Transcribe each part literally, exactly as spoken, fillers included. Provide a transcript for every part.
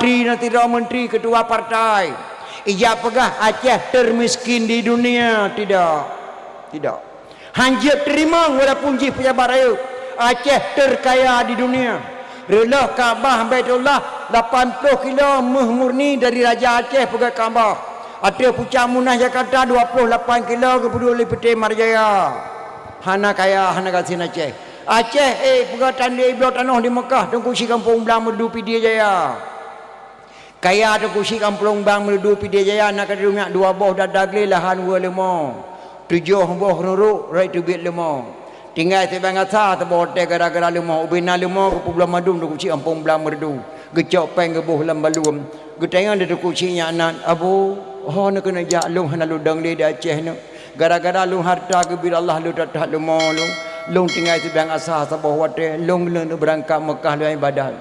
Di na sidroe menteri, ketua partai, ijak peugah Aceh termiskin di dunia. Tidak. Tidak. Hanjeuet teurimong walaupun jih pejabat rayeuk. Aceh terkaya di dunia. Reuloh Ka'bah Baitullah lapan ploh kilo méuh murni dari Raja Aceh peugöt Ka'bah. Ateueh pucak Monas Jakarta dua ploh lapan kilo geupeuduek lé Peuté Marjaya. Hana kaya, hana gasien Aceh. Aceh, eh, peugah tandé bloe tanoh di Meukah, Teungku Chik Gampông Blang Meureudu Pidie Jaya. Kaya Teungku Chik Gampông Blang Meureudu Pidie Jaya na ka dirumiak dua boh dada glé lahan weu leumo, tujoh boh ruruk rot teubiet leumo. Tinggai sibang asa saboh watèe gara-gara leumo, ubé na leumo geupeubloe mandum Teungku Chik Gampông Blang Meureudu. Geucok péng geuboh lam baluem. Geutanyong lé Teungku Chik nyak nan, "Abu, ho neukeuneuk jak, lôn hana ludang lé di Aceh nyoe. Gara-gara lôn hareuta geubri Allah lôn that-that leumo lôn. Lôn tinggai sibang asa saboh watèe, lôn lôn beurangkat Meukah lôn ibadat."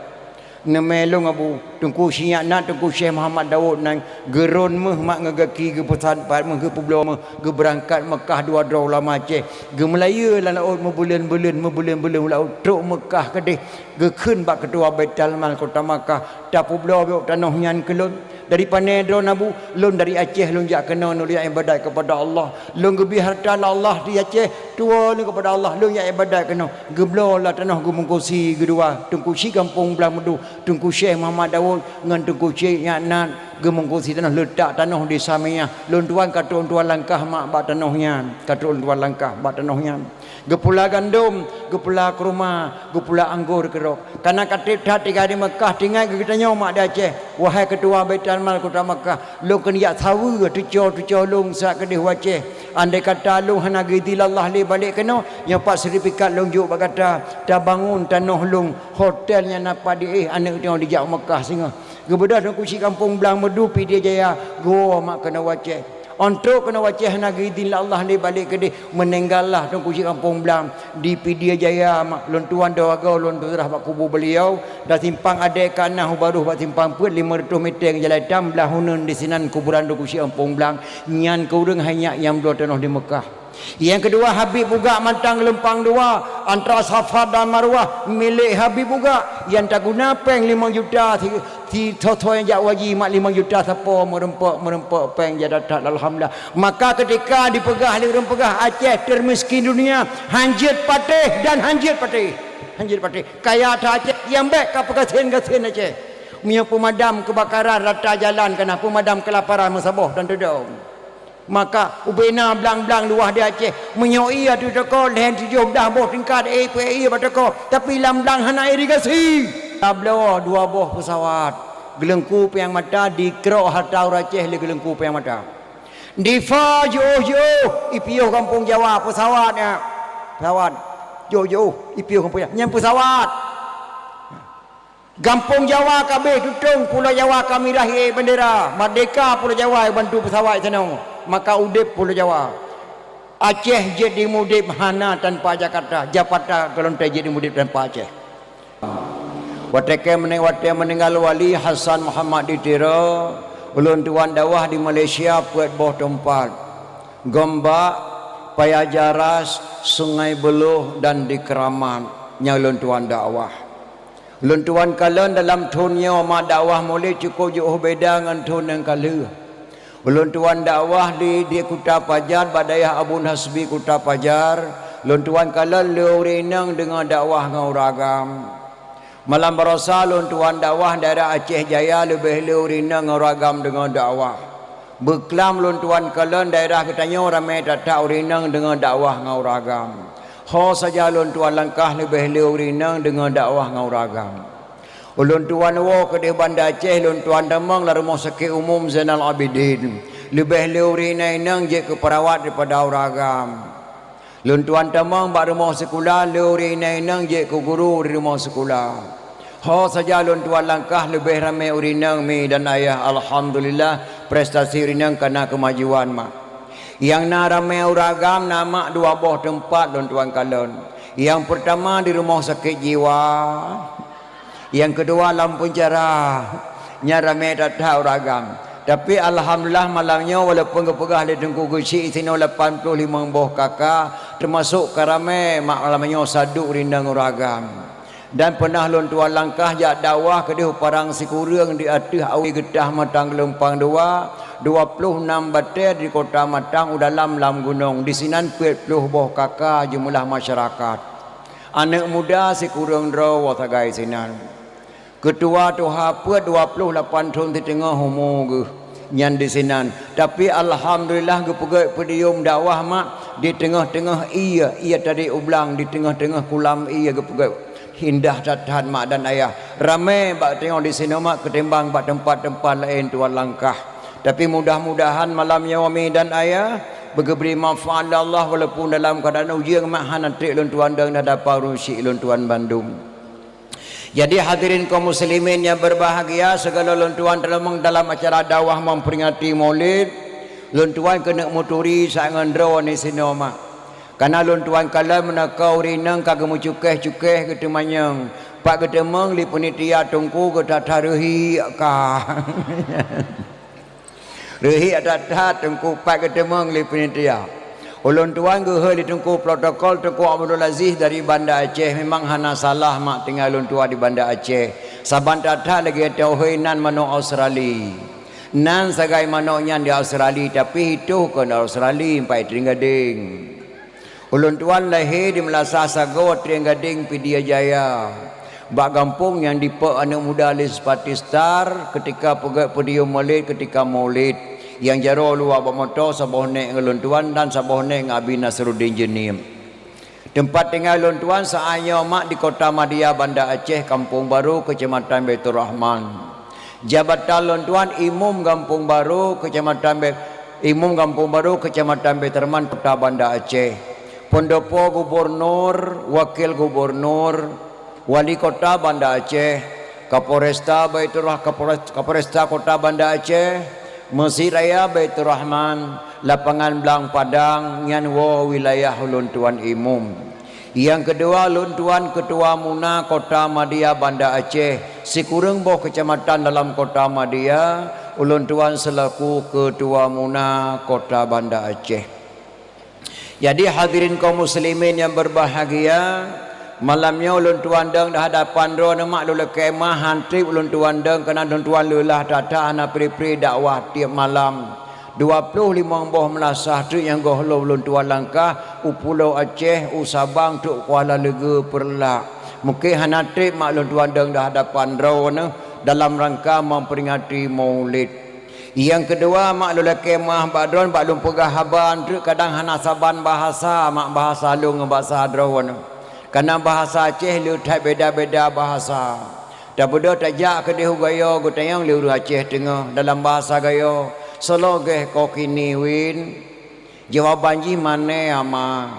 "Neumè lôn, Abu." Teungku Chik nyak nan, Teungku Syekh Muhammad Daud nan, geurôn méuh mak ngon gaki, geupeusan pat méuh, geupeubloe méuh, geubeurangkat Meukah dua droe ulama Aceh. Geumeulayeue lam laôt meubuleuen-buleuen, meubuleuen-buleuen lam laôt, trok Meukah keudeh, geukheun bak keutua Baitul Mal kota Makkah, "Tapeubloe bacut tanoh nyan keu lôn." "Dari pané droeneuh, Abu?" "Lôn dari Aceh, lôn jak keunoe, lôn jak ibadat keupada Allah. Lôn geubri hareuta lé Allah di Aceh, tuwoe lôn keupada Allah, lôn jak ibadat keunoe." Geubloe lah tanoh geumungkusi geudua, Teungku Chik Gampông Blang Meureudu, Teungku Syekh Muhammad Daud ngon Teungku Chik nyak nan, geumungkusi tanoh, leutak tanoh di Samiyah. Lôn tuan ka trok lôn tuan langkah mak bak tanoh nyan, ka trok lôn tuan langkah bak tanoh nyan. Geupula gandom, geupula keuruma, geupula anggô keudroe. Kana ka trép that tinggai di Meukah, tinggai geutanyoe mak di Aceh, "Wahai keutua Baitul Mal kota Meukah, lôn keuneuk jak saweue tucoe-tucoe lôn sat keudeh u Aceh. Andai kata lôn hana geuidhin lé Allah lé balek keunoe, nyoe pat sertifikat lôn jok bak gata, tabangon tanoh lôn, hotel nyang na pat di éh aneuk tanyoe dijak u Meukah singoh." Geubeudôh Teungku Chik Gampông Blang Meureudu Pidie Jaya, geuwoe mak keunoe u Aceh. Ôn trok keunoe u Aceh hana geuidhin lé Allah lé balek keudeh, meuninggai lah Teungku Chik Gampông Blang di Pidie Jaya mak. Lôn tuan dua goe lôn tuan seurah bak kubu beliau, dan simpang adèe ka na u barôh bak simpang peuet limong reutôh mètè ngon jalan itam, blah uneun disinan kuburan Teungku Chik Gampông Blang. Nyan keuh ureueng hai nyak nyang bloe tanoh di Meukah. Nyang keudua, Habib Bugak Mantang Geulumpang Dua, antara Safa dan Marwah, milék Habib Bugak, nyang taguna péng limong juta si, si thô-thô nyang jak u haji mak limong juta sapo meureumpok-meureumpok péng jak that-that, alhamdulillah. Maka keutika dipeugah lé ureueng peugah Aceh termiskin dunia, hanjeuet patéh dan hanjeuet patéh. Hanjeuet patéh. Kaya that Aceh, nyang bèk ka peugasien-gasien Aceh. Meunyoe peumadam keubakaran rata jalan ka na, peumadam keulaparan meusaboh dan teudong. Maka ubé na blang-blang luwah di Aceh. Meunyoe ié ateueh toko, lhèe tujoh blah boh tingkat, éh, peu éh bak toko, tapi lam blang hana irigasi. Tabloe dua boh peusawat. Geuleungku Panyang Mata, dikrok hareuta ureueng Aceh lé Geuleungku Panyang Mata. Difa jiôh-jiôh, ipiôh gampông Jawa peusawat nyan. Peusawat. Jiôh-jiôh, ipiôh gampông Jawa. Nyan peusawat. Gampông Jawa ka abéh tutong, Pulo Jawa ka mirah ié bendera, merdeka Pulo Jawa bantu peusawat sinoe, maka udép Pulo Jawa. Aceh jeuet dimudép hana tanpa Jakarta, Jakarta golom teuk jeuet dimudép tanpa Aceh. Watèe keu meuning-, watèe meuninggai Wali Hasan Muhammad di Tiro, ulôn tuan dakwah di Malaysia peuet boh teumpat, Gombak, Paya Jaras, Sungai Buloh, dan di Keramat nyang ulôn tuan dakwah. Ulôn tuan kalon dalam thôn nyoe mak dakwah mulai cukup jiôh beda ngon thôn nyang ka lheueh. Ulôn tuan dakwah di, di Kuta Pajar, bak dayah Abon Hasbi Kuta Pajar. Ulôn tuan kalon le ureueng inong deungoe dakwah ngon ureueng agam. Malam baroesa ulôn tuan dakwah daerah Aceh Jaya, leubeh le ureueng inong ngon ureueng agam deungoe dakwah. Beuklam ulôn tuan kalon daerah geutanyoe ramé that-that ureueng inong deungoe dakwah ngon ureueng agam. Ho saja ulôn tuan langkah leubeh le ureueng inong deungoe dakwah ngon ureueng agam. Ulôn tuan woe keudeh Banda Aceh, ulôn tuan tamong lam Rumoh Sakét Umum Zainal Abidin. Leubeh le ureueng inong jeuet keu peurawat daripada ureueng agam. Ulôn tuan tamong bak rumoh sikula, le ureueng inong jeuet keu guru di rumoh sikula. Ho saja ulôn tuan langkah leubeh ramé ureueng inong mi dan ayah, alhamdulillah, prestasi ureueng inong ka na keumajuan mak. Nyang na ramé ureueng agam na mak dua boh teumpat ulôn tuan kalon. Nyang peurtama di rumoh sakét jiwa, nyang keudua lam peunjara. Nyan ramé that-that ureueng agam. Tapi alhamdulillah malam nyoe walaupun geupeugah lé Teungku Geuchik sinoe lapan ploh limong boh K K, teumasok ka ramé mak malam nyoe saduek ureueng inong ureueng agam. Dan peunah lôn tuan langkah jak dakwah keudeh u Padang Sikureueng di ateueh awe geutah Matang Geulumpang Dua, dua ploh nam batée di kota Matang u dalam lam gunong. Disinan peuet ploh boh KK jeumeulah masyarakat. Aneuëk muda sikureueng droe sagai sinan. Keutua tuha peuet dua ploh lapan thon siteungoh umu geuh nyan disinan. Tapi alhamdulillah geupeugét podium dakwah mak di teungoh-teungoh ié, ié tadi ublang di teungoh-teungoh kulam ié geupeugét. Indah that-that mak dan ayah. Ramé bak teungoh disinoe mak keutimbang bak teumpat-teumpat laén tuan langkah. Tapi mudah-mudahan malam nyoe mi dan ayah beugeubri manfaat lé Allah walaupun dalam keuadaan ujeuen mak hana trek lôn tuan dong dan dapa rusi lôn tuan bandum. Jadi hadirin kaum muslimin nyang berbahagia, segala lôn tuan dalam, dalam acara dakwah memperingati Maulid, lôn tuan keuneuk muturi saát ngon droe ni sinoe mak. Kana lôn tuan kalon meunakau rineng ka geumeucukeh-cukeh geuteumanyong, pat geuteumeung lé panitia teungku geutata reuhi ka. Reuhi that-that teungku pat geuteumeung lé panitia. Ulôn tuan geuhôi lé teungku protokol Teungku Abdul Aziz dari Banda Aceh, memang hana salah mak tinggai lôn tuan di Banda Aceh. Saban that-that lagée teuhôi nan manok Australi. Nan sagai manok nyan di Australi, tapi hitoh kon Australi, empat Trienggadeng. Ulôn tuan lahé di Meulasah Sagoe Trienggadeng Pidie Jaya. Bak gampông nyang dipeuek aneuëk muda lé seupati star keutika peugét podium Maulid keutika Maulid. Nyang jaroe luwa bak moto saboh nék ngon lôn tuan dan saboh nék ngon Abi Nasruddin Jeunieb. Teumpat tinggai lôn tuan saát nyoe mak di Kota Madia Banda Aceh, Kampung Baru, Keucamatan Baiturrahman. Jabatan lôn tuan Imum Gampông Baru, Keucamatan Be-, Imum Gampông Baru, Keucamatan Baiturrahman, Kota Banda Aceh. Peundopo gubunur, wakil gubunur, wali kota Banda Aceh, Kapolresta Baiturrah-, Kapolres-, Kapolresta Kota Banda Aceh, Meuseujid Raya Baiturrahman, Lapangan Blang Padang, nyan woe wilayah ulôn tuan Imum. Nyang keudua, lôn tuan Keutua Muna Kota Madia Banda Aceh, sikureueng boh keucamatan dalam Kota Madia, ulôn tuan seulaku Keutua Muna Kota Banda Aceh. Jadi hadirin kaum muslimin nyang berbahagia, malam nyoe ulôn tuan dong di hadapan droeneuh mak lôn lakée meu'ah han treb ulôn tuan dong keunan ulôn tuan leulah that-that hana pri-pri dakwah tieb malam. Dua ploh limong boh meulasah treuk nyang gohlom lôn tuan langkah u Pulo Aceh, u Sabang, trok Kuala Leugeue, Peureulak. Mungken hana treb mak lôn tuan dong di hadapan droeneuh dalam rangka memperingati Maulid. Nyang keudua mak lôn lakée meu'ah bak droeneuh bak lôn peugah haba treuk kadang hana saban bahasa mak bahasa lôn ngon bahasa droeneuh. Kareuna bahasa Aceh le that beda-beda bahasa. Tabeudôh tajak keudeh u Gayo geutanyong lé ureuëng Aceh Teungoh dalam bahasa Gayo, "Soe lagée ko kini win?" Jawaban jih, "Mané ama."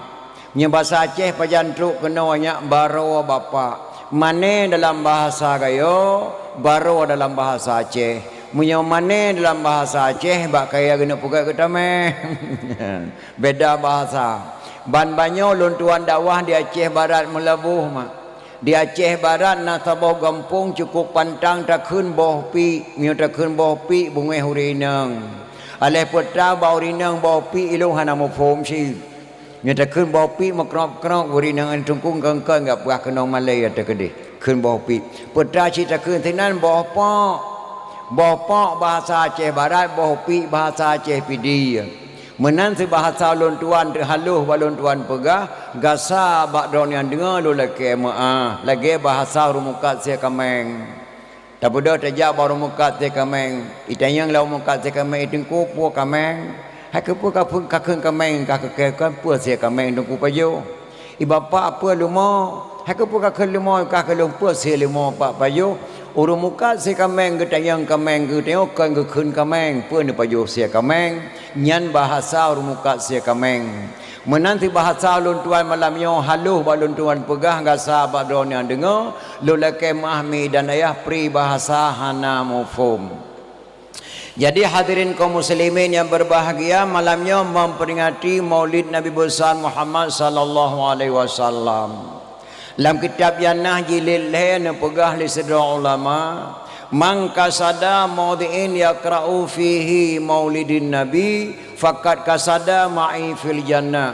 Meunyoe bahasa Aceh pajan trok keunoe nyak, "Baroe bapak." Mané dalam bahasa Gayo, baroe dalam bahasa Aceh. Meunyoe mané dalam bahasa Aceh, bak kayée geuneuk peugah geutamé. Beda bahasa. Ban banyoe lôn tuan dakwah di Aceh Barat Meulaboh mak. Di Aceh Barat na saboh gampông cukup pantang takheun boh piek, meunyoe takheun boh piek beungéh ureuëng inong. Aléh peue ta bak ureuëng inong boh piek ilong hana muphom cit. Meunyoe takheun boh piek meukrok-krok ureuëng inong teungku kön-kön gak peugah keunong malée ata keudeh. Kheun boh piek. Peue ta cit takheun sinan boh pok. Boh pok bahasa Aceh Barat, boh piek bahasa Aceh Pidie. Meunan seubahasa lôn tuan teuhaloh bak lôn tuan peugah, gasa bak droeneuh nyang deungoe lôn lakée meu'ah, lagée bahasa ureuëng mukat sie kaméng. Tabeudôh tajak bak ureuëng mukat sie kaméng, itanyong lé ureuëng mukat sie kaméng, "Teungku, peue kaméng?" "Hai keupeue ka kheun kaméng, ka keu-, keu-, peue sie kaméng Teungku pajoh?" "I bapak peue leumo?" "Hai keupeue ka kheun leumo, ka keu lôn peue sie leumo pak pajoh?" Ureuëng mukat sie kaméng geutanyong kaméng geutanyoe kon geukheun kaméng, peue neupajoh sie kaméng, nyan bahasa ureuëng mukat sie kaméng. Meunan seubahasa lôn tuan malam nyoe haloh bak lôn tuan peugah gasa bak droeneuh nyang deungoe, lôn lakée meu'ah mi dan ayah pri bahasa hana muphom. Jadi hadirin kaum muslimin nyang berbahagia, malam nyoe memperingati Maulid Nabi Besar Muhammad sallallahu alaihi wasallam. Lam kitab Jannah jilid lhée neupeugah lé sidroe ulama, "Man qasada maudhi'in yaqra'u fihi maulidin nabi, faqad qasada ma'i fil jannah."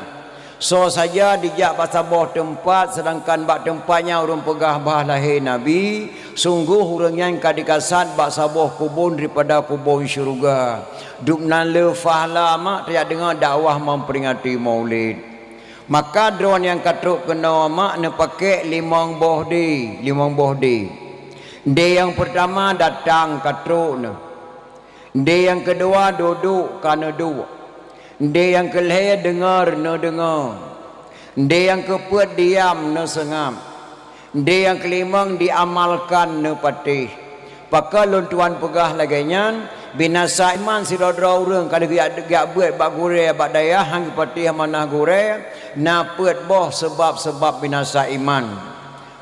Soe saja jijak bak saboh teumpat, seudangkan bak teumpat nyan ureuëng peugah bah lahé Nabi, sunggoh ureuëng nyan ka jikasat bak saboh kubon daripada kubon syeuruga. Dum nan le fahla mak tajak deungoe dakwah memperingati Maulid. Maka droe nyang ka trok keunoe mak neupakék limong boh dé, limong boh dé. Dé nyang peurtama datang ka trok neuh. Dé nyang keudua dudoe ka neuduek. Dé nyang keulhée deungoe neudeungoe. Dé nyang keupeuet diam neuseungab. Dé nyang keulimong diamalkan neupatéh. Pakon lôn tuan peugah lagée nyan, binasa iman sidroe-droe ureuëng ka lheueh geujak beuet bak gurée bak dayah hán geupatéh amanah gurée, na peuet boh seubab-seubab binasa iman.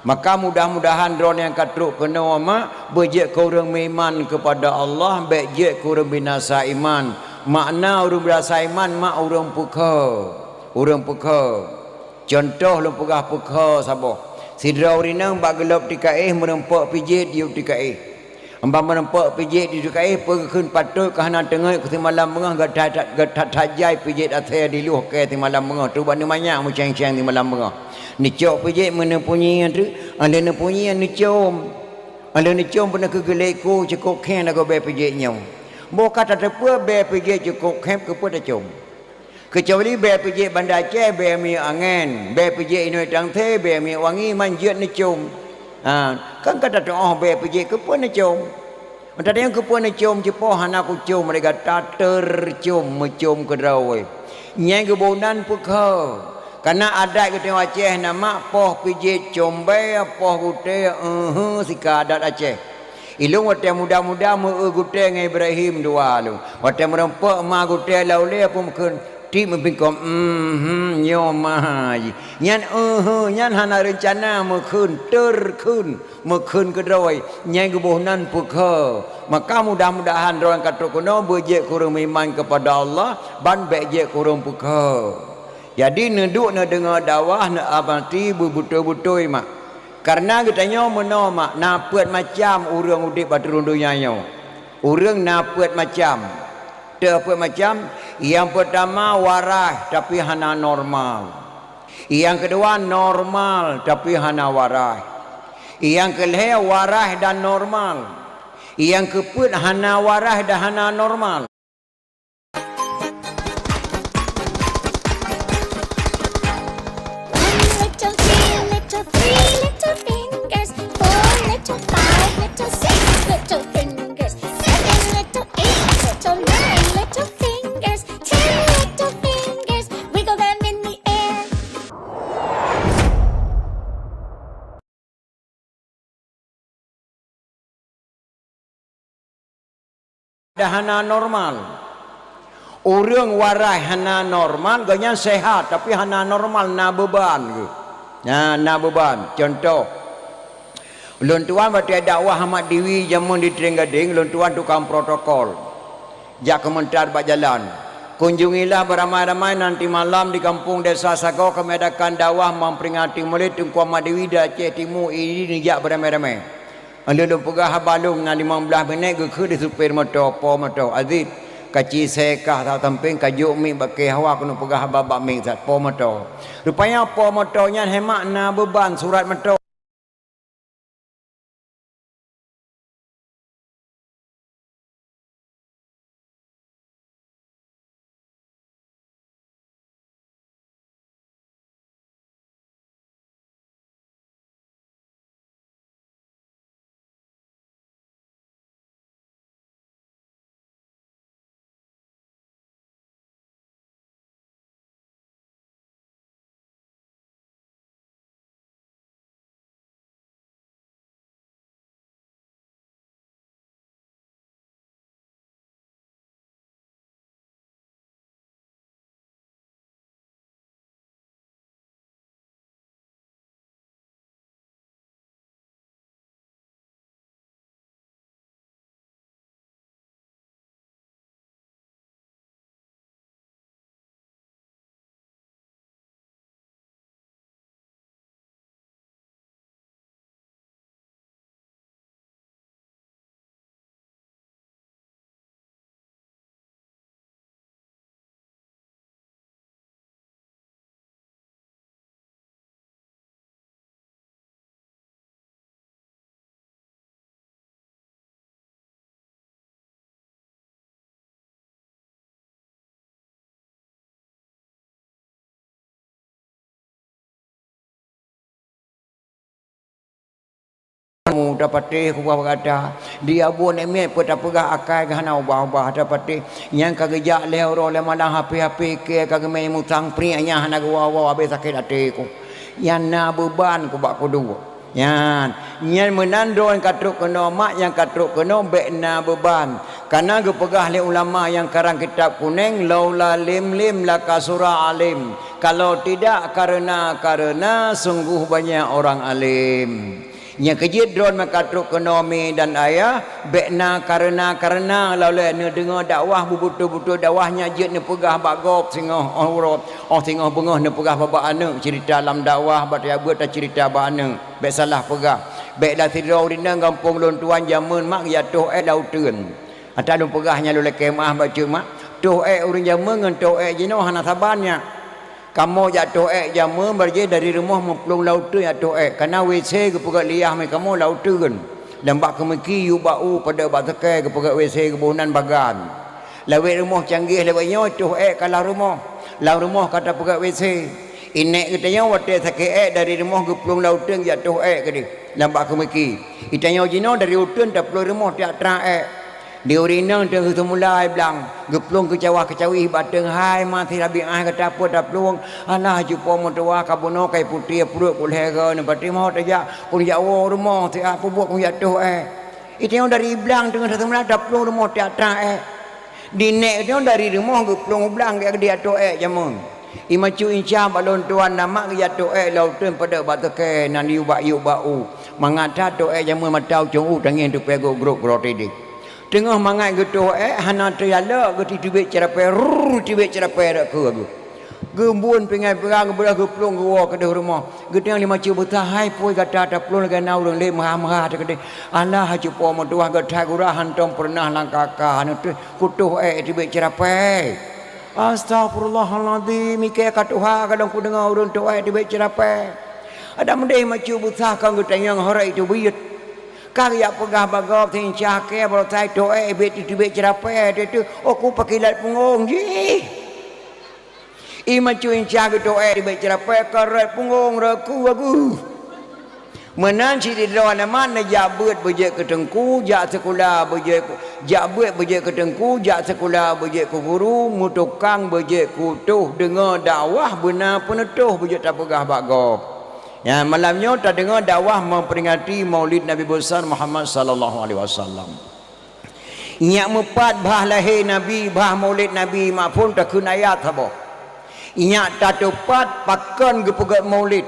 Maka mudah-mudahan droe nyang ka trok keunoe mak beujeuet keu ureuëng meuiman keupada Allah, bék jeuet keu ureuëng binasa iman. Makna ureuëng binasa iman mak ureuëng peukhe, ureuëng peukhe. Cuntoh lôn peugah peukhe saboh. Sidroe ureuëng inong bak geulob tikaéh meurumpok pijet di u tikaéh. Amba meurumpok pijet di u tikaéh peue geukheun patot ka hana teungeut keu simalam beungoh gata that jai pijet asée di luh kée simalam beungoh tu bak neumanyak meuceng-ceng simalam beungoh. Neucok pijet meuneupunyi tu, ada neupunyi neucom. Ada neucom peunoh keu geulék ku cukôp khéng lagoe bée pijet nyoe. Boh ka tateupeue bée pijet cukôp khéng keupeue tacom. Keucuali bée pijet Banda Aceh, bée minyeuk angén, bée pijet inoi tangse, bée minyeuk wangi, man jeuet neucom. Ha, kan ka tateuoh bée pijet keupeue neucom. Meutateupeue keupeue neucom, cipoh hana kucom lé gata, tercom meucom keudroe. Nyang geuboh nan peukhe. Kana adat geutanyoe Aceh na mak poh pijet com bée, poh gutée, eue, sika adat Aceh. Ilôn watée muda-muda meu-eu gutée ngon Ibrahim dua lôn. Watée meurumpok ma gutée lam ulée peue meukheun, tieb meupingkong, "Mhm, nyoe ma jih." Nyan, "Mhm," nyan hana reuncana meukheun, terkheun, meukheun keudroe. Nyang geuboh nan peukhe. Maka mudah-mudahan droe nyang ka trok keunoe beujeuet keu ureuëng meuiman keupada Allah, ban bék jeuet keu ureuëng peukhe. Jadi neuduek neudeungoe dakwah neuamati beubeutôi-beutôi mak. Kareuna geutanyoe meunoe mak na peuet macam ureuëng udeb ateueh rhueng donya nyoe. Ureuëng na peuet macam. Teuh peuet macam, nyang peurtama waraih tapi hana normal. Nyang keudua normal tapi hana waraih. Nyang keulhée waraih dan normal. Nyang keupeuet hana waraih dan hana normal. One little, three little, three little fingers, four little, five little, six little fingers, seven little, eight little, nine little fingers, ten little fingers, wiggle them in the air. Dah hana normal. Ureuëng waraih hana normal, gobnyan sehat tapi hana normal, na beuban geuh. Na, na beuban. Cuntoh, lôn tuan watée dakwah Ahmad Diwi jameun di Trienggadeng, lôn tuan tukang protokol. Jak keumeuntar bak jalan. Kunjungilah beramai-ramai nanti malam di kampung Desa Sagoe kami adakan dakwah memperingati Maulid Teungku Ahmad Diwi di Aceh Timu, idi neujak beramai-ramai. Lôn peugah haba lôn na limong blaih minét geukheun di supir moto, po moto, "Aziz, kaci sée kah sampéng ka jok miet bak kée hawa keuneuk peugah haba bak miet sat po moto." Rupanya po moto nyan hemat na beuban surat moto. Mu tapatéh kubah bak gata. Di abu aneuk miet peue tapeugah akai geuh hana ubah-ubah tapatéh. Nyang ka geujak lhèe uroe lhèe malam hapé-hapé kèe ka geumè musang priek nyang hana geuwoe-woe abéh sakét até ku. Nyang na beuban ku bak kudu. Nyan, nyan meunan droe nyang ka trok keunoe mak nyang ka trok keunoe bèk na beuban. Kana geupeugah lé ulama nyang karang kitab kunèng, "Laula lim lim lakasura alim." Kalau tidak karena, karena sungguh banyak orang alim. Nyang keujeuet droe meuka trok keunoe mi dan ayah, bèk na kareuna-kareuna lawét neudeungoe dakwah beubeutôi-beutôi dakwah nyan jeuet neupeugah bak gob singoh óh uroe, óh singoh beungoh neupeugah bak, bak aneuk ceurita lam dakwah bak tajak beuet taceurita bak aneuk. Bèk salah peugah. Bèk lam sidroe ureueng inong gampông lôn tuan jameun mak geujak toh èk lam uteuen. Ata lôn peugah nyan lôn lakèe meu'ah bacut mak. Toh èk ureueng jameun ngon toh èk jinoe hana saban nyan. Kamoe jak toh èk jameun barjih dari rumoh meuplueng lam uteuen jak toh èk. Kana WC geupeugah liah mé kamoe lam uteuen. Lam bak keumiki yub bak u padub bak seukée geupeugah WC geuboh nan bagan. Lawét rumoh canggih lawét nyoe toh èk ka lam rumoh. Lam rumoh ka tapeugah WC. Inék geutanyoe watèe sakét èk dari rumoh geuplueng lam uteuen jak toh èk keudéh. Lam bak keumiki. Geutanyoe jinoe dari uteuen taplueng rumoh tiak trang èk. Di ureueng inong teungoh seumula ai blang, geuplueng keucawah-keucawih bak teung hai ma si Rabiah gata peue taplueng, alah cupo meutuwah ka bunoe kai putéh pruet ku lhèe goe neupatéh mot tajak, kun jak woe rumoh siat peubuet kun jak toh èk. Geutanyoe dari blang teungoh seumula taplueng rumoh tiak trang èk. Di nék geutanyoe dari rumoh geuplueng u blang jak geudiat toh èk jameun. Imacu inca bak lôn tuan na mak geujak toh èk lam uteuen padub bak seukée nan yub bak yub bak u. Mangat that toh èk jameun mata ucong u tangieng tupée gok grok groe tidéh. Teungoh mangat geutoh èk hana teujalok geutitibék ceurapée rrrr tibék ceurapée rot keu geuh. Geumbun pingai peurang geubeurah geuplueng geuwoe keudéh rumoh. Geuteungoh lima cue beusa hai pui gata taplueng lagée na ureueng lé meuha-meuha teukeudéh. Alah cupo meutuwah geuthai gura hantom peureunah lam kaka neuteuk kutoh èk tibék ceurapée. Astaghfirullahalazim, ikée ka tuha kadang kudeungoe ureueng toh èk tibék ceurapée. Adam deh macu busah kon geutanyong horé itu buyet. Ka geujak peugah bak gob seuincah kée baroe sai toh èk ibék tibék ceurapée teuh, oh ku pakilat punggong jih. Imacu inca geutoh èk tibék ceurapée ka rot punggong rot ku agu. Meunan sidroe aneuk mak neujak beuet beujeuet keu teungku, jak sikula beujeuet keu, jak beuet beujeuet keu teungku, jak sikula beujeuet keu guru, meutukang beujeuet keu tuh, deungoe dakwah beuna peuneutôh beujeuet tapeugah bak gob. Nyan malam nyoe tadeungoe dakwah memperingati Maulid Nabi Besar Muhammad sallallahu alaihi wasallam. Nyak meupat bhah lahé Nabi, bhah Maulid Nabi, mak phon takheun ayat saboh. Nyak tateupat pakon geupeugét Maulid.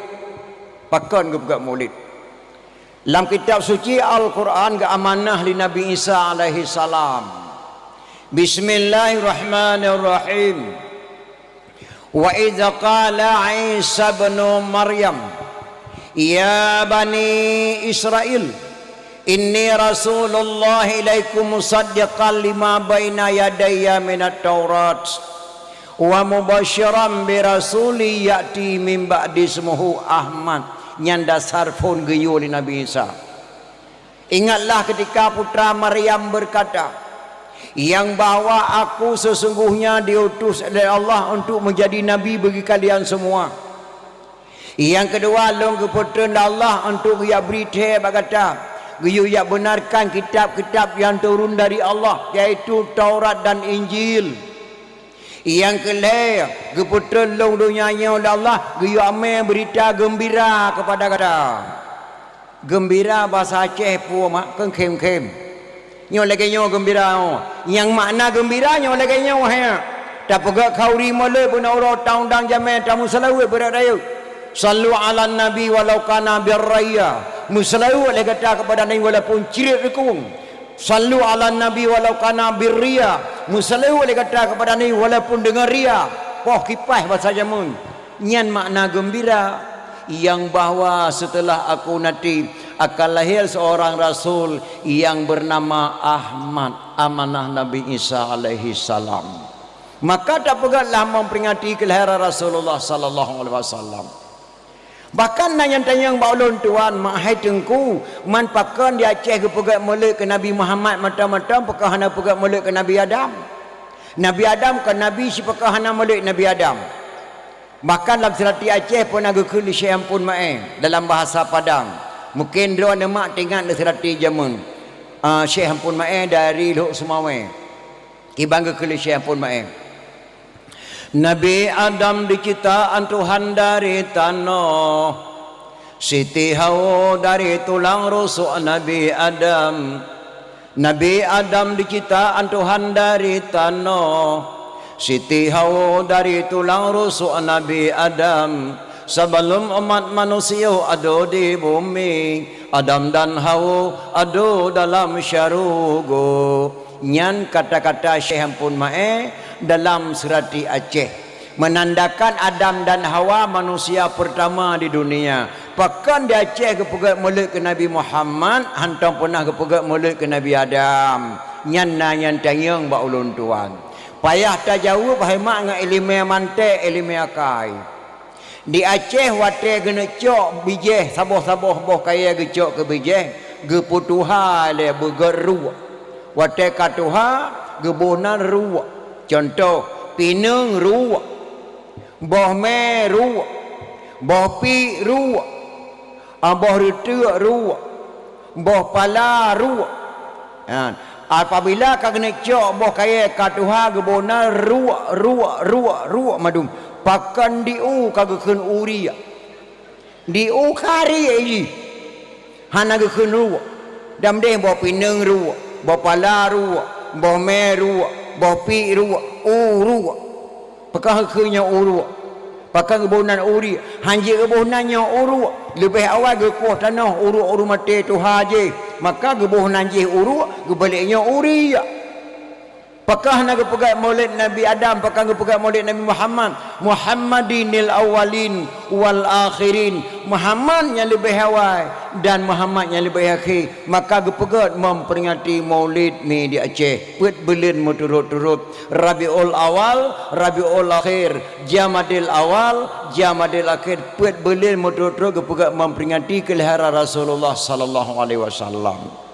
Pakon geupeugét Maulid. Lam kitab suci Al-Quran geuamanah lé Nabi Isa alaihi salam. Bismillahirrahmanirrahim. Wa idz qala Isa ibnu Maryam, "Ya bani Israil, inni rasulullah ilaikum musaddiqan lima baina yadayya minat Taurat, wa mubasyiran bi rasulin ya'ti min ba'di ismuhu Ahmad." Nyan dasar phon geuyue lé Nabi Isa. Ingatlah ketika putra Maryam berkata, "Yang bahwa aku sesungguhnya diutus oleh Allah untuk menjadi nabi bagi kalian semua. Yang kedua, lôn geupeutreun lé Allah untuk geuyue bri thée bak gata, geuyue benarkan kitab-kitab yang turun dari Allah, yaitu Taurat dan Injil. Yang kelhée, geupeutreun lôn donya nyoe lé Allah, geuyue amé beurita geumbira kepada gata." Geumbira basa Aceh peue mak keu khém-khém. Nyoe lagée nyoe geumbira nyoe. Nyang makna geumbira nyoe lagée nyoe hai. Tapeugét khauri molot beuna uroe taundang jamé tameuseulaweuet beurayek-rayek. Sallu ala nabi walau kana birraya. Meuseulaweuet lé gata kepada Nabi walaupun cirit rikung. Sallu ala nabi walau kana birriya. Meuseulaweuet lé gata kepada Nabi walaupun deungon ria. Poh kipaih basa jameun. Nyan makna geumbira, yang bahwa setelah aku nanti akan lahir seorang rasul yang bernama Ahmad, amanah Nabi Isa alaihi salam. Maka tapeugét lah memperingati kelahiran Rasulullah sallallahu alaihi wasallam. Bahkan na nyang tanyong bak ulôn tuan, "Mak hai teungku, man pakon di Aceh geupeugét molot keu Nabi Muhammad mantong-mantong, pakon hana peugét molot keu Nabi Adam?" Nabi Adam kon nabi, sipakon hana molot Nabi Adam. Bahkan lam seulati Aceh peuna geukheun lé Syekh Ampon Maé dalam bahasa Padang, Mungken droeneuh mak teuingat lé seurati jameun, ah, Syekh Ampon Maé dari Lhok Seumawé. Kiban geukheun lé Syekh Ampon Maé. Nabi Adam diciptaan Tuhan dari tanoh. Siti Hawa dari tulang rusuk Nabi Adam. Nabi Adam diciptaan Tuhan dari tanoh. Siti Hawa dari tulang rusuk Nabi Adam. Sebelum umat manusia ada di bumi, Adam dan Hawa ada dalam syurga. Nyan kata-kata Syekh Ampon Maé dalam seurati Aceh, menandakan Adam dan Hawa manusia pertama di dunia. Pakon di Aceh geupeugét mulod keu Nabi Muhammad, hantom peunah geupeugét mulod keu Nabi Adam. Nyan na nyang tanyong bak ulôn tuan. Payah tajaweueb hai mak ngon iéleumé manték, iéleumé akai. Di Aceh watée geuneuk cok bijéh saboh-saboh boh kayée geucok keu bijéh, geupeutuha lé beugét ruek. Watée ka tuha, geuboh nan ruek. Cuntoh, pineung ruek, boh mé ruek, boh piek ruek, ah, boh reuteuk ruek, boh pala ruek. Ha, apabila ka geuneuk cok boh kayée ka tuha geuboh nan ruek, ruek, ruek, ruek mandum, pakon di u ka geukheun u riek. Di u ka riek jih, hana geukheun ruek. Dan meudeh boh pineung ruek, boh pala ruek, boh mé ruek, boh piek ruek, u ruek. Pakon geukheun nyoe u ruek? Pakon geuboh nan u riek? Hanjeuet geuboh nan nyoe u ruek. Leubeh awai geukoh tanoh u ruek ureuëng maté tuha jih. Maka geuboh nan jih u ruek, geubalek nyoe u riek. Pakon hana geupeugét mulod Nabi Adam, pakon geupeugét mulod Nabi Muhammad? Muhammadinil awwalin wal akhirin. Muhammad nyang leubeh awai dan Muhammad nyang leubeh akhé. Maka geupeugét memperingati Maulid mi di Aceh. Peuet buleuen meuturot-turot, Rabiul Awal, Rabiul Akhir, Jamadil Awal, Jamadil Akhir. Peuet buleuen meuturot-turot geupeugét memperingati keulahiran Rasulullah sallallahu alaihi wasallam.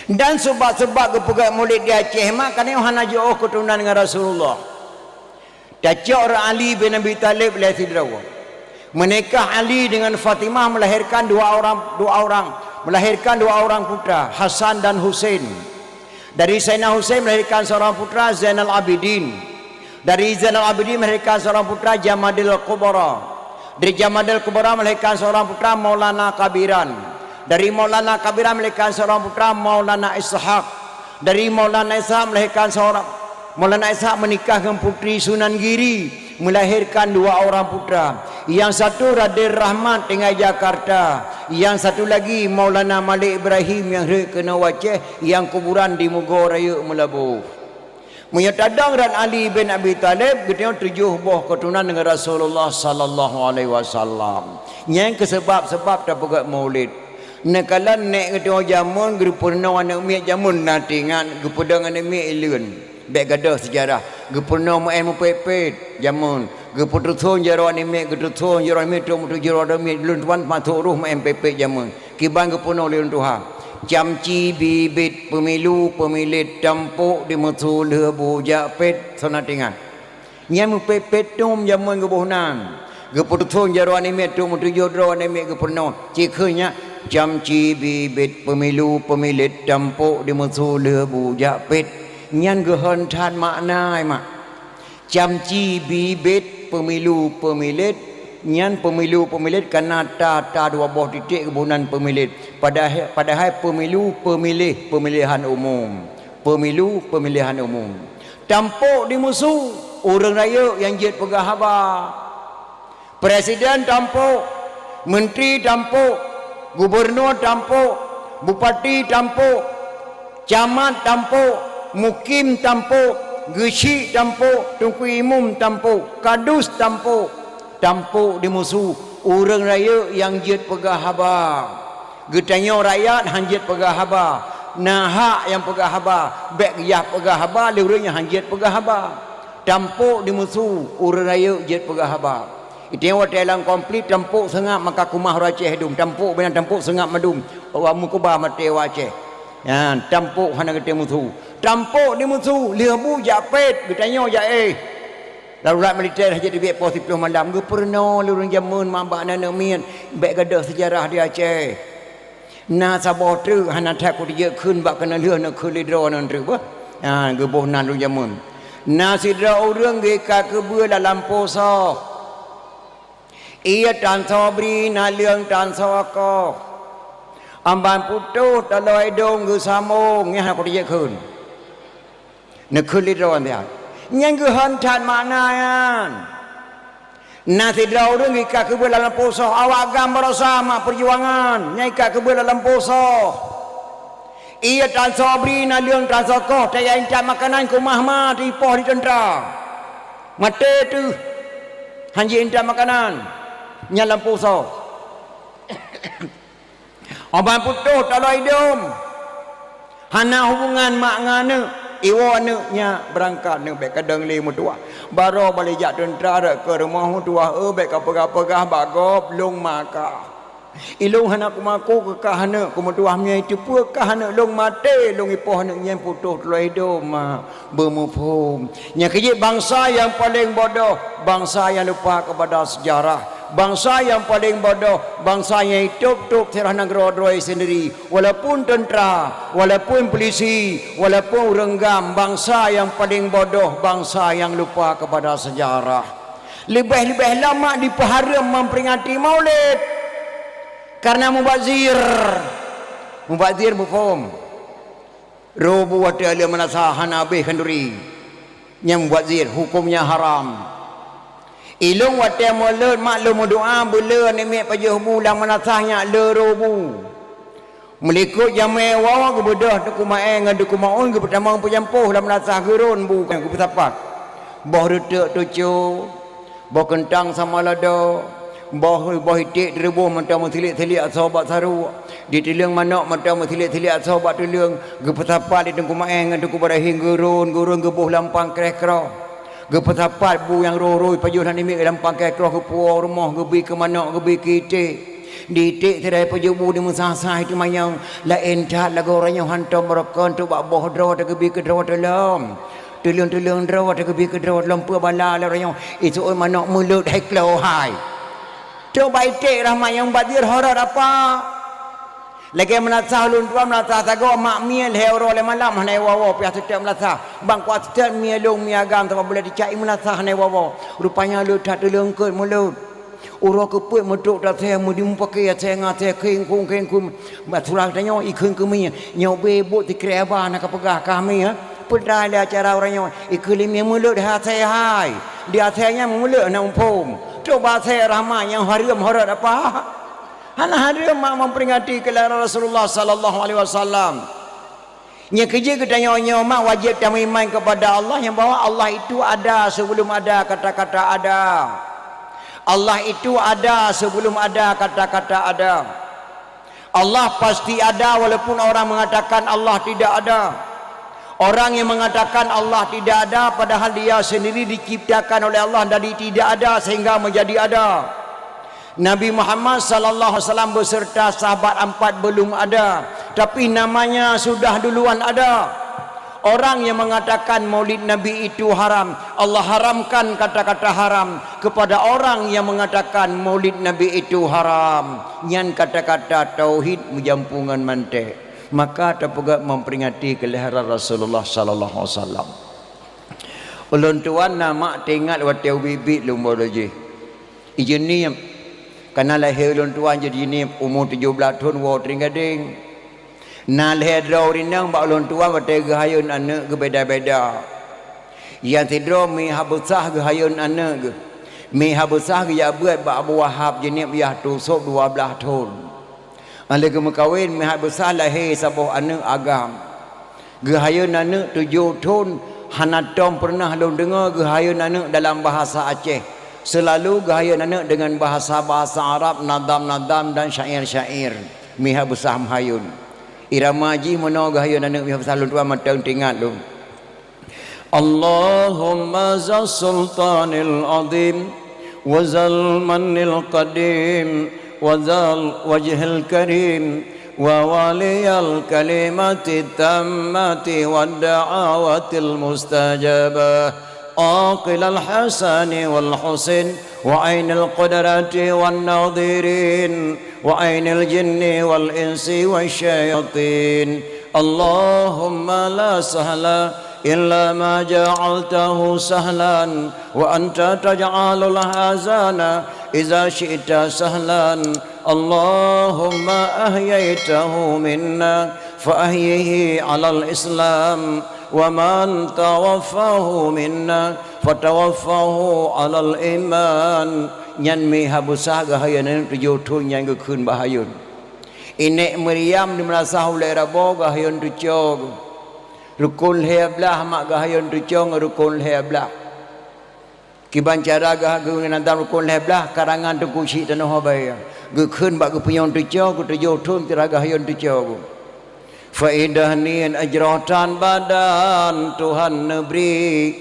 Dan seubab-seubab geupeugét mulod di Aceh mak, karena hana jiôh keuturonan ngon Rasulullah. Tacok rot Ali bin Abi Thalib lé sidroe. Meunikah Ali dengan Fatimah melahirkan dua orang, dua orang, melahirkan dua orang putra, Hasan dan Husain. Dari Sayyidina Husain melahirkan seorang putra, Zainal Abidin. Dari Zainal Abidin melahirkan seorang putra, Jamadil Kubra. Dari Jamadil Kubra melahirkan seorang putra, Maulana Kabiran. Dari Maulana Kabiran melahirkan seorang putra, Maulana Ishak. Dari Maulana Ishak melahirkan seorang, Maulana Ishak menikah dengan Putri Sunan Giri, melahirkan dua orang putra. Yang satu Raden Rahmat tinggal Jakarta, yang satu lagi Maulana Malik Ibrahim nyang rhot keunoe u Aceh, nyang kuburan di Mugo Rayeuk Meulaboh. Meunyoe tadong rot Ali bin Abi Thalib, geutanyoe tujoh boh keuturonan deungon Rasulullah sallallahu alaihi wasallam. Nyan keuh seubab-seubab tapeugét Maulid. Neukalon nèk geutanyoe jameun geupeurunoe aneuëk miet jameun na teuingat, geupeudong aneuëk miet ileuen. Bék gadôh seujarah. Geupeurunoe meu'én meupét-pét jameun. Geupeututhon jaroe aneuëk miet, geututhon jaroe aneuëk miet, trok meutujoh jaroe aneuëk miet, lôn tuan masôk roh meu'én pét-pét jameun. Kiban geupeurunoe lé ureuëng tuha. Camci bibit peumilu peumilet tampok di meusu lheueh bu jak pét, soe na teuingat. Nyan meupét-pét tom jameun geuboh nan. Geupeututhon jaroe aneuëk miet, trok meutujoh droe aneuëk miet geupeurunoe. Cikheun nyan, camci bibit peumilu peumilet tampok di meusu lheueh bu jak pét. Nyan geuhon that makna, mak. Camci bibit peumilu peumilet, nyan peumilu peumilet kana ta, ta dua boh titik geuboh nan peumilet. Padahai, padahai peumilu peumiléh, peumilihan umum. Peumilu pemilihan umum. Tampok di meusu, ureuëng rayeuk nyang jeuet peugah haba. Presiden tampok, menteri tampok, gubernur tampok, bupati tampok, camat tampok, mukim tampok, geuchik tampok, teungku imum tampok, kadus tampok. Tampok di meusu, ureuëng rayeuk nyang jeuet peugah haba. Geutanyoe rakyat han jeuet peugah haba. Na hak nyang peugah haba, bék geujak peugah haba lé ureuëng nyang han jeuet peugah haba. Tampok di meusu, ureuëng rayeuk jeuet peugah haba. Itanyoe watée lam konflik tampok seungab maka keumah ureuëng Aceh dum, tampok binan tampok seungab mandum, awak meukeubah maté awak Aceh. Nyan, tampok hana geutem meusu. Tampok di meusu, lheueh bu jak pét, geutanyoe jak éh. Darurat militer hana jeuet teubiet poh siplôh malam, geupeurunoe lé ureuëng jameun mak bak aneuk miet, bék gadôh seujarah di Aceh. Na saboh treuk hana that kuteubiet kheun bak keuneulheueh neukheun lé droe nyan treuk beuh. Ha, geuboh nan ureuëng jameun. Na sidroe ureuëng geuikat keubeue lam lampôh soh. Ié tan soe bri, na leueng tan soe koh. Amban putôh taloe idông geusamong, nyan hana kuteubiet kheun. Neukheun lé droe nyan. Nyan geuhon that makna nyan. Na sidroe ureuëng ikat keubeue lam lampôh soh, awak GAM baroesa mak peujuangan, nyan ikat keubeue lam lampôh soh. Ié tan soe bri, na leueng tan soe koh, tajak intat makanan keumah ma, teuipoh di teuntra. Maté teuh, hana jeuet intat makanan, nyan lampôh soh. Amban putôh taloe idông. Hana hubungan mak ngon aneuk, iwoe aneuk nyak beurangkat, aneuk bék kadang lé meutuwah. Baroe balée jak teuntra rot keu rumoh meutuwah, eu bék kapeugah-peugah bak gob lôn ma kah. Ilôn hana kumaku keu kah aneuk, keu meutuwah meunyoe iteupeue kah aneuk lôn maté, lôn ipoh aneuk nyan putôh taloe idông ma. Beumuphom. Nyang keujeuet bansa nyang paleng bodoh, bansa nyang lupa kepada sejarah. Bansa nyang paleng bodoh, bansa nyang itôb-tôb sirah nanggroe droe sendiri. Walaupun teuntra, walaupun peulisi, walaupun ureuëng GAM, bansa nyang paleng bodoh, bansa nyang lupa kepada sejarah. Leubeh-leubeh lama dipeuhareuem memperingati Maulid karena mubazir. Mubazir muphom. Rôh bu watée lé meunasah hana habéh khanduri. Nyang mubazir hukömnya haram. Ilôn watée mulod mak lôn meudoá beuleu aneuk miet pajoh bu lam meunasah nyak le rôh bu. Meulikot jamé woe geubeudôh Teungku Maé ngon Teungku Maun geupeutamong peujampôh lam meunasah geurôn bu nyan geupeusapat. Boh reuteuk tucô, boh keuntang sama lada, boh, boh iték teureubôh mantong meusilik-silik asoe bak saruek, di teuleueng manok mantong meusilik-silik asoe bak teuleueng, geupeusapat lé Teungku Maé ngon Teungku Barahim geurôn-geurôn geuboh lam pangkréh kroh. Geupeusapat bu nyang rôh-rôh pajoh aneuk miet lam pangkréh kroh geupuwoe rumoh geubi keu manok geubi keu iték. Di iték sidroe pajoh bu di meusah-sah teumanyong, laén that lagoe uroe nyoe hantom beurokon trok bak boh droe teugeubri keu droe teuh lom. Teuleueng-teuleueng droe teugeubri keu droe lom peue bala lé uroe nyoe, iseuôt manok mulod hai klo hai. Trok bak iték rahmat nyang mubazir horot apa? Lagée meunasah ulôn tuan meunasah sagoe mak miet lhée uroe lhée malam hana iwoe-woe piah seutôt meunasah. Bang kuat seutôt mie lôn mie agam sabab buleuen ticak i meunasah hana iwoe-woe. Rupanya le that teuleueng keu mulod. Uroe keupeuet meutrok tasée meudi mupakée asée ngon asée kheun-kheun kheun-kheun. Bak surah tanyoe ikheun keu mie, nyoe bé buet sikrek haba na kapeugah kah mie, eh? Peudai lé acara uroe nyoe, ikheun lé mie mulod hai asée hai. Di asée nyan mulod na muphom. Trok bak asée rahmat nyang hareuem horot apa? Hana hareuem mak memperingati keulahiran Rasulullah sallallahu alaihi wasallam. Nyang keujeuet geutanyoe nyoe mak wajéb tameuiman kepada Allah nyang bahwa Allah itu ada sebelum ada kata-kata ada. Allah itu ada sebelum ada kata-kata ada. Allah pasti ada walaupun orang mengatakan Allah tidak ada. Orang yang mengatakan Allah tidak ada padahal dia sendiri diciptakan oleh Allah dari tidak ada sehingga menjadi ada. Nabi Muhammad sallallahu alaihi wasallam beserta sahabat empat belum ada, tapi namanya sudah duluan ada. Orang yang mengatakan maulid Nabi itu haram, Allah haramkan kata-kata haram kepada orang yang mengatakan maulid Nabi itu haram. Nyan kata-kata tauhid meujampu ngon mantek. Maka tapeugah memperingati kelahiran Rasulullah sallallahu alaihi wasallam. Ulôn tuan na mak teuingat watée ubit-ubit lôn baroe jih. Ijeunieb, kana lahé ulôn tuan jeuet jineub umu tujoh blaih thon woe teuring gadeng. Na lhée droe ureuëng inong bak ulôn tuan watée geuhayôn aneuk geubeda-beda. Nyang sidroe meuhah beusah geuhayôn aneuk geuh. Meuhah beusah geujak beuet bak Abu Wahab jineub yah tusôb dua blaih thon. Óh lheueh geumeukawen meuhah beusah lahé saboh aneuk agam. Geuhayôn aneuk tujoh thon hana tom peureunah lôn deungoe geuhayôn aneuk dalam bahasa Aceh. Seulalu geuhayôn aneuk deungon bahasa-bahasa Arab, nadam-nadam dan syair-syair. Meuhah beusah meuhayôn. Irama jih meunoe geuhayôn aneuk meuhah beusah lôn tuan mantong teuingat lôn. اللهم ذا السلطان العظيم وذا المن القديم وذا الوجه الكريم ووالي الكلمة التامة والدعوة المستجابة. عاقل الحسن والحسين وعين القدرة والناظرين وعين الجن والإنس والشياطين. اللهم لا سهل إلا ما جعلته سهلا وأنت تجعل الحزن إذا شئت سهلا. اللهم أحييته منا فأحيه على الإسلام ومن توفاه منا فتوفاه على الإيمان. Nyan mi Habsah geuhayôn tujoh thôn nyang geukheun bak hayôn. Inék Maryam di Madrasah Ulée Rabo geuhayôn tucoe. Rukon lhée blaih mak geuhayôn tucoe ngon rukon lhée blaih. Kiban cara geuh-, geuh-, geuneuk rukon lhée blaih karangan Teungku Chik Tanoh Abée. Geukheun bak geupunyueng tucoe keu tujoh thôn sira geuhayôn tucoe. Faedah niet jroh tan badan Tuhan neubri.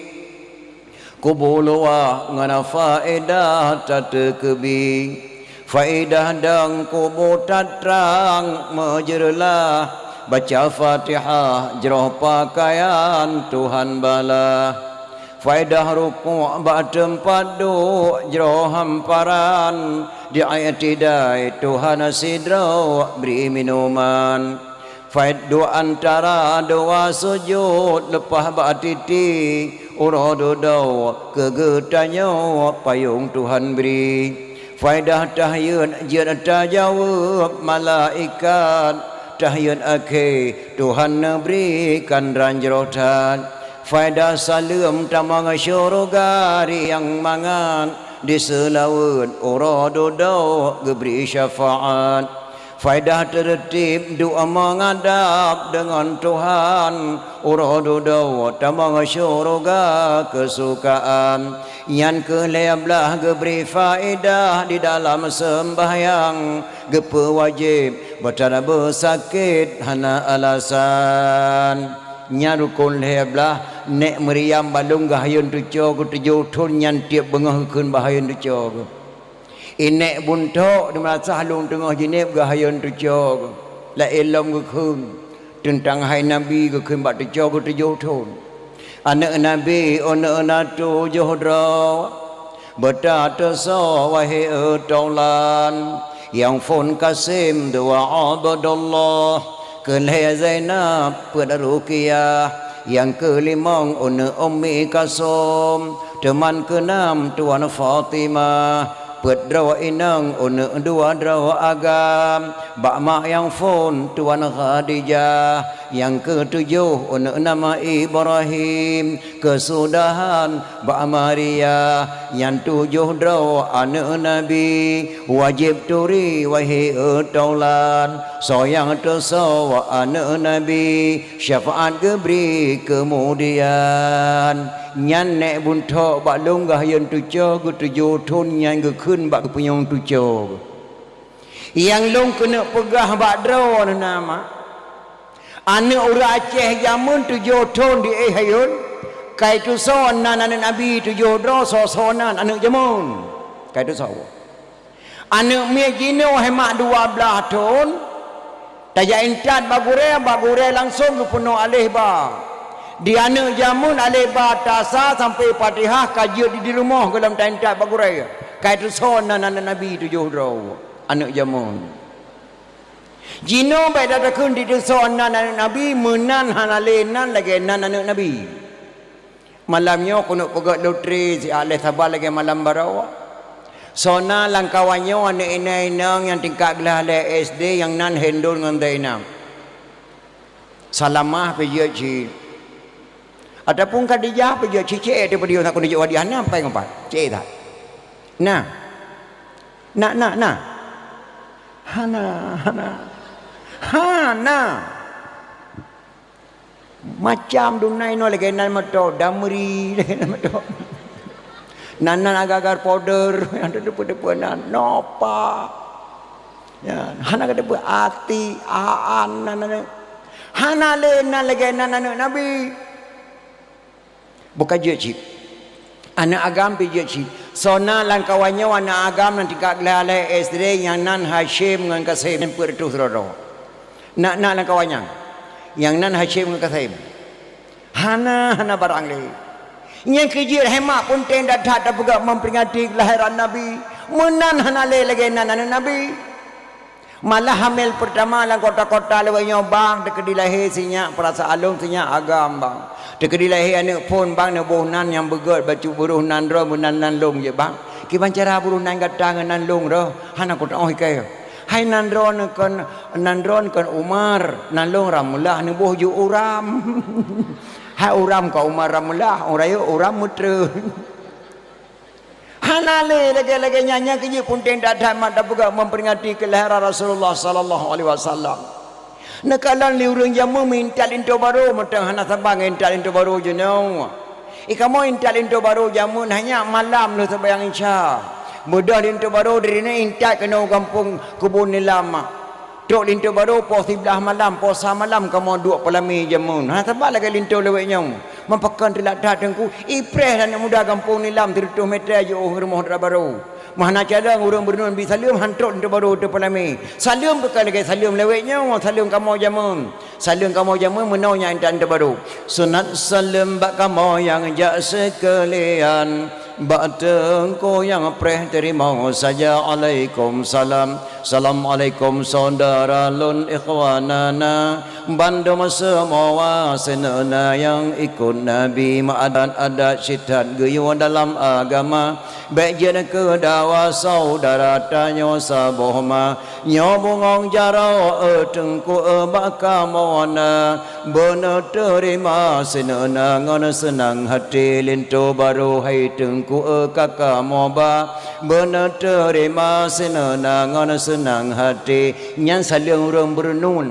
Kubu luwah ngon faedah tateukeubi. Faedah dong kubu tatrang meujeureulah. Baca Fatihah jroh pakaian Tuhan balah. Faedah rukuk bak teumpat duek jroh hamparan. Di i'tidai Tuhan sidroe bri minuman. Faid duek antara dua sujud leupah bak titi, uroe dudoe keu geutanyoe payong Tuhan bri. Faedah tahiyat jeuet tajaweueb malaikat, tahiyat akhé Tuhan neubri kandran jroh that. Faedah saleuem tamong syeuruga riang mangat, di seulaweuet uroe dudoe geubri syafaat. Faedah teureutib doa meungadab deungon Tuhan, uroe dudoe tamong syeuruga keusukaan. Nyan keuh lhée blaih geubri faedah di dalam seumbahyang, geupeuwajéb batara beusakét hana alasan. Nyan rukon lhée blaih, nék Maryam bak lôn geuhayôn tucoe keu tujoh thôn nyan tieb beungoh geukheun bak hayôn tucoe. Inék Buntok di Madrasah Lôn Teungoh Jeunève geuhayôn tucoe, laén lom geukheun teuntang hai Nabi geukheun bak tucoe keu tujoh thôn. Aneuëk Nabi, aneuëk na tujoh droe, beutateusoe wahé taulan, nyang phôn Kasém dua Abdullah, keu lhée Zainab peuet Ruqayyah, nyang keulimong aneuëk Ummi Kalsum, teuma keunam Tuan Fatimah, peuet droe inong aneuëk dua droe agam, bak mak nyang phôn Tuan Khadijah, nyang keutujoh aneuëk nama Ibrahim, keusudahan bak Maria, nyan tujoh droe aneuëk Nabi, wajéb turi wahé taulan, soe nyang teusoe aneuëk Nabi, syafaat geubri keumudian. Nyan nék Buntok bak lôn geuhayôn tucoe keu tujoh thôn nyan geukheun bak geupunyueng tucoe. Nyang lôn keuneuk peugah bak droeneuh na mak, aneuëk ureuëng Aceh jameun tujoh thôn di éh hayôn, ka iteusoe nan aneuëk Nabi tujoh droe, soe-soe nan aneuëk jameun. Ka iteusoe. Aneuëk miet jinoe hai mak dua blaih thôn, tajak intat bak gurée, bak gurée langsong geupeunoh aleh ba. Di aneuëk jameun aleh ba tasa sampoe Fatihah ka jeuet di, di rumoh gohlom taintat bak gurée. Ka iteusoe nan aneuëk Nabi tujoh droe, aneuëk jameun. Jinoe bék tatakheun titeusoe nan aneuëk Nabi, meunan hana lé nan lagée nan aneuëk Nabi. Malam nyoe keuneuk peugét lotri siat lhée saban lagée malam baroe. Soe na lam kawan nyoe aneuëk inong-inong nyang tingkat gleh lhée S D nyang nan Hindun ngon Zainab. Salamah pih jeuet cit. Ataupun Khadijah pih jeuet cit, cit, eh, teupeudiyong takon jeuet wadiah na, pai ngon pat. Cit that. Na. Na, na, na. Hana, hana. Hana. Macam dunai nyoe lagée nan meuto, Damri lagée nan meuto. Nan, nan agar-agar powder, nyang teupeue-teupeue nan, Nova. Ya, hana ka teupeue Ati, Aan, nan, nan. Hana lé nan lagée nan aneuëk Nabi. Buka jeuet cit. Aneuëk agam pih jeuet cit. Soe na lam kawan nyoe aneuëk agam nyang tingkat gleh lhée S D nyang nan Hasyim ngon Kasém peuet reutôh sidroe-droe. Na, na lam kawan nyan. Nyang nan Hasyim ngon Kasém. Hana, hana barang lé. Nyang keujeuet hai mak peunteng that-that tapeugah memperingati kelahiran Nabi. Meunan hana lé lagée nan aneuëk Nabi. Malah hamil pertama lam kota-kota lawét nyoe bang, teukeudi lahé sinyak perasaan lôn, sinyak agam bang. Teukeudi lahé aneuëk phon bang, neuboh nan nyang beugét bacut buroh nan droe meunan nan lôn jeuet bang. Kiban cara buroh nan gata ngon nan lôn roh, hana kuteuoh ikée. Hai nan droe kon, nan droe kon Umar, nan lôn Ramlah neuboh ju Uram. Hai Uram ka Umar Ramlah, Uram Uram Meutre. Hana lé lagée-lagée nyan, nyang keujeuet peunteng that-that mak tapeugah memperingati kelahiran Rasulullah sallallahu alaihi wasallam. Neukalon lé ureuëng jameun meuintat linto barô, mantong hana saban ngon intat linto barô jinoe. Ikamoe intat linto barô jameun hanya malam lheueh seumayang Isya. Beudôh linto barô dari nyan intat keunoe gampông Keubon Nilam. Trok linto barô poh siblaih malam, poh sa malam kamoe duek peulamé jameun. Hana saban lagée linto lawét nyoe. Meupakon teulat that teungku, ipreh aneuëk muda gampông Nilam sireutôh meter jiôh rumoh dara barô. Meuhana calon ureuëng beureunun bi saleuem han trok linto barô teupeulamé. Saleuem keu ka lagée saleuem lawét nyoe, saleuem kamoe jameun. Saleuem kamoe jameun meunoe nyang intat linto barô. Sunat saleuem bak kamoe nyang jak seukeulian. Bak teungku nyang preh teurimong saja alaikum salam. Assalamualaikum saudara lôn ikhwanana. Bandum seumoa seuneuna nyang ikot Nabi meuadat-adat sitat geuyue dalam agama. Bék jeuet keu dawa saudara tanyoe saboh ma. Nyoe bungong jaroe teungku bak kamoe na. Beuneuteurima seuneuna ngon seunang hati linto barô hai teungku ka kamoe ba. Beuneuteurima seuneuna ngon seunang hati. Nyan saleuem ureuëng beureunun.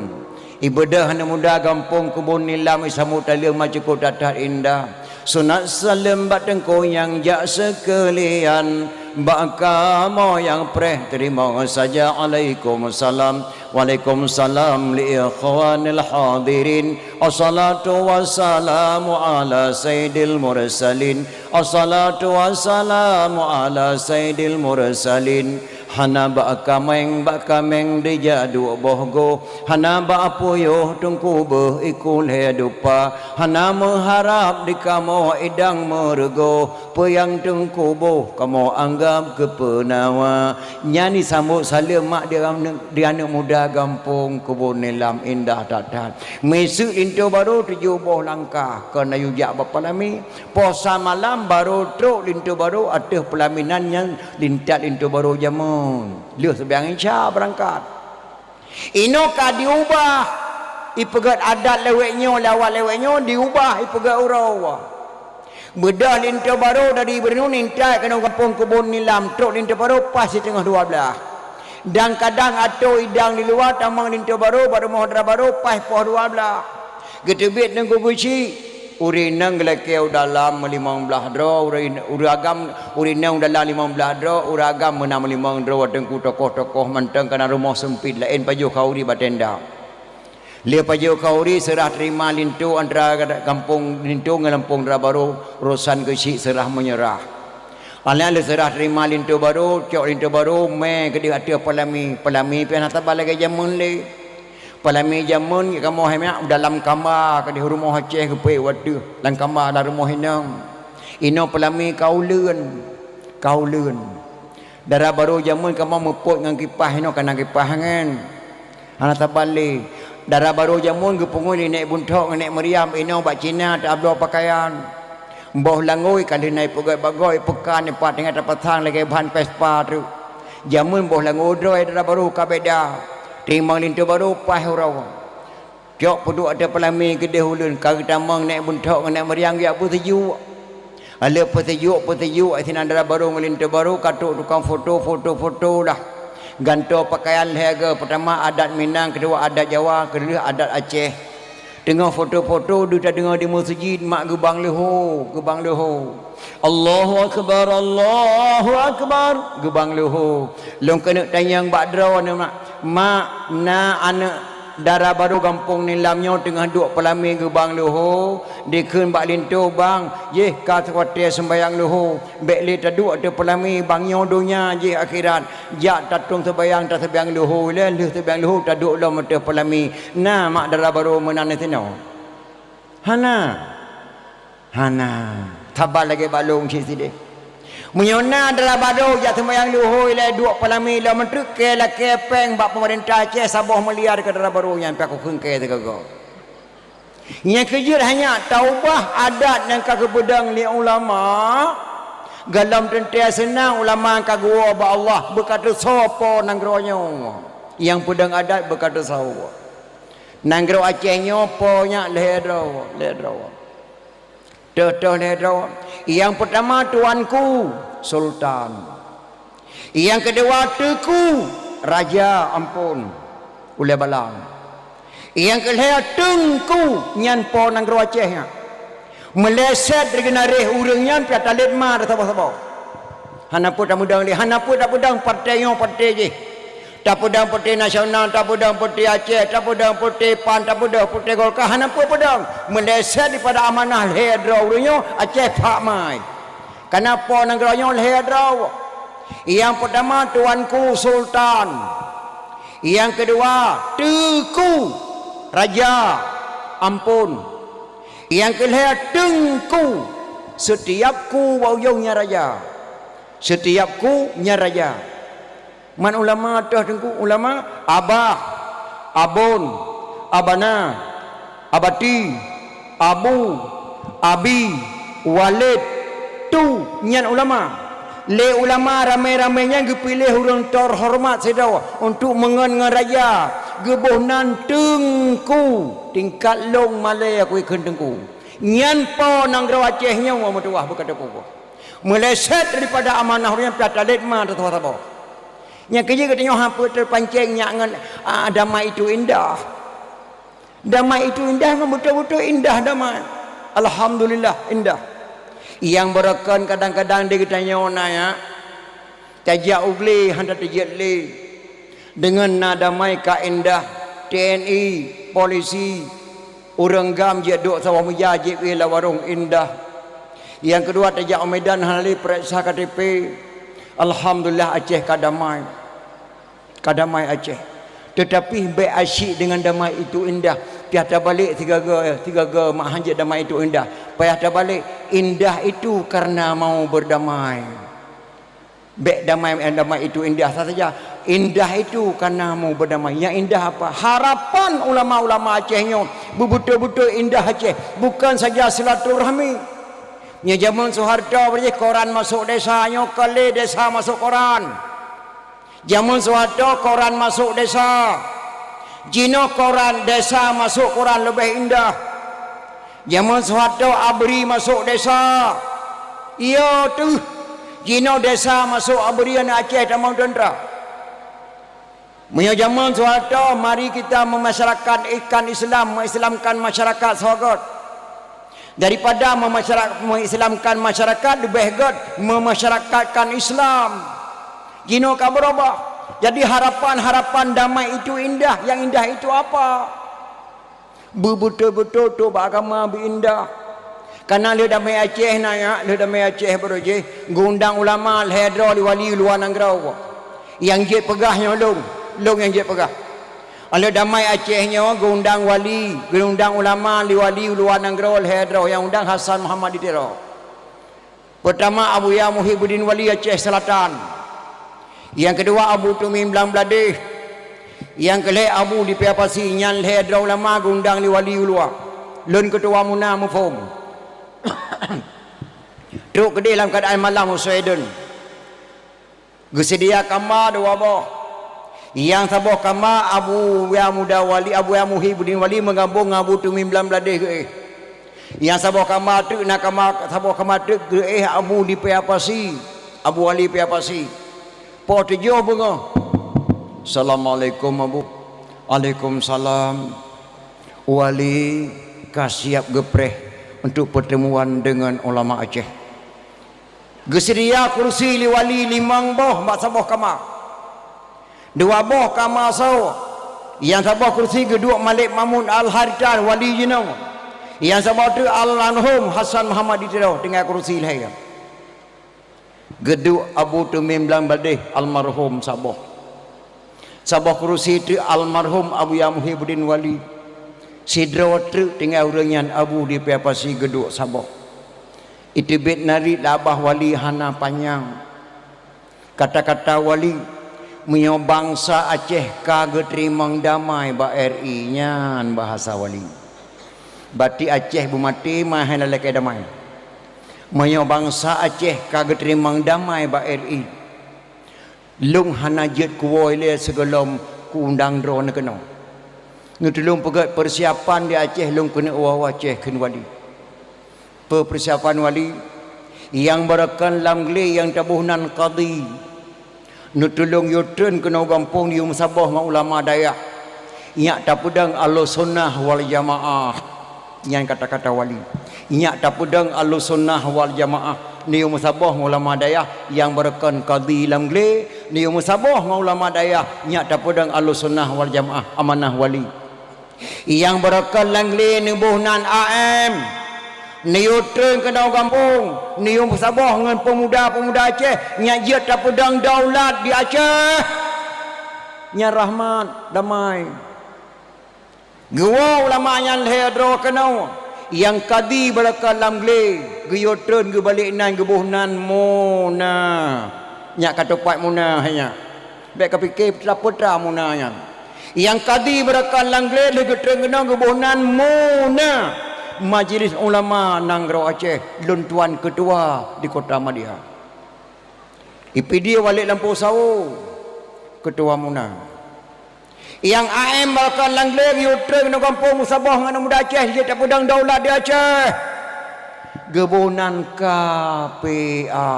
Ibeudôh aneuëk muda gampông Keubon Nilam isambot taleueng ma cukôp that-that indah. Sunat saleuem bak teungku nyang jak seukeulian. Bak kamoe nyang preh teurimong saja alaikum salam. Waalaikumsalam li ikhwanil hadirin. Assalatu wassalamu ala sayyidil mursalin. Assalatu wassalamu ala sayyidil mursalin. Hana bak kaméng, bak kaméng dijak duek boh goh. Hana bak puyoh teungku beuh iku lhée dupa. Hana meuharab di kamoe idang meureugoh. Peue nyang teungku boh kamoe anggab keu peunawa. Nyan jisambot saleuem mak di aneuëk, di aneuëk muda gampông Keubon Nilam indah that-that. Miseuk linto barô tujoh boh langkah keuneuk jak bak peulamé. Poh sa malam barô trok linto barô ateueh peulaminan nyan lintat linto barô jameun. Lheueh seumayang Isya beurangkat. Inoe ka diubah, ipeugét adat lawét nyoe, lawét lawét nyoe diubah ipeugét uroe. Beudôh linto barô dari Beureunun intat keunoe gampông Keubon Nilam, trok linto barô paih siteungoh dua blaih. Dan kadang atô idang di luwa tamong linto barô bak rumoh dara barô paih poh dua blaih. Geuteubiet Teungku Geuchik, ureuëng inong geulakée u dalam meulimong blaih droe, ureuëng, ureuëng agam, ureuëng inong u dalam limong blaih droe, ureuëng agam meunan meulimong droe, Teungku, tokoh-tokoh mantong kana rumoh seumpit laén pajoh khauri bak tenda. Lheueh pajoh khauri seurah teurima linto antara gampông linto ngon gampông dara barô urosan Geuchik seurah meunyeurah. Alah lheueh seurah teurima linto barô, cok linto barô, mé keudeh ateueh peulamé. Peulamé pih hana saban lagée jameun lé. Peulamé jameun kamoe hai mak dalam kamba keudeh rumoh Aceh geupeuék watée lam kamba lam rumoh inong. Inoe peulamé ka uleuen, ka uleuen. Dara barô jameun kamoe meupot ngon kipah inoe kana kipah angén. Hana saban lé. Dara barô jameun geupeungui lé Nék Bunthok ngon Nék Maryam inoe bak Cina tabloe peukayan. Boh langôi ka lheueh na ipeugét bak goe peukan ipat teungoh tapasang lagée ban Vespa treuk. Jameun boh langôi droe dara barô ka beda. Teurimong linto barô paih uroe. Cok peuduek ateueh peulamé keudeh ulôn ka geutamong Nék Bunthok ngon Nék Maryam geujak peusijuek. Lheueh peusijuek-peusijuek sinan dara barô ngon linto barô ka trok tukang foto, foto-foto lah. Gantoe peukayan lhée goe, peutama adat Minang, keudua adat Jawa, keulheueh adat Aceh. Teungoh foto-foto deuh tadeungoe di meuseujid mak geubang leuho, geubang leuho. Allahu akbar, Allahu akbar, geubang leuho. Lôn keuneuk tanyong bak droeneuh mak, mak na aneuëk dara barô gampông Nilam nyoe teungoh duek peulamé geubang leuho, dikheun bak linto bang, jéh ka watée seumbayang leuho, bék lé taduek ateueh peulamé bang nyoe donya jéh akhirat, jak tatong seumbayang taseumbayang leuho lé lheueh seumbayang leuho taduek lom ateueh peulamé, na mak dara barô meunan sinoe? Hana. Hana. Saban lagée bak lôn cit sideh. Meunyoe na dara barô jak seumayang luhôi lé duek peulami lom meutreuk kée lakée péng bak peumeurintah Aceh saboh miliar keu dara barô nyan pih aku kheun kée sigoe-goe. Nyang keujeuet hanya taubah adat nyang ka geupeudong lé ulama, gohlom teuntée seunang ulama ka geuwoe bak Allah beuka teusoe po nanggroe nyoe. Nyang peudong adat beuka teusoe. Nanggroe Aceh nyoe po nyak lhée droe, lhée droe. Teuh-teuh lhée droe. Nyang peutama tuanku, sultan. Nyang keudua teuku, raja, amphon, ulée balang. Nyang keulhée teungku, nyan po nanggroe Aceh nyan. Meuleset di geunaréh ureuëng nyan pih talét ma saboh-saboh. Hana peue tapeudong lé, hana peue tapeudong partai nyoe partai jih. Tapeudong partai nasional, tapeudong partai Aceh, tapeudong partai pan, tapeudong partai Golkar, hana peue peudong. Meuleset dipada amanah lhée droe ureuëng nyoe, Aceh phak mai. Kana po nanggroe nyoe lhée droe. Nyang peutama tuanku sultan. Nyang keudua teuku raja, amphon. Nyang keulhée teungku, setiap ku bak ujong nyan raja. Setiap ku nyan raja. Man ulama teuh teungku, ulama abah, abon, abana, abati, abu, abi, walid, tu nyan ulama. Lé ulama ramé-ramé nyan geupiléh ureuëng teuhoreumat sidroe untuk meungon ngon raja, geuboh nan teungku, tingkat lôn malée aku ikheun teungku. Nyan po nanggroe Aceh nyoe meutuwah beuka teupeue. Meuleset daripada amanah ureuëng nyan pih talét ma teusoe saboh. Nyang keujeuet geutanyoe hana peue teupancéng nyak ngon, ah, damai itu indah. Damai itu indah, memang betul-betul indah damai. Alhamdulillah, indah. Nyang beureukan kadang-kadang di geutanyoe na nyak, tajak u glé hana tajeuet lé. Deungon na damai ka indah, T N I, polisi, ureuëng gam jeuet duek saboh meja jeuet wéh lam warong indah. Nyang keudua tajak u Medan hana lé peuriksa K T P. Alhamdulillah Aceh ka damai. Ka damai Aceh. Tetapi bék asyik dengan damai itu indah. Payah tabalek sigaga, sigaga mak hanjeuet damai itu indah. Payah tabalek, indah itu karena mau berdamai. Bék damai, eh, damai itu indah saja. Indah itu karena mau berdamai. Yang indah apa? Harapan ulama-ulama Aceh nyoe beubeutôi-beutôi indah Aceh. Bukan saja silaturahmi. Nyoe jameun Soeharto beuréh koran masuk desa, nyoe ka lé desa masuk koran. Jameun Soeharto koran masuk desa. Jinoe koran desa masuk koran leubeh indah. Jameun Soeharto abri masuk desa. Iya teuh. Jinoe desa masuk abri aneuk Aceh tamong teuntra. Meunyoe jameun Soeharto, mari kita memasyarakat-, ikan Islam, mengislamkan masyarakat sagoe. Daripada memasyara-, mengislamkan masyarakat, leubeh göt memasyarakatkan Islam. Jinoe ka beurubah. Jadi harapan-harapan damai itu indah, yang indah itu apa? Beubeutôi-beutôi trok bak agama beu indah. Kana lheueh damai Aceh na nyak, lheueh damai Aceh baroe jih, geuundang ulama lhée droe lé wali luwa nanggroe. Nyang jeuet peugah nyoe lôn, lôn nyang jeuet peugah. Lheueh damai Aceh nyoe geuundang wali, geuundang ulama lé wali luwa nanggroe lhée droe, nyang undang Hasan Muhammad di Tiro. Peutama Abuya Muhibuddin Wali Aceh Selatan. Nyang keudua Abu Tumim Blang Bladeh. Nyang keulhée Abu di Paya Pasi, nyan lhée droe ulama geuundang lé wali u luwa. Lôn keutuwa muna muphom. Trok keudeh lam keuadaan malam u Sweden. Geuseudia kama dua boh. Nyang saboh kama Abuya Muda Wali, Abuya Muhibuddin Wali meugabong ngon Abu Tumim Blang Bladeh geuéh. Nyang saboh kama teuk na kama, saboh kama teuk geuéh Abu di Paya Pasi, Abu Wali Paya Pasi. Poh tujoh beungoh. Assalamualaikum, Abu. Waalaikumsalam. Wali ka siap geupreh untuk pertemuan dengan ulama Aceh. Geuseudia kursi lé wali limong boh bak saboh kama. Dua boh kama soe. Nyang saboh kursi geuduek Malik Mahmud Al-Haritan wali jinoe. Nyang saboh teuk almarhum Hasan Muhammad di Tiro tinggai kursi lhée. Geuduek Abu Tumim Blang Bladeh almarhum saboh. Saboh kursi teuk almarhum Abuya Muhibuddin Wali. Sidroe treuk tinggai ureuëng nyan Abu di Paya Pasi geuduek saboh. Iteubiet narit lé babah wali hana panyang. Kata-kata wali, meunyoe bansa Aceh ka geuteurimong damai bak R I, nyan bahasa wali. Bati Aceh beumaté meuhai lakée damai. Meunyoe bansa Aceh ka geuteurimong damai bak R I, lôn hana jeuet kuwoe lé sigohlom kuundang droeneuh keunoe. Neutulông peugét peusiapan di Aceh lôn keuneuk woe Aceh kheun wali. Peue peusiapan wali? Nyang beureukan lam glé nyang taboh nan kadi. Neutulông yue treun keunoe gampông yue meusaboh ngon ulama dayah. Nyak tapeudong Ahlussunnah wal Jamaah. Nyan kata-kata wali. Nyak tapeudong Ahlussunnah wal Jamaah. Neuyue meusaboh ngon ulama dayah nyang beureukan kadi lam glé, neuyue meusaboh ngon ulama dayah nyak tapeudong Ahlussunnah wal Jamaah, amanah wali. Nyang beureukat lam glé neuboh nan A M. Neuyue treun keunoe gampông, neuyue meusaboh ngon peumuda-peumuda Aceh nyang jeuet tapeudong daulat di Aceh. Nyan rahmat, damai. Geuwoe ulama nyan lhée droe keunoe, nyang kadi beureukat lam glé, geuyue treun geubalek nan geuboh nan Muna. Nyak ka teupat Muna hai nyak. Bék ka pike peue-peue Muna nyan. Nyang kadi beureukat lam glé lheueh geutreun keunoe geuboh nan Muna, Majlis Ulama Nanggroe Aceh, lôn tuan keutua di Kota Madya. I Pidie Walek Lampôh Sawo, keutua Muna. Nyang A M beureukat lam glé geuyue treun keunoe gampông meusaboh ngon aneuk muda Aceh jeuet tapeudong daulat di Aceh. Geuboh nan K P A.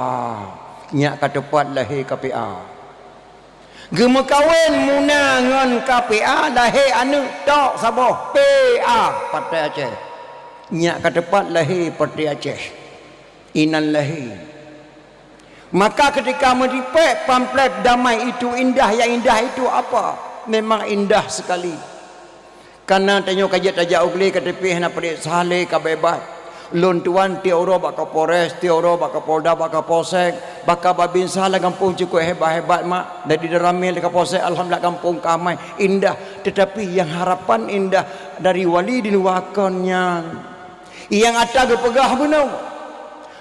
Nyak ka teupat lahé K P A. Geumeukawen Muna ngon K P A, lahé aneuk tok saboh, P A, Partai Aceh. Nyak ka teupat lahé Partai Aceh. Inan lahé. Maka ketika meuripek pamflet Damai Itu Indah, yang indah itu apa? Memang indah sekali. Kana tanyoe ka jeuet tajak u glé, ka teupih hana peureuksa lé, ka beubat. Lôn tuan tiep uroe bak Kapolres, tiep uroe bak Kapolda, bak Kapolsek, bak Babinsa lam gampông cukup hebat-hebat mak. Dari Danramil, Kapolsek, alhamdulillah gampông ka amai, indah. Tetapi yang harapan indah dari wali di luwa kon nyan. Nyang ata geupeugah bunoe.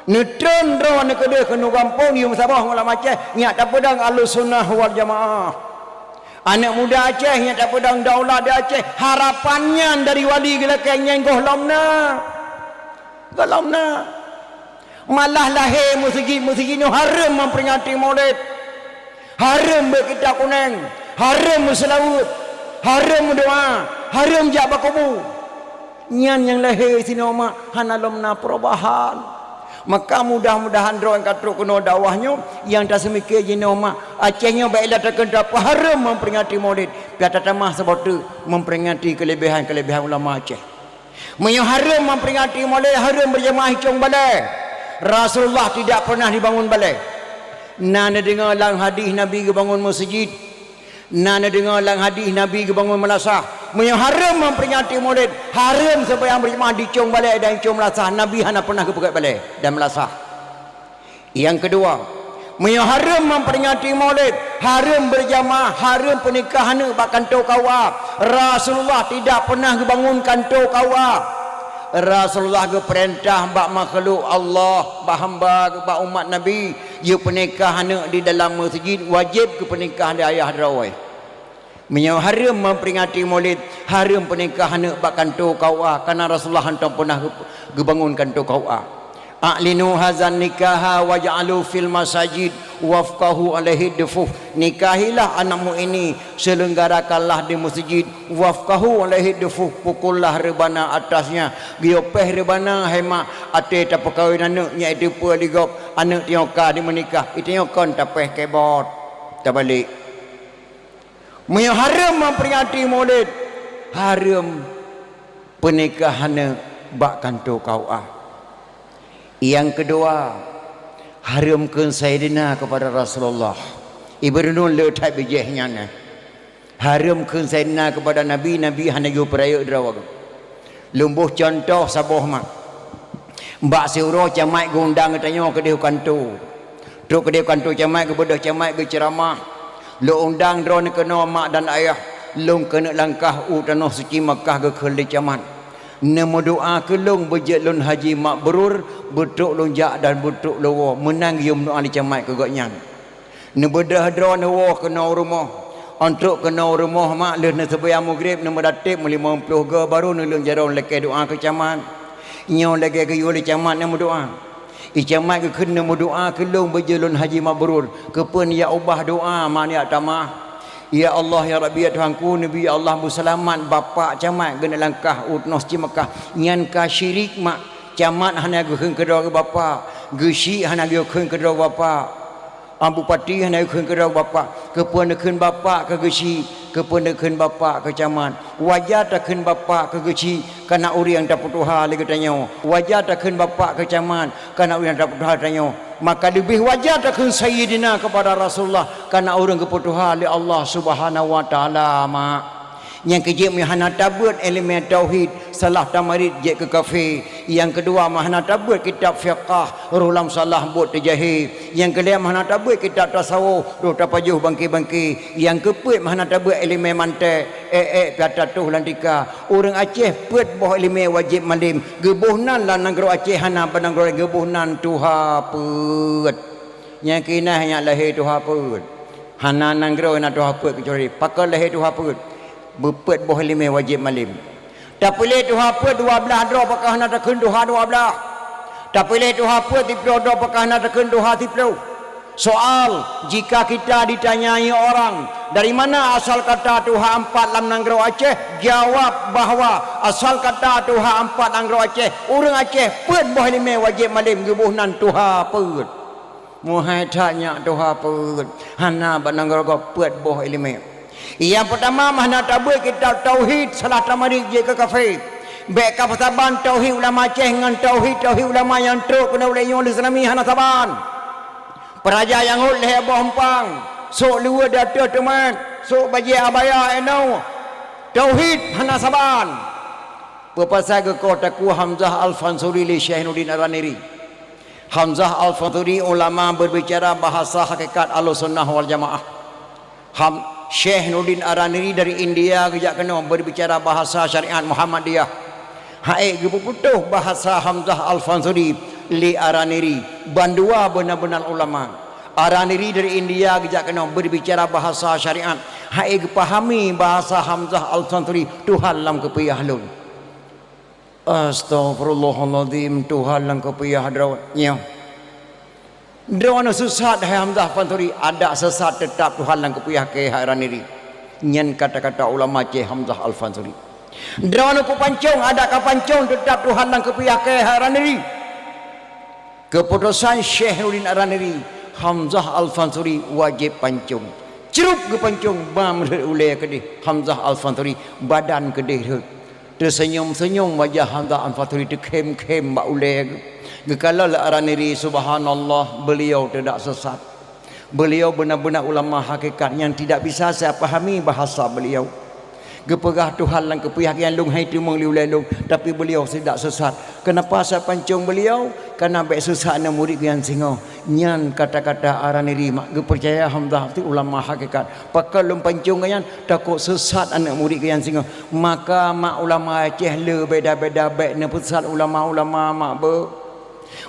Neutreun droeneuh keudeh keunoe gampông, yue meusaboh ngon ulama Aceh, nyak tapeudong Ahlussunnah wal Jamaah. Aneuk muda Aceh nyak tapeudong daulat di Aceh, harapan nyan dari wali geulakée nyan gohlom na. Gohlom na. Malah lahé meuseujid-meuseujid nyoe hareuem memperingati Maulid. Hareuem beuet kitab kuneng, hareuem meuseulaweuet, hareuem meudoa, hareuem jak bak kubu. Nyan nyang lahé sinoe mak hana lom na perubahan. Maka mudah-mudahan droe nyang ka trok keunoe dakwah nyoe nyang taseumiké jinoe mak, Aceh nyoe bak ilée takheun tapeuhareuem memperingati Maulid, pih tatamah saboh teuk memperingati keulebihan-keulebihan ulama Aceh. Meunyoe hareuem memperingati Maulid, hareuem beujamaah i cong balée. Rasulullah tidak pernah dibangun balée. Na neudeungoe lam hadih Nabi geubangun meuseujid. Na neudeungoe lam hadih Nabi geubangun meulasah. Meunyoe hareuem memperingati Maulid, hareuem seumayang beujamaah di cong balée dan cong meulasah. Nabi hana pernah geupeugét balée dan meulasah. Nyang keudua, meunyoe hareuem memperingati Maulid, hareuem beujamaah, hareuem peunikah aneuk bak kantô K U A. Rasulullah tidak pernah geubangun kantô K U A. Rasulullah geupeurintah bak makhluk Allah, bak hamba, bak umat Nabi, jeuet peunikah aneuk di dalam meuseujid, wajéb geupeunikah lé ayah droe. Meunyoe hareuem memperingati Maulid, hareuem peunikah aneuk bak kantô K U A, kareuna Rasulullah hantom peunah geu-, geubangun kantô K U A. "A'linu hazan nikaha waj'alu fil masajid wafqahu alaihi dufuf." Nikahilah anakmu ini, selenggarakanlah di masjid, wafqahu alaihi dufuf, pukullah reubana atasnya. Geuyue péh reubana, hai mak, até tapeukawen aneuk nyan, itu peue lé gob, aneuk tanyoe ka dimeunikah, itu nyoe kon tapéh kebot, tabalek. Meunyoe hareuem memperingati Maulid, hareuem peunikah aneuk bak kantô K U A. Nyang keudua, hareuem kheun Saidina keupada Rasulullah. Ibu Renung le that bijéh nyan, eh. Hareuem kheun Saidina keupada Nabi, Nabi hana geuyue peurayeuk droe. Lôn boh cuntoh saboh mak. Bak siuroe camat geuundang geutanyoe keudeh u kantô. Trok keudeh u kantô camat, geubeudôh camat geuceuramah. Lôn undang droeneuh keunoe mak dan ayah, lôn keuneuk langkah u tanoh suci Makkah geukheun lé camat. Neumeudoá keu lôn beujeuet lôn haji mabrur, beutrok lôn jak dan beutrok lôn woe, meunan geuyue meudoá lé camat keu gobnyan. Neubeudôh droeneuh woe keunoe u rumoh. Ôn trok keunoe u rumoh mak lheueh neuseumayang Maghrib, neumeudateb meulimong ploh goe, barô neuleueng jaroe lakée doá keu camat. Nyoe lagée geuyue lé camat neumeudoá. I camat geukheun neumeudoá keu lôn beujeuet lôn haji mabrur. Keupeue neujak ubah doá mak neujak tamah? Ya Allah, ya Rabbi, ya Tuhanku, neubi ya Allah beuseulamat bapak camat geuneuk langkah u tanoh suci Makkah. Nyan ka syirik mak. Camat hana geukheun keudroe bapak, geuchik hana geukheun keudroe bapak. Bupati hana geukheun keudroe bapak, keupeue neukheun bapak keu geuchik, keupeue neukheun bapak keu camat. Wajar takheun bapak keu geuchik, kana ureuëng tapeutuha lé geutanyoe. Wajar takheun bapak keu camat, kana ureuëng tapeutuha tanyoe. Maka leubeh wajar takheun sayyidina keupada Rasulullah, kana ureuëng geupeutuha lé Allah Subhanahu wa Taala mak. Nyang keujeuet meuhana tabeuet iéleumé tauhid, salah tamarit jeuet keu kafé. Nyang keudua meuhana tabeuet kitab fiqah, roh lam salah buet teujahé. Nyang keulhée meuhana tabeuet kitab tasawuf, roh tapajoh bangke-bangke. Nyang keupeuet meuhana tabeuet iéleumé mantek, ék-ék pih tatoh lam tika. Ureuëng Aceh peuet boh iéleumé wajéb malém, geuboh nan lam nanggroe Aceh hana bak nanggroe laén geuboh nan tuha peuet. Nyang keuinah nyak lahé tuha peuet. Hana nanggroe na tuha peuet keucuali pakon lahé tuha peuet. Beupeuet boh iéleumé wajéb malém. Tapiléh tuha peuet dua blaih droe pakon hana takheun tuha dua blaih. Tapiléh tuha peuet siploh droe pakon hana takheun tuha siploh. Soal, jika kita ditanyai orang, "Dari mana asal kata tuha empat lam nanggroe Aceh?" Jawab bahwa asal kata tuha empat nanggroe Aceh, ureuëng Aceh peuet boh iéleumé wajéb malém geuboh nan tuha peuet. Meuhai that nyak tuha peuet, hana bak nanggroe gob peuet boh iéleumé. Nyang peutama meuhana tabeuet kitab tauhid, salah tamarit jeuet keu kafé. Bék kapeusaban tauhid ulama Aceh ngon tauhid-tauhid ulama nyang trok keunoe ulée nyoe lé Islami hana saban. Peuraja nyang rhot lhée boh eumpang, sôk luweue di ateueh teumat, sôk bajée abaya inoe. Tauhid hana saban. Peue pasai geukoh takue Hamzah Al-Fansuri lé Syekh Nuruddin Ar-Raniri? Hamzah Al-Fansuri ulama berbicara bahasa hakikat Ahlussunnah wal Jamaah. Ham, Syekh Nuruddin Ar-Raniri dari India geujak keunoe berbicara bahasa syariat Muhammadiyah. Hai geupeuputôh bahasa Hamzah Al-Fansuri lé Ar-Raniri, bandua beuna-beuna ulama. Ar-Raniri dari India geujak keunoe berbicara bahasa syariat. Hai geupahami bahasa Hamzah Al-Fansuri, Tuhan lam keupiah lôn. Astaghfirullahalazim, Tuhan lam keupiah droe nyoe. Droeneuh sesat hai Hamzah Fansuri, adak sesat teutap Tuhan lam keupiah keu hai Raniri. Nyan kata-kata ulama Syekh Hamzah Al-Fansuri. Droeneuh kupancong, adak kapancong teutap Tuhan lam keupiah keu hai Raniri. Keuputosan Syekh Nuruddin Ar-Raniri, Hamzah Al-Fansuri wajéb pancong. Crup geupancong, bam rhot ulée keudeh Hamzah Al-Fansuri, badan keudeh rhot. Teuseunyom-seunyom wajah Hamzah Al-Fansuri, teukhém-khém bak ulée geuh. Geukalon lé Ar-Raniri, subhanallah, beuliau tidak sesat. Beuliau beuna-beuna ulama hakikat nyang tidak bisa saya pahami bahasa beuliau. Geupeugah Tuhan lam keupiah nyang lôn hai teumeung lé ulée lôn, tapi beuliau tidak sesat. Kenapa saya pancong beuliau? Karena bék sesat aneuk murit geuh nyang singoh. Nyan kata-kata Ar-Raniri mak geupeucaya Hamzah ti ulama hakikat. Pakon lôn pancong geuh nyan? Takot sesat aneuk murit geuh nyang singoh. Maka mak ulama Aceh le beda-beda bék neupeusesat ulama-ulama mak beuh.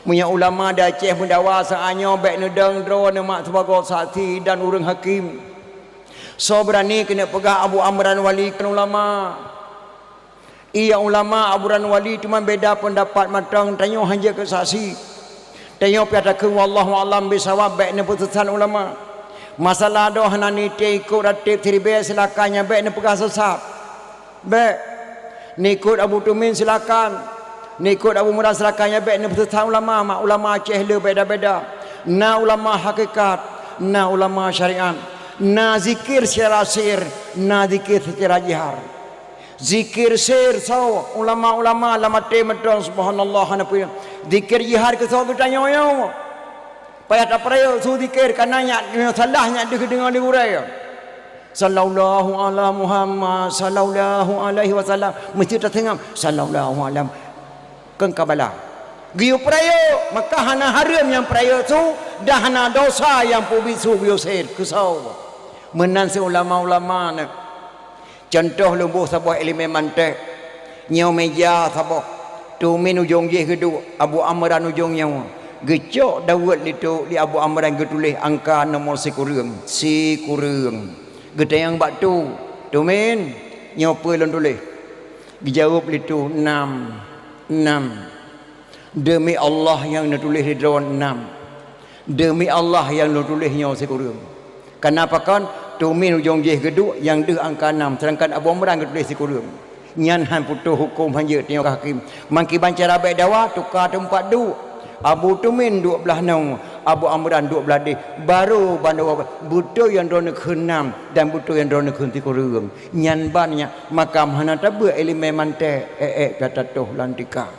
Meunyoe ulama di Aceh meudawa saát nyoe bék neudong droeneuh mak sibagoe saksi dan ureuëng hakém. Soe beurani keuneuk peugah Abu Amran Wali kon ulama? Iya ulama Abu Amran Wali teuma beda peundapat mantong, tanyoe hana jeuet keu saksi. Tanyoe piah takheun wallahu a'lam bissawab bék neupeusesat ulama. Masalah droe hana nitée ikot rateb siribée silakan, nyan bék neupeugah sesat. Bék. Neukot Abu Tumin silakan. Neukot Abu Murad silakan, nyan bék neupeusesat ulama, mak ulama Aceh le beda-beda. Na ulama hakikat, na ulama syariat, na zikir secara sir, na zikir secara jihar. Zikir sir soe? Ulama-ulama lam até mantong subhanallah hana peue. Zikir jihar keu soe geutanyoe nyoe? Payah tapeurayeuk su zikir, kana nyak salah nyak deuh deungoe di gurée. Sallallahu ala Muhammad, sallallahu alaihi wasallam. Meusti taseungab, sallallahu alam. Kon ka bala. Geuyue peurayeuk, maka hana hareuem nyang peurayeuk su, dan hana dosa nyang peubiet su geuyue sir keu soe. Meunan si ulama-ulama nyan. Cuntoh lôn boh saboh iéleumé mantek. Nyoe meja saboh. Tumin ujong jih geuduek, Abu Amran ujong nyoe. Geucok daweuet lé tu, lé Abu Amran geutuléh angka nomor sikureueng. Sikureueng. Geutanyong bak tu, "Tumin, nyoe peue lôn tuléh?" Geujaweueb lé tu, "Nam, nam." "Deumi Allah nyang neutuléh di droe nam. Deumi Allah nyang neutuléh nyoe sikureueng." Kana pakon, Tumin ujong jih geuduek nyang deuh angka nam, seudangkan Abu Amran geutuléh sikureueng. Nyan han putôh huköm, han jeuet tanyoe keu hakém. Mangkiban cara bèk dawa, tuka teumpat duek. Abu Tumin duek blah nyoe, Abu Amran duek blah deh. Barô bandua beutôi nyang droeneuh kheun nam dan beutôi nyang droeneuh kheun sikureueng. Nyan ban nyan makam hana tabeuet ileumèe manté, ék-ék ka tatoh lam tika.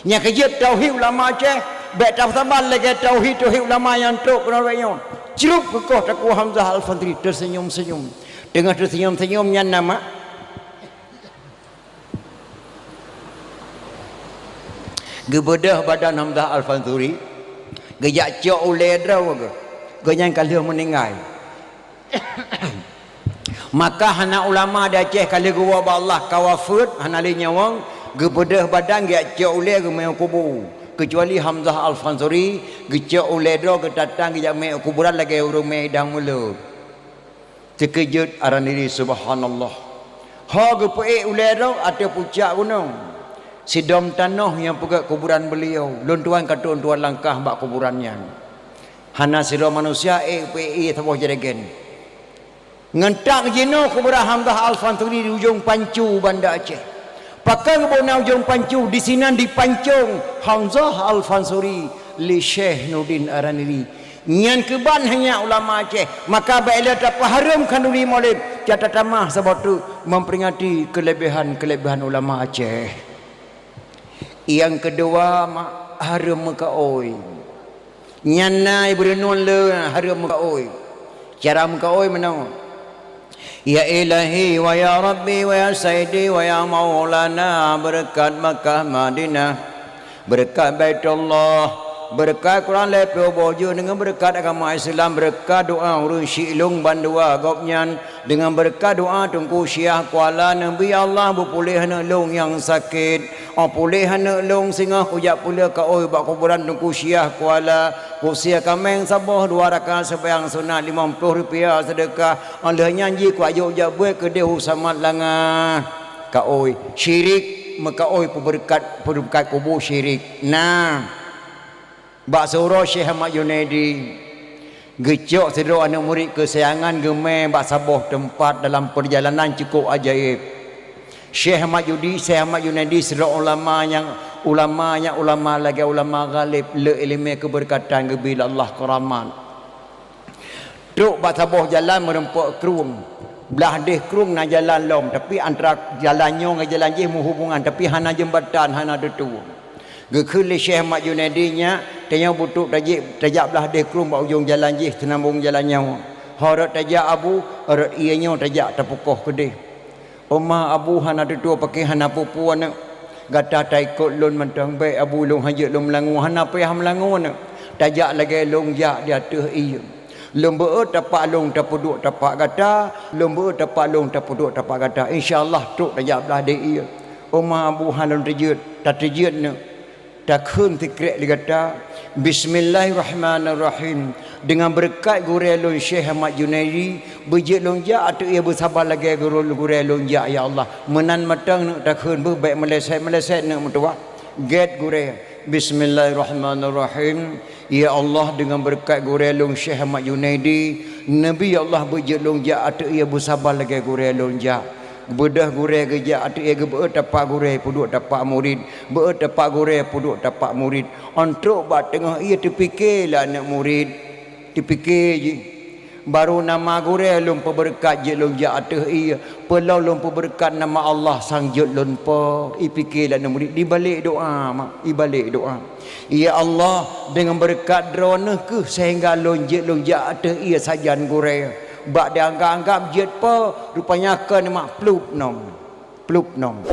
Nyang keujeuet tauhid ulama Aceh, bèk tasaban lagèe tauhid-tauhid ulama nyang trok keunoe bèk nyoe. Crup keukoh Teungku Hamzah Al-Fansuri teuseunyum-seunyum. Teungoh teuseunyum-seunyum nyan na mak. Geubeudôh badan Hamzah Al-Fansuri, geujak cok ulèe droe geuh. Gobnyan ka lheueh meuninggai. Maka hana ulama di Aceh ka lheueh geuwoe bak Allah ka wafeuet, hana lé nyawöng, geubeudôh badan geujak cok ulèe geumè u kubu. Keucuali Hamzah Al-Fansuri, geucok ulèe droe geutatang geujak mè u kuburan lagèe ureueng mè idang mulod. Teukeujot aran diri, subhanallah. Ho geupeuék ulèe droe ateueh pucak gunong. Sidom tanoh nyang peugöt kuburan beuliau, lôn tuan ka trok tuan langkah bak kuburan nyan. Hana sidroe manusia ék peuék ie saboh jregen. Ngon tak jinoe kuburan Hamzah Al-Fansuri di Ujong Pancu, Banda Aceh. Pakon geuboh na Ujong Pancu, disinan dipancong Hamzah Al-Fansuri lé Syekh Nurdin Araniri. Nyan keuban hanya ulama Aceh, maka bèk lé tapeuhareuem khanduri Maulid, ka tatamah saboh teuk memperingati kelebihan-kelebihan ulama Aceh. Nyang keudua, mak, hareuem meukaôi. Nyan na ibeureunon le hareuem meukaôi. Cara meukaôi meunoe, "Ya Ilahi, wa ya Rabbi, wa ya Sayyidi, wa ya Maulana, beureukat Makkah Madinah, beureukat Baitullah, beureukat Quran lhèe plôh boh juz, deungon beureukat agama Islam, beureukat doa ureueng syiek lôn bandua gobnyan, deungon beureukat doa Teungku Syiah Kuala, Nabi Allah beupuléh aneuk lôn nyang sakét." Oh puléh aneuk lôn, singoh kujak peuleueh kaôi bak kuburan Teungku Syiah Kuala, kusie kaméng saboh, dua rakaat seumayang sunat, limong ploh rupiah seudeukah. Oh lheueh nyan jih kuajok jak beuet keudeh u Samat Langa. Kaôi, syirik, meukaôi peubeureukat, peubeureukat kubu syirik. Nah. Bak siuroe Syekh Ahmad Junaidi geucok sidroe aneuk murit keusayangan geumè bak saboh teumpat dalam peurjalanan cukôp ajaéb. Syekh Ahmad Judi-, Syekh Ahmad Junaidi sidroe ulama nyang, ulama nyang ulama lagèe ulama ghalib, le ileumèe keubeureukatan, geubri lé Allah keuramat. Trok bak saboh jalan meureumpok krueng. Blah deh krueng na jalan lom, tapi antara jalan nyoe ngon jalan jih meuhubungan, tapi hana jeumbatan, hana teutue. Geukheun lé Syekh Ahmad Junaidi, "Nyak, tanyoe beutrok tajak, tajak blah deh krueng bak ujong jalan jih, seunambong jalan nyoe. Ho rot tajak Abu, rot ie nyoe tajak tapeukoh keudeh." "Oma Abu, hana teutue pakè hana peue-peue aneuk. Gata taikot lôn mantong bèk Abu, lôn hana jeuet lôn meulangue, hana payah meulangue aneuk. Tajak lagèe lôn jak di ateueh ie. Lôn beuet tapak lôn tapeuduek tapak gata, lôn beuet tapak lôn tapeuduek tapak gata. Insya Allah trok tajak blah deh ie." "Oma Abu, hana lôn teujeuet." "Tateujeuet neuk. Takheun sikrek lé gata, Bismillahirrahmanirrahim. Deungon beureukat gurèe lôn Syekh Ahmad Junaidi, beujeuet lôn jak ateueh ie beusaba lagèe gurèe lôn jak, ya Allah. Meunan mantong neuk takheun beuh, bèk meuleset-meuleset neuk meutuwah." Gèt gurèe, Bismillahirrahmanirrahim. Ya Allah, deungon beureukat gurèe lôn Syekh Ahmad Junaidi, Nabi ya Allah beujeuet lôn jak ateueh ie beusaba lagèe gurèe lôn jak. Beudôh gurèe geujak ateueh ie, geubeuet tapak gurèe peuduek tapak murit, beuet tapak gurèe peuduek tapak murit. Ôn trok bak teungoh ie teupike lé aneuk murit, teupike jih. Barô nama gurèe lôn peubeureukat jeuet lôn jak ateueh ie, peulom lôn peubeureukat nama Allah sang jeuet lôn po, ipike lé aneuk murit dibalek doa, mak, ibalek doa. Ya Allah, deungon beureukat Droeneuh kheueh seuhingga lôn jeuet lôn jak ateueh ie sajan gurèe. Bak dianggap-anggap jeuet po, rupanya kon mak plup nom. Plup nom.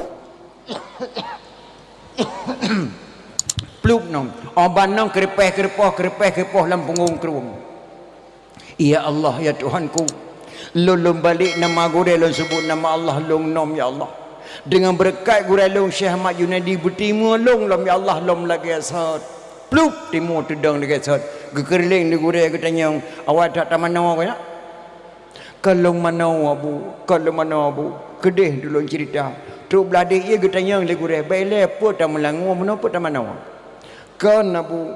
Plup nom. Oban nom keureupoh-keureupoh, keureupoh-keureupoh lam punggong krueng. Ya Allah, ya Tuhanku, lôn lôn balek nama gurèe, lôn seubut nama Allah lôn nom, ya Allah. Deungon beureukat gurée lôn Syekh Ahmad Junaidi, beutimeue lôn lom, ya Allah, lom lagée sot. Plup, timeue teudong lagée sot. Geukeureuléng di gurée, geutanyong, "Awai that tamanoe kah nyak?" "Kon lôn manoe, Abu, kon lôn manoe, Abu." Keudeh tulông ceurita. Trok blah dék ié geutanyong lé gurée, "Bék ilée, peue tameulangue, meunoe peue tamanoe?" "Kon, Abu.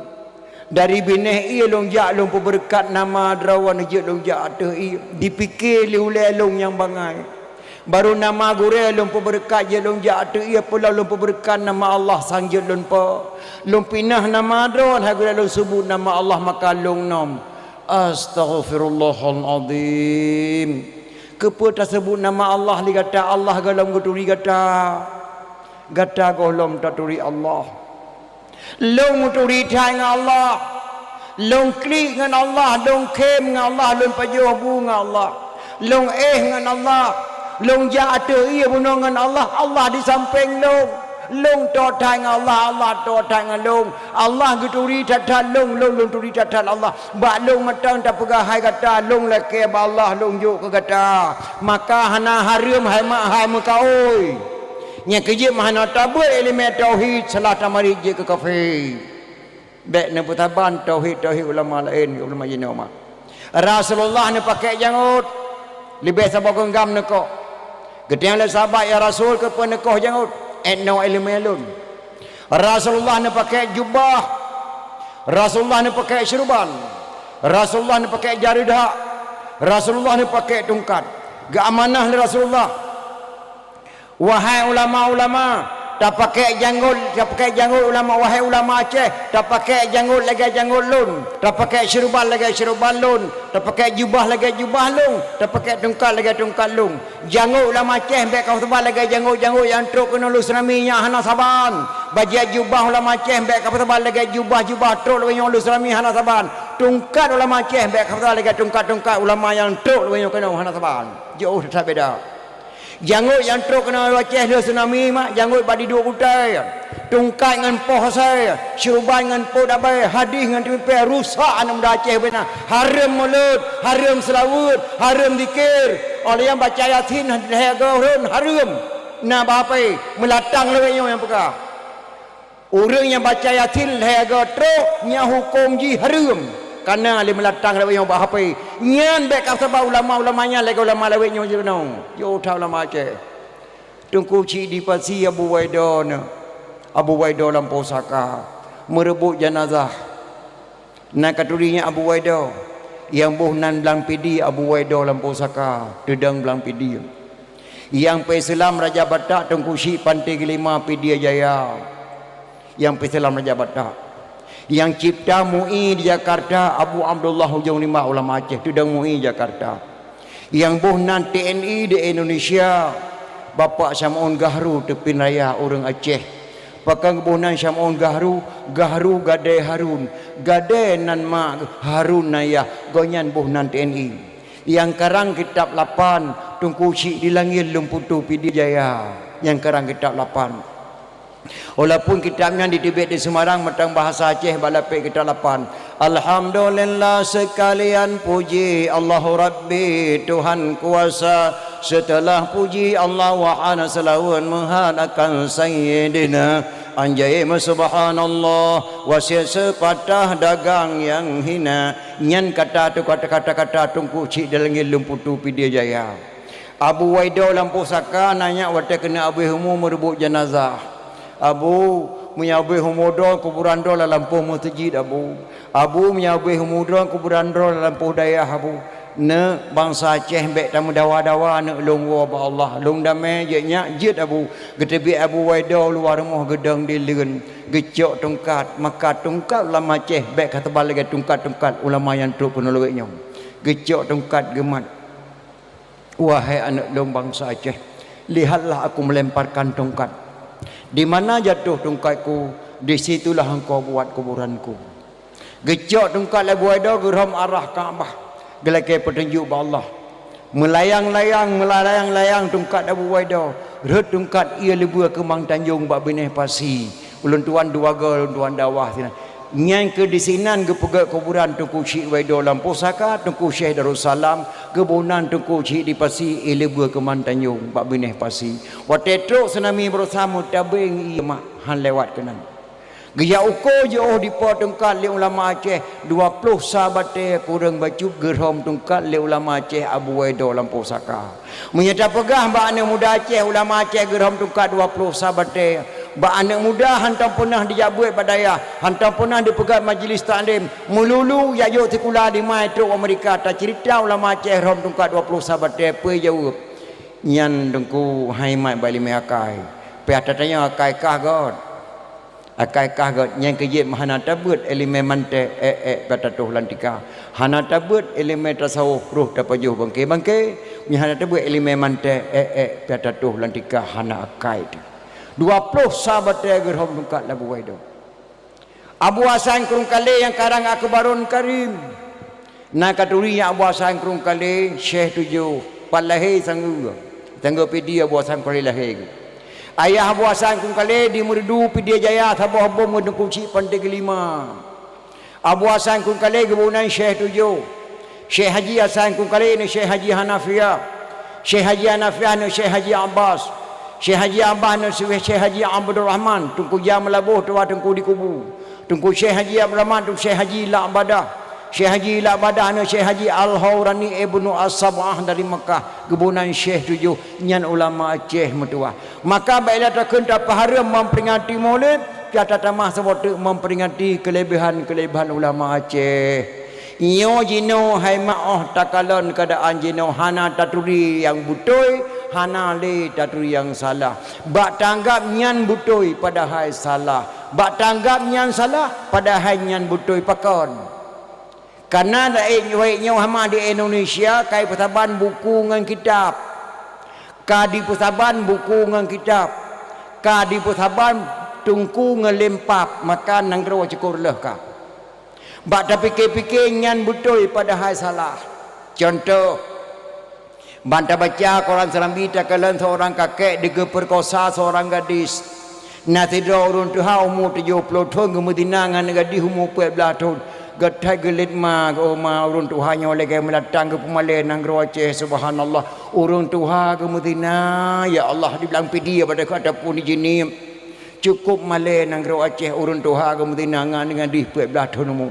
Dari binéh ié lôn jak lôn peubeureukat nama droe, jeuet lôn jak ateueh ié. Dipike lé ulée lôn nyang bangai. Barô nama gurée lôn peubeureukat jeuet lôn jak ateueh ié, peulom lôn peubeureukat nama Allah sang jeuet lôn po. Lôn pinah nama droe, hai gurée lôn seubut nama Allah maka lôn nom." Astaghfirullahalazim. Keupeue taseubut nama Allah lé gata? Allah gohlom geuturi gata. Gata gohlom taturi Allah. Lôn meuturi that ngon Allah. Lôn klik ngon Allah, lôn khém ngon Allah, lôn pajoh bu ngon Allah. Lôn éh ngon Allah. Lôn jak ateueh ié bunoe ngon Allah, Allah di sampéng lôn. Lôn toe that ngon Allah, Allah toe that ngon lôn. Allah geuturi that-that lôn, lôn, lôn turi that-that Allah. Bak lôn mantong tapeugah hai gata, lôn lakée bak Allah, lôn jok keu gata. Maka hana hareuem hai mak hai meukaôi. Nyang keujeuet meuhana tabeuet iéleumé tauhid, salah tamarit jeuet keu kafé. Bék neupeusaban tauhid-tauhid ulama laén, ulama jinoe mak. Rasulullah neupakée jangôt, leubeh saboh geunggam neukoh. Geutanyong lé sahabat, "Ya Rasul, keupeue neukoh jangôt?" "Étnoe iéleumé lôn." Rasulullah neupakée jubah, Rasulullah neupakée syeuruban, Rasulullah neupakée jareudhak, Rasulullah neupakée tungkat. Geuamanah lé Rasulullah. Wahai ulama-ulama, tapakée jangôt, tapakée jangôt ulama, wahai ulama Aceh, tapakée jangôt lagée jangôt lôn, tapakée syeuruban lagée syeuruban lôn, tapakée jubah lagée jubah lôn, tapakée tungkat lagée tungkat lôn. Jangôt ulama Aceh bék kamoe seubat lagée jangôt-jangôt nyang trok keunoe lôn seurami nyang hana saban. Bajée jubah ulama Aceh bék kamoe seubat lagée jubah-jubah trok lagée nyoe lôn seurami hana saban. Tungkat ulama Aceh bék kamoe seubat lagée tungkat-tungkat ulama nyang trok lagée nyoe keunoe hana saban. Jiôh that beda. Jangôt nyang trok keunoe Aceh lôn seurami mak, jangôt bak diduek gutée. Tungkat ngon poh asai, syeuruban ngon po dabée, hadih ngon teumipée, rusak aneuk muda Aceh bubena. Hareuem mulod, hareuem seulaweuet, hareuem zikir. Óh lheueh nyan baca Yasin lhée goe rhon, hareuem. Na bak hapé, meulatang lawét nyoe nyang peugah. Ureuëng nyang baca Yasin lhée goe trok, nyan huköm jih hareuem. Kana lé meulatang lawét nyoe bak hapé. Nyan bék kamoe seubat ulama-ulama nyan lagée ulama lawét nyoe jinoe. Jiôh that ulama Aceh. Teungku Chik di Pasi Abu Waido na. Abu Waido lam pusaka. Meureubot janazah. Na katuri nyan Abu Waido. Nyang boh nan blang Pidie Abu Waido lam pusaka. Teudong blang Pidie. Nyang peuselam Raja Batak Teungku Chik Panté Geulima Pidie Jaya. Nyang peuselam Raja Batak. Nyang cipta MUI di Jakarta Abu Abdullah Ujong Rimba ulama Aceh. Teudong MUI Jakarta. Nyang boh nan TNI di Indonesia, Bapak Syam'un Gahru Teupin Raya ureuëng Aceh. Pakon geuboh nan Syam'un Gahru, Gahru gadée Harun, gadée nan ma, Harun nan yah, gobnyan boh nan TNI. Nyang karang kitab lapan, Teungku Chik di Langét Lôn Putu Pidie Jaya, nyang karang kitab lapan. Walaupun kitab nyan diteubiet di Semarang mantong bahasa Aceh bak lapék kitab lapan. Alhamdulillah seukalian puji Allahu Rabbi Tuhan kuasa. Seuteulah puji Allah wahana seulaweuet meuhat akan Sayyidina. Anjai meusubhanallah, wasiet seupatah dagang nyang hina. Nyan kata tu kata-kata Teungku Chik di Langét Lôn Putu Pidie Jaya. Abu Waido lam pusaka na nyak watée keuneuk abéh umu meureubot janazah. Abu, meunyoe abéh umu droe kuburan droe lam lampôh meuseujid, Abu. Abu, meunyoe abéh umu droe kuburan droe lam lampôh dayah, Abu. Neuk bansa Aceh bék tameudawa-dawa, neuk lôn woe bak Allah. Lôn damé jeuet nyak jeuet, Abu. Geuteubiet Abu Waido luwa rumoh geudong di leuen. Geucok tungkat, maka tungkat ulama Aceh bék ka teuba lagée tungkat-tungkat ulama nyang trok keunoe lawét nyoe. Geucok tungkat geumat. Wahai aneuëk lôn bansa Aceh, lihatlah aku melemparkan tungkat. Di mana jatuh tungkatku, di situlah engkau buat kuburanku. Geucok tungkat lé Abu Waido geurhom arah Ka'bah, geulakée peutunjuk bak Allah. Meulayang-layang, meulayang-layang tungkat Abu Waido, rhot tungkat ié leubeh keumang tanjong bak binéh pasi. Ulôn tuan dua goe, ulôn tuan dakwah sinan. Nyan keuh disinan geupeugét kuburan Teungku Chik Waido lam pusaka Teungku Syekh Darussalam, Keubunan Teungku Chik di Pasi, i leubeh keuman Tanjong bak binéh pasi. Watée trok tsunami barosa meutabeng ié mak han lewat keunan. Geujak uko jiôh dipo tungkat lé ulama Aceh, dua ploh sa batée kureueng bacut geurhom tungkat lé ulama Aceh Abu Waido lampôh saka. Meunyoe tapeugah bak aneuëk muda Aceh ulama Aceh geurhom tungkat dua ploh sa batée, bak aneuëk muda hantom peunah dijak beuet bak dayah, hantom peunah dipeugét majlis taklim, meululu jak jok sikula dimai trok Amerika, taceurita ulama Aceh rhom tungkat dua ploh sa batée, peue jaweueb? Nyan Teungku hai mat bak iéleumé akai. Pih ata tanyoe akai kah gét. Akai kah gét nyang keujeuet hana tabeuet iéleumé manté ék-ék pih tatoh lam tika. Hana tabeuet iéleumé tasawôh roh tapajoh bangké-bangké, meunyoe hana tabeuet iéleumé manté ék-ék pih tatoh lam tika hana akai teuh. Dua ploh sa batée geurhom tungkat lé Abu Waido. Abu Hasan Krueng Kalé nyang karang Akbarul Karim. Na katuri nyang Abu Hasan Krueng Kalé, Syekh Tujoh, pat lahé Sanggeue. Sanggeue Pidie Abu Hasan Krueng Kalé lahé. Ayah Abu Hasan Krueng Kalé di Meureudu Pidie Jaya saboh bom ngon Teungku Chik Panté Keulima. Abu Hasan Krueng Kalé geuboh nan Syekh Tujoh. Syekh Haji Hasan Krueng Kalé neu Syekh Haji Hanafiah. Syekh Haji Hanafiah neu Syekh Haji Abbas. Syekh Haji Abbas neu Syekh Haji Abdul Rahman, Teungku Jam Meulaboh tuha Teungku di Kubu. Teungku Syekh Haji Abdul Rahman, Teungku Syekh Haji Lak Badah. Syekh Haji Lak Badah neu Syekh Haji Al-Haurani Ibnu As-Sab'ah dari Makkah, geuboh nan Syekh Tujoh, nyan ulama Aceh meutuwah. Maka bèk lé takheun tapeuhareuem memperingati Maulid, pih tatamah saboh teuk memperingati keulebihan-keulebihan ulama Aceh. Nyoe jinoe hai mak, óh takalon keuadaan jinoe hana taturi nyang beutôi, hana lé taturi nyang salah. Bak tanggab nyan beutôi padahai salah. Bak tanggab nyan salah padahai nyan beutôi, pakon? Kareuna laén nyoe, nyoe hama di Indonesia ka jipeusaban buku ngon kitab. Ka jipeusaban buku ngon kitab. Ka jipeusaban teungku ngon lempap, maka nanggroe cukôp reuloh ka. Bak tapike-pike nyan beutôi padahai salah. Cuntoh, ban tabaca koran seurambi takalon seurang kakek digeupeurkosa seurang gadis. Na sidroe ureuëng tuha umu tujoh ploh thon geumeuzina ngon gadis umu peuet blaih thon. Geuthai geulet ma, geuh ma ureuëng tuha nyoe lagée meulatang geupeumalée nanggroe Aceh, subhanallah. Ureuëng tuha geumeuzina, ya Allah, di blang pidie pada ka ataupun di jeunieb. Cukôp malée nanggroe Aceh ureuëng tuha geumeuzina ngon gadis peuet blaih thon umu.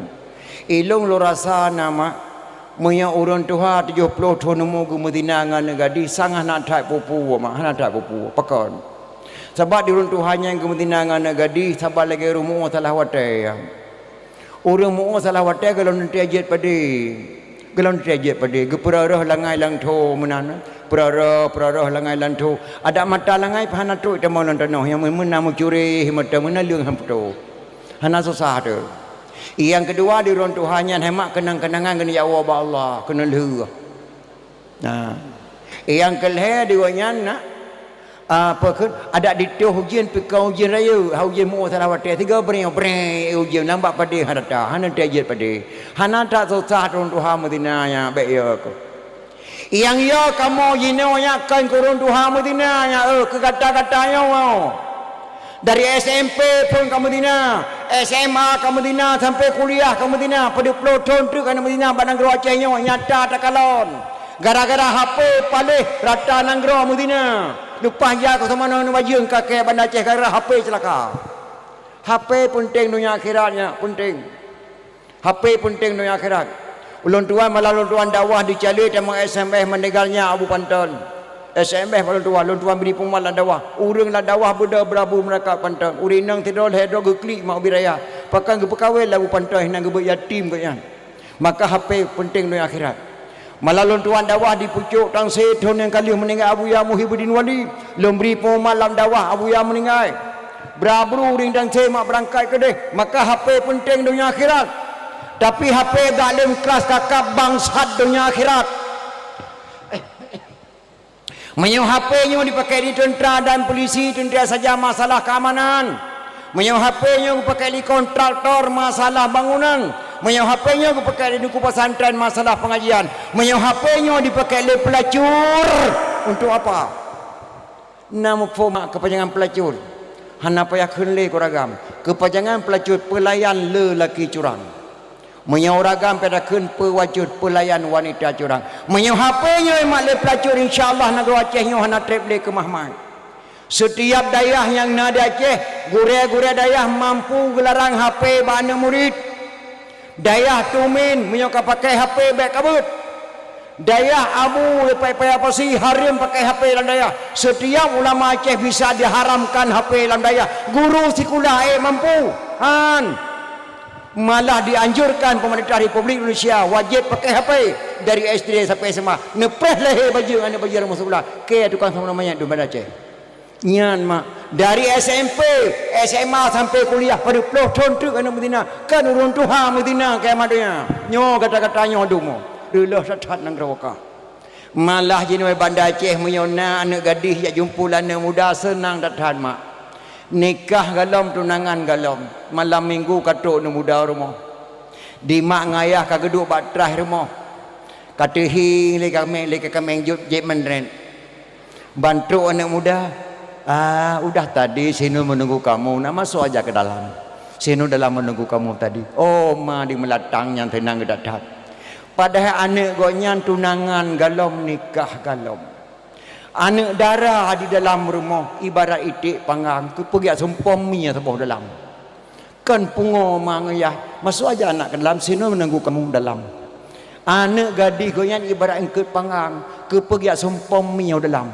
Ilong lôn rasa na mak, meunyoe ureuëng tuha tujoh ploh thon umu geumeuzina ngon gadis, sang hana that peue-peue mak, hana that peue-peue. Pakon? Sabab di ureuëng tuha nyang geumeuzina ngon gadis, sabab lagée ureuëng muoh salah watée. Ureuëng muoh salah watée gohlom teuntée jeuet padé. Gohlom teuntée jeuet padé. Geupeurarah langai lam tho meunan. Peurarah, peurarah langai lam tho. Adak mata langai pih hana trok teuma lam tanoh. Nyang meunan meucureh mata meunan leueng han putôh. Hana susah teuh. Nyang keudua di ureuëng tuha nyan hai mak keunang-keunangan keuneuk jak woe bak Allah, keuneuk lheueh. Nah, nyang keulhée di gobnyan na, apa kheun, adak ditôh ujeuen, pih kon ujeuen rayeuk, ha ujeuen muoh salah watée, sigoe breng-breng ujeuen, nambah padé hana that, hana that jeuet padé. Hana that susah ureuëng tuha meuzina nyan, bék yo keuh. Nyang yo kamoe jinoe nyan kon keu ureuëng tuha meuzina nyan, eh, keu gata-gata nyoe. Dari S M P phon ka meuzina, S M A ka meuzina, sampai kuliah ka meuzina, padub ploh thon treuk ka meuzina bak nanggroe Aceh nyoe, nyata takalon. Gara-gara H P paléh rata nanggroe meuzina. Leupah jak keu seumanoe neubajeung kakée Banda Aceh gara-gara H P ceulaka. H P peunteng donya akhirat nyan, peunteng. H P peunteng donya akhirat. Ulôn tuan malam lôn tuan dakwah di Calée teuma S M S meninggalnya Abu Panton. S M S bak lôn tuan, lôn tuan bri peumat lam dakwah. Ureuëng lam dakwah beudôh beurabu meuraka Panton. Ureuëng inong sidroe lhée droe geuklik mak ubit raya. Pakon geupeukawen lé Abu Panton hana geubeuet yatim gobnyan. Maka H P peunteng donya akhirat. Malam lôn tuan dakwah di pucôk Tangse thon nyang ka lheueh meuninggai Abuya Muhyibuddin Wali. Lôn bri peumat lam dakwah Abuya meuninggai. Bra bru ureuëng Tangse mak beurangkat keudeh, maka H P peunteng donya akhirat. Tapi H P galem kras kakab bangsat donya akhirat. Meunyoe H P nyoe dipakai di teuntra dan polisi, teuntra saja masalah keamanan. Meunyoe H P nyoe dipakai di kontraktor, masalah bangunan. Meunyoe H P nyoe dipakai di teungku pesantren, masalah pengajian. Meunyoe H P nyoe dipakai lé pelacur, untuk apa? Na muphom keupanjangan pelacur? Hana payah kheun lé keu ureuëng agam. Keupanjangan pelacur, pelayan lelaki curang. Meunyoe ureueng agam pih takheun peu wajeuet peulayan wanita curang. Meunyoe H P nyoe mat lé peulacur, insya Allah nanggroe Aceh nyoe hana treb lé keumah-mah. Setiap dayah nyang na di Aceh, gurée-gurée dayah mampu geularang H P bak aneuk murit. Dayah Tumin, meunyoe ka pakai H P, bék ka beuet. Dayah Abu, Paya Pasi, hareuem pakai H P lam dayah. Setiap ulama Aceh bisa diharamkan H P lam dayah. Guru sikula, eh, mampu. Han. Malah dianjurkan pemerintah Republik Indonesia wajib pakai H P dari S D sampai S M A. Neupreh lehée bajeueng aneuk bajeueng masuk sikula. Keu tukang sama manyét di Banda Aceh. Nyan mak, dari S M P, S M A sampai kuliah, padub ploh thon teuk aneuk meuzina, kan ureueng tuha meuzina kiamat donya. Nyoe gata-gata nyoe dumo, reuloh that-that nanggroe ka. Malah jinoe Banda Aceh meunyoe na aneuk gadih jak jumpu lé aneuk muda seunang that-that mak. Nikah galom, tunangan galom, malam minggu ka trok aneuk muda u rumoh. Di mak ngon ayah ka geuduek bak traih rumoh. Ka teuhieng lé kaméng, lé kaméng jeuet, jeuet meunrét. Ban trok aneuk muda, "Ah, udah tadi si Nun menunggu kamu, nak masuk aja ke dalam. Si Nun dalam menunggu kamu tadi." Oh, ma di meulatang nyan teunang geudat that. Padahai aneuk gobnyan tunangan galom, nikah galom. Aneuk dara di dalam rumoh ibarat iték panggang, keupeugét sumpom mie saboh dalam. Kon pungo ma ngon yah, masuk aja anak ke dalam, si Nun menunggu kamu dalam. Aneuk gadih gobnyan ibarat eungkôt panggang, keupeugét sumpom mie dalam.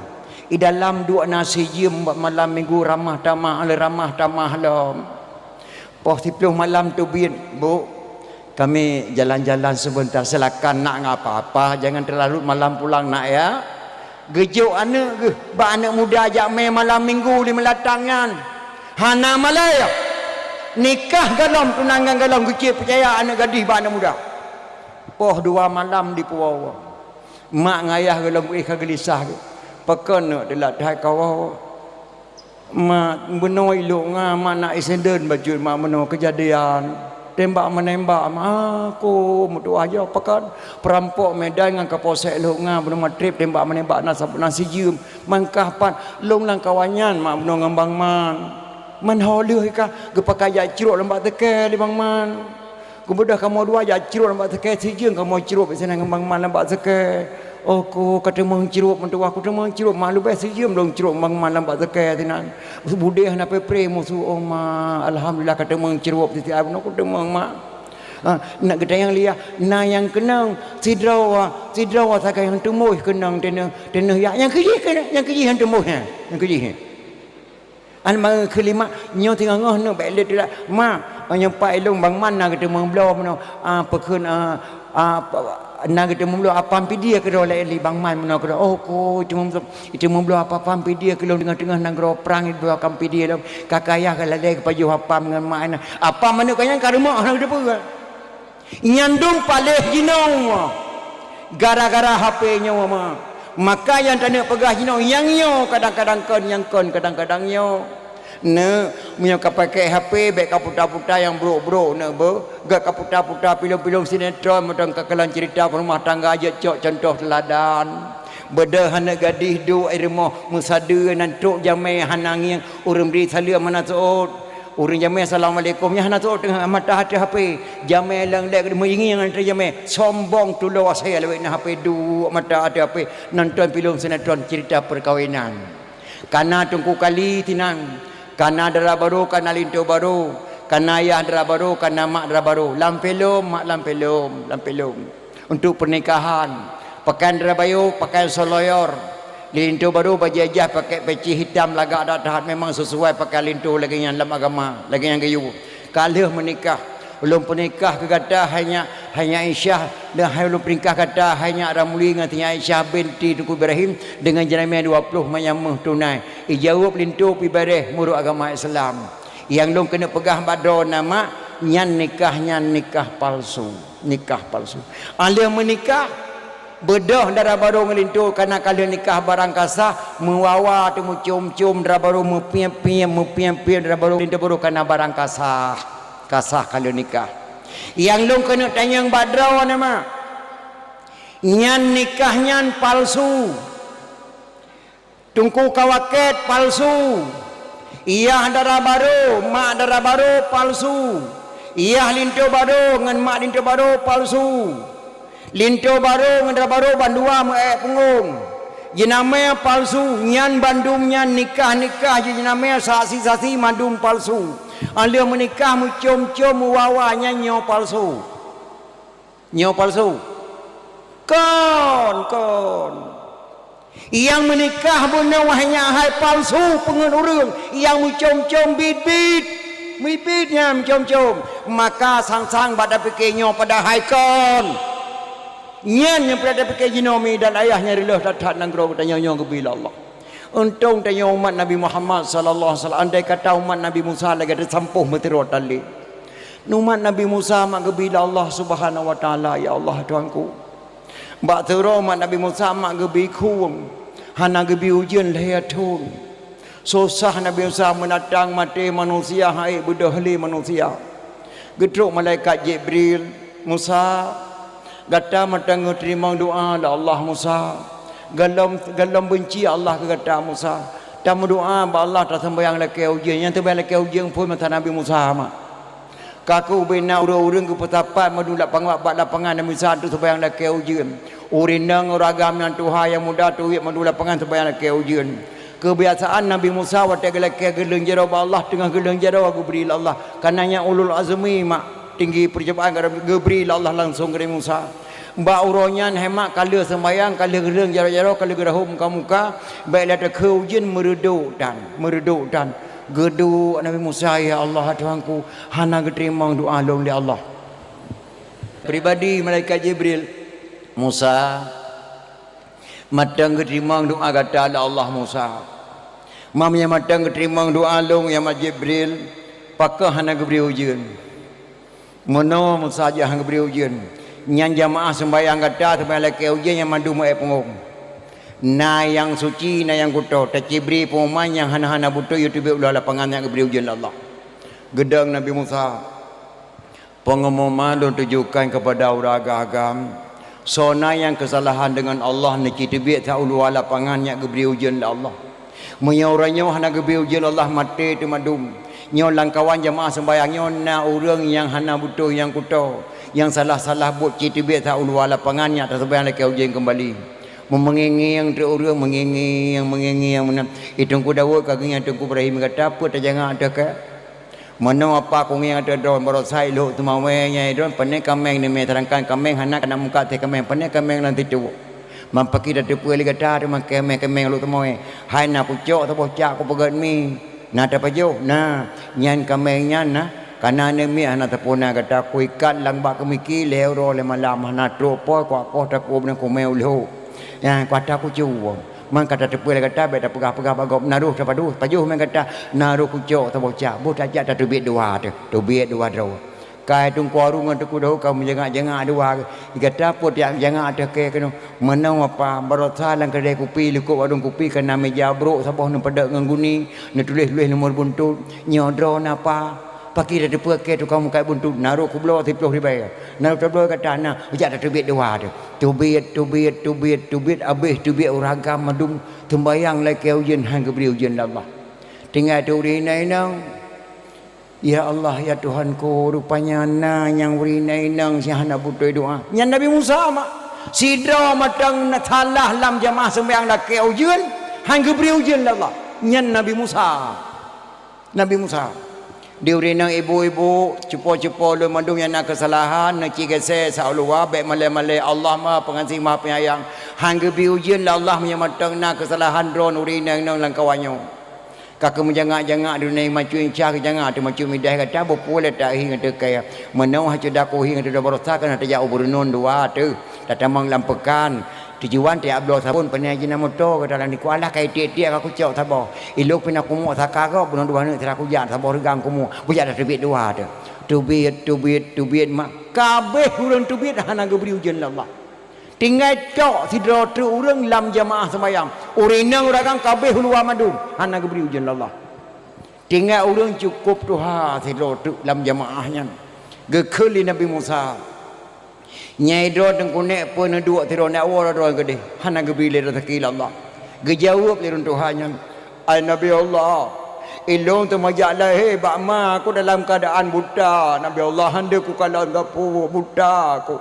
I dalam duek na si jeuem bak malam minggu ramah tamah, le ramah tamah lom. Poh siplôh malam teubiet, "Bu, kami jalan-jalan sebentar, silakan nak ngon apa-apa, jangan terlalu malam pulang nak ya." Geujok aneuk geuh bak aneuk muda jak mé malam minggu di meulatang nyan. Hana malée. Nikah galom, tunangan galom, geucit peucaya aneuk gadih bak aneuk muda. Poh dua malam dipuwoe-woe. Mak ngon ayah gohlom éh ka geulisah geuh. Pakon neuk teulat that kawoe. Mak, bunoe i Lhok Nga, mak na insiden bacut mak bunoe keujadian. Tembak-menembak, mak, aku meutuah yoh pakat. Peurampok Medan ngon Kapolsek Lhok Nga bunoe matreb tembak-menembak na sab-, na si jeuem. Mangkah pat lôn lam kawan nyan mak bunoe ngon Bang Man. Man ho lheueh ka geupakat jak crok lam bak teuke lé Bang Man. Geubeudôh kamoe dua jak crok lam bak teuke, si jeuem kamoe crok sinan ngon Bang Man lam bak teuke. Oh, ku ka teumeung crok meutuah, ku teumeung crok, mak leubeh si jeuem lôn crok Bang Man lam bak teuke sinan. Budeh hana pre-pre musu, oh ma, alhamdulillah ka teumeung crok siti ai bunoe ku teumeung mak. Ha, nak geutanyong liah, na nyang keunong sidroe, sidroe sagai nyang teumoh keunong teunoh, teunoh yak, nyang keujih keunong, nyang keujih nyang teumoh nyan, nyang keujih nyan. An meukeulima, nyoe teungoh-ngoh nyoe bék lé teulat. Ma, nyoe pat ilôn Bang Man na geuteumeung bloe meunoe. Ah, peukheun, ah, ah, pa-, na geuteumeung bloe apam pidie keudroe lé li Bang Man meunoe keudroe. Oh, ko, iteumeung bloe, iteumeung bloe apa-apam pidie keu lôn teungoh-teungoh nanggroe prang, iteumeung apam pidie lom. Ka kayah ka lalé geupajoh apam ngon mak na. Apam aneuk ka nyan ka rumoh na geuteupeue. Nyan dum paléh jinoe gara-gara H P nyoe ma. Maka nyang taneuk peugah jinoe nyang nyoe kadang-kadang kon, nyang kon kadang-kadang nyoe. Neuk, meunyoe ka pakai H P, bék ka puta-puta nyang brok-brok neuk beuh. Gak ka puta-puta pilon-pilon sinetron, mantong ka kalon cerita rumah tangga jeuet cok contoh teuladan. Beudôh aneuk gadih duek i rumoh meusadeue nan trok jamé hana ngieng, ureueng bri saleuem hana seuôt. Ureueng jamé assalamualaikum nyan hana seuôt teungoh mata ateueh H P. Jamé leng lé meuingieng ateueh jamé, sombong tulo asai lawét na H P duek mata ateueh H P nonton pilon sinetron cerita perkawinan. Kana Teungku Kali tinang, kana dara barô, kana linto barô, kana yah dara barô, kana mak dara barô. Lam filem, mak lam filem, lam filem. Untuk pernikahan, pakaian dara barô, pakaian soloyor. Linto barô bajée jah pakai peci hitam lagak that-that memang sesuai pakaian linto lagée nyan lam agama, lagée nyan geuyue. Ka lheueh meunikah, ulôn peunikah keu gata hai nyak, hai nyak Aisyah, dan hai ulôn peunikah gata hai nyak Ramli ngon si nyak Aisyah binti Teungku Ibrahim deungon jeureumieng dua ploh manyam méuh tunai. Ijaweueb linto pih bareh meunurot agama Islam. Nyang lôn keuneuk peugah bak droe na mak, nyan nikah nyan nikah palsu, nikah palsu. Aleuh meunikah, beudôh dara barô ngon linto kana ka lheueh nikah barang ka sah, meuwawa teumeucom-com dara barô meupiep-piep, meupiep-piep dara barô linto barô kana barang ka sah, ka sah ka lheueh nikah. Nyang lôn keuneuk tanyong bak droe na mak, nyan nikah nyan palsu. Teungku Kawakét palsu, yah dara barô, mak dara barô palsu, Yah linto barô ngon mak linto barô palsu. Linto barô ngon dara barô bandua meu-ék punggong. Jeunamé palsu, nyan bandum nyan nikah-nikah jih jeunamé, saksi-saksi mandum palsu. Óh lheueh meunikah meucom-com meuwawa, nyan nyoe palsu. Nyoe palsu. Kon, kon. Nyang meunikah bunoe hai nyan hai palsu peungeut ureuëng, nyang meucom-com biet-biet. Biet-biet nyan meucom-com. Maka sang-sang bak tapike nyoe padahai kon. Nyan nyang peureulée tapike jinoe mi dan ayah nyang reuloh that-that nanggroe geutanyoe nyoe geubi lé Allah. Untông tanyoe umat Nabi Muhammad sallallahu alaihi wasallam, andai kata umat Nabi Musa lagée teusampôh meuteurot tali. Umat Nabi Musa mak geubi lé Allah Subhanahu wa Taala, "Ya Allah, Tuhanku, bak teuroe umat Nabi Musa mak geubi khueng, hana geubi ujeuen lhée thon. Susah Nabi Musa meunatang maté manusia hai beudôh lé manusia." Geutrok malaikat Jibril, "Musa, gata mantong geuteurimong doá lé Allah Musa. Gohlom, gohlom beunci Allah keu gata Musa. Tameudoá bak Allah taseumbahyang lakée ujeuen." Nyang seumbahyang lakée ujeuen phon masa Nabi Musa mak. Ka keuh ubena ureuëng-ureuëng geupeusapat mandum lapangan bak lapangan Nabi Musa untuk seumbahyang lakée ujeuen. Ureuëng inong, ureuëng agam nyang tuha nyang muda teubiet mandum lapangan seumbahyang lakée ujeuen. Keubiasaan Nabi Musa watée geulakée geuleueng jaroe bak Allah, teungoh geuleueng jaroe geubri lé Allah. Kareuna nyan ulul azmi mak tinggi peucobaan geubri lé Allah langsong keu Nabi Musa. Bak uroe nyan hai mak ka lheueh seumbahyang, ka lheueh geuleueng jaroe-jaroe, ka lheueh geurahom muka-muka, bék lé takheun ujeuen meureudok tan, meureudok tan. Geuduek Nabi Musa, "Ya Allah, Tuhanku, hana geuteurimong doá lôn lé Allah." Pribadi malaikat Jibril, "Musa, mantong geuteurimong doá gata lé Allah Musa. Meunyoe mantong geuteurimong doá lôn ya mak Jibril, pakon hana geubri ujeuen?" Meunoe Musa jak hana geubri ujeuen, nyan jamaah seumbahyang gata seumbahyang lakée ujeuen nyang mandum meu-ék punggong. Na nyang suci, na nyang kuto, tacibri pengumuman nyang hana-hana beutôi yue teubiet u luwa lapangan nyang geubri ujeuen lé Allah. Geudong Nabi Musa, "Pengumuman lôn tujukan keupada ureuëng agam-agam, soe na nyang keusalahan deungon Allah neuci teubiet sa u luwa lapangan nyang geubri ujeuen lé Allah. Meunyoe uroe nyoe hana geubri ujeuen lé Allah, maté teumandum. Nyoe lamkawan jamaah seumbahyang nyoe na ureuëng nyang hana beutôi nyang kuto, nyang salah-salah buet ci teubiet sa u luwa lapangan nyang taseumbahyang lakée ujeuen keumbali." Meungieng-ngieng teuk ureuëng, meungieng-ngieng, meungieng-ngieng meunan. "I Teungku Daud ka geungieng Teungku Ibrahim gata peue tajangak teuh keu?" "Meunoe apa kungieng ateueh droe, baroesa i lhok teumawé nyang i droe, pane kaméng neumé, seudangkan kaméng hana kana muka teuh kaméng, pane kaméng lam situ. Meupakiban tateupeue lé gata teuma kaméng-kaméng lhok teumawé. Hai na kucok saboh cak kupeugét mi, na tapajoh, na, nyan kaméng nyan na, kana neumé hana tapuna gata, kuikat lam bak keumiki lhée uroe lhée malam, hana trok po kuakoh takue beuneuk kumé u lhok. Nyan kuata kucue." Man ka tateupeue lé gata, bék tapeugah-peugah bak gob, na roh tapajoh, pajoh mé gata, na roh kucok saboh cak, boh tajak tateubiet dua teuh, teubiet dua droe. Ka i Teungku Harun ngon Teungku Daud ka meujangak-jangak dua, gata peue tajak jangak teuh keu keunoe. Meunoe apa, baroesa lam keudè kupi, likot warong kupi, ka na meuja brok saboh neupeudok ngon guni, neutuléh-tuléh nomor buntut, nyoe droeneuh apa? Pakri tateupeue keu tukang mukat buntut, na roh kubloe siploh ribée, na roh tabloe gata na, jak tateubiet dua teuh. Teubiet, teubiet, teubiet, teubiet, abéh teubiet ureuëng agam mandum, seumbahyang lakée ujeuen han geubri ujeuen lé Allah. Tinggai teuh ureuëng inong-inong. "Ya Allah, ya Tuhanku, rupanya na nyang ureuëng inong-inong nyang hana beutôi doá." Nyan Nabi Musa mak. Sidroe mantong na salah lam jamaah seumbahyang lakée ujeuen, han geubri ujeuen lé Allah. Nyan Nabi Musa. Nabi Musa. Di ureuëng inong ibu-ibu, cupo-cupo lôn mandum nyang na keusalahan, neuci geusé sa u luwa, bék malée-malée, Allah Maha Pengasih, Maha Penyayang. Han geubri ujeuen lé Allah meunyoe mantong na keusalahan droeneuh ureuëng inong-inong lam kawan nyoe. Ka keuh meujangak-jangak di dunia, macut inca geujangak teuh macut midah gata, beupeue lé tahi ngon teukai. Meunoe hana ceudah kuhi ngon teudah baroesa keunoe tajak u Beureunon dua teuh, tatamong lam peukan. Tujuan tajak bloe sabon, pane jih na moto gata lam dikeue, alah ka itiek-tiek ka kucok saboh. Ilok pih na kumuek saka gob, bunoe dua neuk sira kujak saboh reugang kumuek, bujak tateubiet dua teuh. Teubiet, teubiet, teubiet mak. Ka abéh ureuëng teubiet hana geubri ujeuen lé Allah. Tinggai cok sidroe treuk ureuëng lam jamaah seumbahyang. Ureuëng inong ureuëng agam ka abéh u luwa mandum, hana geubri ujeuen lé Allah. Tinggai ureuëng cukôp tuha sidroe treuk lam jamaah nyan. Geukheun lé Nabi Musa, "Nyai droe teungku nèk peue neuduek sidroe nèk woe droe keudeh, hana geubri lé raseuki lé Allah?" Geujaweueb lé ureuëng tuha nyan, "Ai Nabi Allah, Ilôn teuma jak lahé bak ma ku dalam keuadaan buta, Nabi Allah, hana kukalon sapeue, buta ku.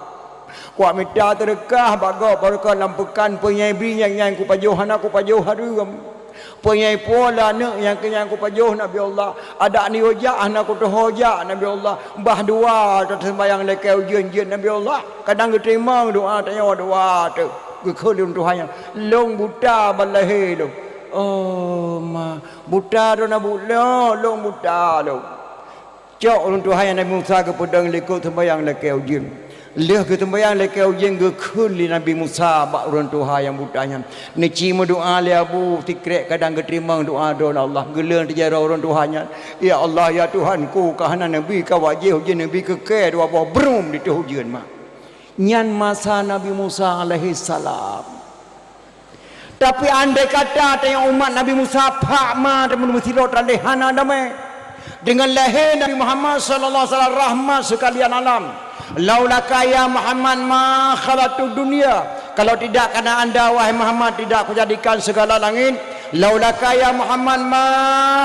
Kuat mita teureukah bak gob barokon lam peukan, peue nyang bri nyang, nyang kupajoh hana kupajoh hareuem. Peue nyang ipuwoe lé aneuk nyang keu nyang kupajoh, Nabi Allah. Adak niyok jak hana kutuho jak, Nabi Allah. Bah dua taseumbayang lakée ujeuen jeuet, Nabi Allah. Kadang geuteurimong doa tanyoe, doa teuh. Geukheun lé Tuhan nyan, lôn buta ban lahé lôn. Oh ma, buta droeneuh bu lôn, lôn buta lôn. Cok ureuëng tuha nyan Nabi Musa geupeudong likot seumbayang lakée ujeuen. Lheueh geuseumbayang lakée ujeuen geukheun lé Nabi Musa bak ureuëng tuha nyang buta nyan, "Neuci meudoá lé Abu, sikrek kadang geuteurimong doá droe lé Allah." Geuleueng teujaroe ureuëng tuha nyan, "Ya Allah, ya Tuhanku, ka hana neubi ka wajéh ujeuen, neubi keu kée dua boh brôm ditôh ujeuen mak." Nyan masa Nabi Musa alaihissalam. Tapi andai kata tanyoe umat Nabi Musa phak ma teuma meusidroe tandeh hana damai. Dengan lahé Nabi Muhammad sallallahu alaihi wasallam rahmat sekalian alam. Laulaka ya Muhammad ma khalaqtud dunya. Kalau tidak karena anda wahai Muhammad tidak kujadikan segala langit. Laulaka ya Muhammad ma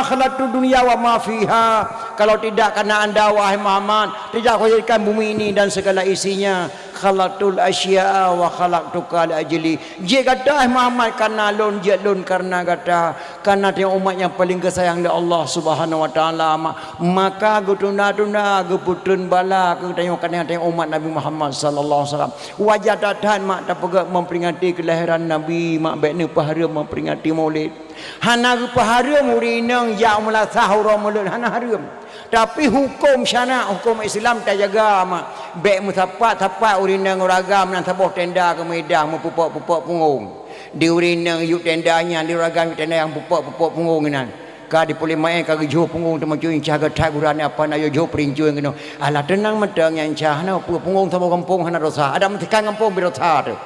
khalaqtud dunya wa ma fiha. Kalau tidak karena anda wahai Muhammad tidak kujadikan bumi ini dan segala isinya. Khalaqtul asya'a wa khalaqtuka li ajli. Jeuet gata, hai Muhammad, kareuna lôn, jeuet lôn kareuna gata. Kareuna tanyoe umat nyang paleng geusayang lé Allah Subhanahu wa Taala, ma-, maka geutunda-tunda, geupeutreun bala keu tanyoe, kareuna tanyoe umat Nabi Muhammad sallallahu alaihi wasallam. Wajar that-that mak tapeugah memperingati kelahiran Nabi, mak, bék neupeuhareuem memperingati Maulid. Hana geupeuhareuem ureuëng inong jak meulasah uroe Maulid, hana hareuem. Tapi huköm syarak, huköm Islam tajaga mak. Bék meusapat-sapat ureuëng inong ureuëng agam nan saboh tenda keu meuidang meupupok-pupok punggong. Di ureuëng inong yub tenda nyan, di ureuëng agam yub tenda nyang pupok-pupok punggong inan. Ka di puléh maén ka geujôh punggong teuma cuy, incah geuthai gurane apa na yôh jôh peurincueng keunoe. Alah teunang mantong nyan incah, hana peue, punggong saboh gampông hana dosa. Adak meusikan gampông beu dosa teuh.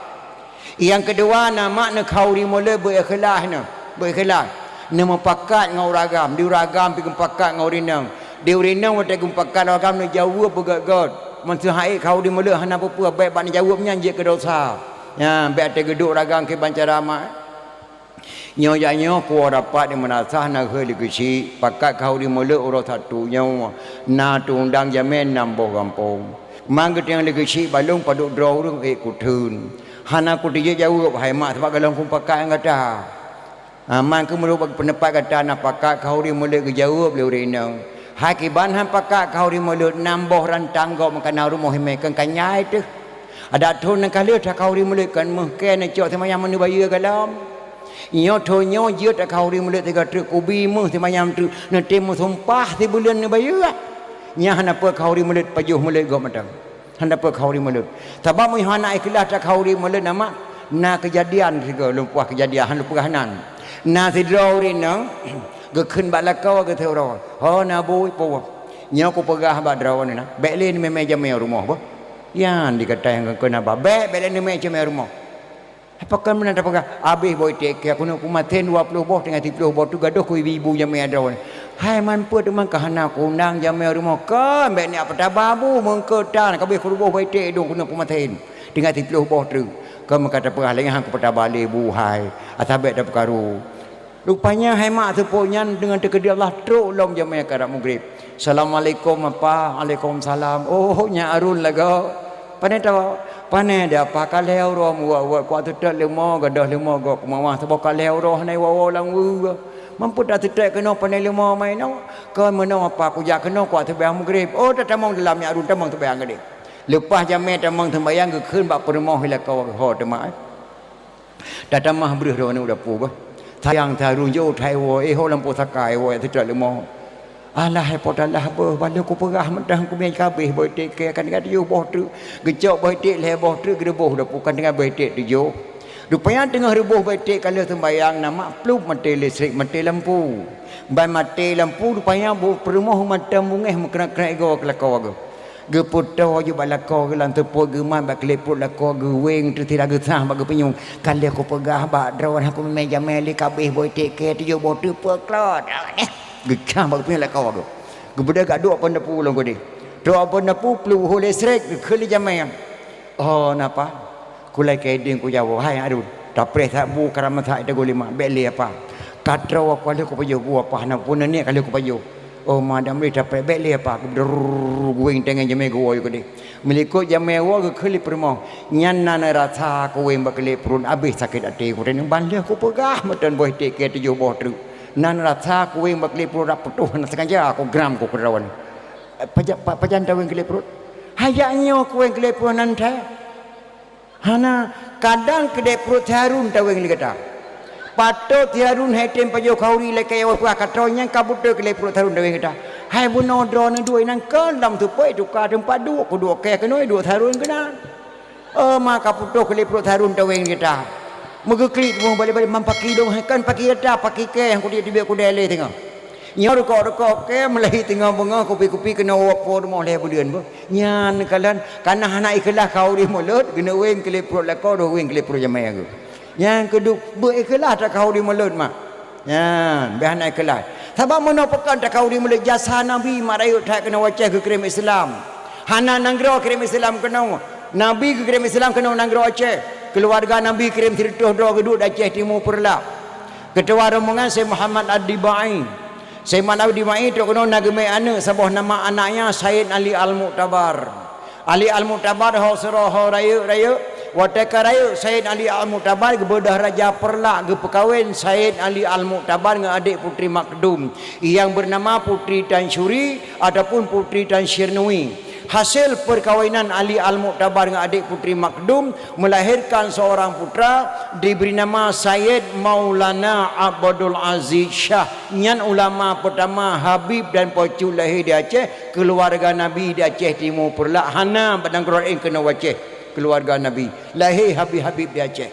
Nyang keudua na mak neukhauri mulod beu ikhlas na, beu ikhlas. Neumupakat ngon ureuëng agam, di ureuëng agam pi geumupakat ngon ureuëng inong. Di ureuëng inong watée geumupakat ureuëng agam neujaweueb beugét-gét. Meuseuhai khauri mulod hana peue-peue, bék bak neujaweueb nyan jeuet keu dosa. Nyan bék até geuduek ureuëng agam kiban cara mak. Nyoe jak nyoe kuwoe rapat di meunasah na geuhôi lé geuchik, pakat khauri mulod uroe Sabtu nyoe na teuundang jamén nam boh gampông. Man geuteungoh lé geuchik balong padub droe ureuëng ék kutheun. Hana kuteujeuet jaweueb hai mak sabab golom kupakat ngon gata. Ha, man keuh meunurot peundapat gata na pakat khauri mulod geujaweueb lé ureuëng inong. Hai kiban han pakat khauri mulod nam boh rantang gob meukanan rumoh imé keu kanyai teuh. Adak thon nyang ka lheueh takhauri mulod kon meuh kée neucok seumayang meuneubayeue golom. Nyoe thon nyoe jeuet takhauri mulod sigoe treuk kubi meuh seumayang treuk neutem meusumpah sibuleuen neubayeue. Nyan hana peue khauri mulod pajoh mulod gob mantong. Hana peue khauri mulod. Sabab meunyoe hana ikhlas takhauri mulod na mak, na keujadian sigoe lôn puah keujadian han lôn peugah nan. Na sidroe ureuëng inong geukheun bak lakoe geuh siuroe, "Ho na bui puwoe. Nyoe kupeugah bak droeneuh na, bék lé neumé-mé jamé rumoh boh." Nyan di gata nyang geukheun haba, "Bék, bék lé neumé jamé rumoh." Pakon meunan tapeugah, "Abéh boh iték kée keunoe peumaten dua ploh boh, teungoh siplôh boh treuk gadoh keu ibu-ibu jamé droeneuh." Hai man peue teuma ka hana kuundang jamé rumoh, kon bék neujak peutaba bu meungkeutan, ka abéh keu reuboh boh iték idong keunoe peumaten. Teungoh siplôh boh treuk, kon meuka tapeugah lagée nyan kupeutaba lé bu hai, asai bék tapeukaru. Rupanya hai mak seupôt nyan deungon teukeudi Allah trok lom jamé karab mugreb. "Assalamualaikum apa." "Waalaikumsalam." "Oh, nyak Arun lagoe." "Pane tawoe?" "Pane di apa ka lhée uroe meuwot-wot, kuat teutot leumo, gadoh leumo gob keumawah saboh ka lhée uroe hana iwoe-woe lam weue. Mampu taseutôt keunoe pane leumo ma inoe?" "Kon meunoe apa, kujak keunoe kuat seumbahyang mugreb." "Oh, tatamong dalam nyak Arun, tamong seumbahyang keudeh." Leupah jamé tamong seumbahyang geukheun bak peurumoh lakoe geuh, "Ho teuma, eh." Tatamah breuh droeneuh u dapu beuh. Sayang tarujoe that iwoe, eh, ho lampôh saka iwoe teutot leumo. Alah, hai po talah beuh, balo kupeugah mantong kumé kabéh boh iték kée kan ka tujoh boh treuk. Geucok boh iték lhée boh treuk geureuboh u dapu kan teungoh boh iték tujoh. Rupanya teungoh reuboh boh iték ka lheueh seumbahyang na mak plup maté listrik, maté lampu. Ban maté lampu rupanya bu peurumoh mantong beungéh meukrek-krek igoe keu lakoe geuh. Geupeutoe ju bak lakoe geuh lam seupôt geumat bak keulepot lakoe geuh weng teutira geusah bak geupinyueng. "Ka lheueh kupeugah bak droe hana kumé jamé lé kabéh boh iték kée tujoh boh treuk peuklot." Geucah bak geupinyueng lakoe geuh. Geubeudôh gak duek pon dapu lom keudeh. Trok pon dapu plup ho listrik geukheun lé jamé. "Oh, napa? Kulai keu idin kujawoe, hai Arun. Tapreh that bu karam that ita gulima, bék lé apa." Ka troe ka lheueh kupajoh, bu apa hana pun neuk ka lheueh kupajoh. Oh, ma dam lé tapék bék lé apa, geudrrrr, guwéng teungoh jamé geuwoe keudéh. Meulikot jamé woe geukheun lé peurumoh. Nyan na neurasa kuwéng bak keulék pruet, abéh sakét até ku. Ban lheueh kupeugah meuteun boh iték keu tujoh boh treuk. Na neurasa kuwéng bak keulék pruet dak putôh hana sengaja kugram ku keudroe. Eh, pajan, pa-, pajan tawéng keulék pruet? Hajat nyoe kuwéng keulék pruet nan that. Hana, kadang keulék pruet si Harun tawéng lé gata. Patot si Harun hai tem pajoh khauri lakée awai puah ka troe nyang ka beutôi keulék pruet si Harun tawéng gata. Hai bunoe droeneuh duek inan keu lam teupeu tuka teumpat duek, kuduek kée keunoe duek si Harun keunan. Oh, ma ka putôh keulék pruet si Harun tawéng gata. Meugeuklik teuma balek-balek mam paki dong, hai kan paki gata, paki kée nyang kudiek tibée kudée lé teungoh. Nyoe rukok-rukok kée meulahi teungoh beungoh kupi-kupi keunoe woe po rumoh lhée buleuen beuh. Nyan kalon, kana hana ikhlaih khauri mulod, geuneuwéng keulék pruet lakoe, deuh wéng keulék pruet jamé geuh. Nyang keuduek, beu ikhlaih that khauri mulod mak. Nyan, beh hana ikhlaih. Sabab meunoe pakon that khauri mulod jasa Nabi mak rayeuk that keunoe u Aceh geukirém Islam. Hana nanggroe kirém Islam keunoe. Nabi geukirém Islam keunoe nanggroe Aceh. Keuluwarga Nabi kirém sireutôh droe geuduek di Aceh Timu Peureulak. Keutuwa rombongan Syekh Muhammad Ad-Dibai. Syekh Muhammad Ad-Dibai trok keunoe na geumé aneuëk, saboh nama anaknya Said Ali Al-Mu'tabar. Ali Al-Mu'tabar ho sidroe ho rayeuk-rayeuk. Watée ka rayeuk, Said Ali Al-Mu'tabar geubeudoh raja Peureulak geupeukawen Said Ali Al-Mu'tabar ngon adék Putri Makdum, nyang beunama Putri Tansyuri ataupun Putri Tansyirnui. Hasil peukawinan Ali Al-Mu'tabar ngon adék Putri Makdum, melahirkan seorang putra diberi nama Sayyid Maulana Abdul Aziz Syah. Nyan ulama pertama, habib dan peucut lahé di Aceh, keuluwarga Nabi di Aceh Timu Peureulak, hana bak nanggroe laén keunoe u Aceh, keuluwarga Nabi. Lahé habib-habib di Aceh.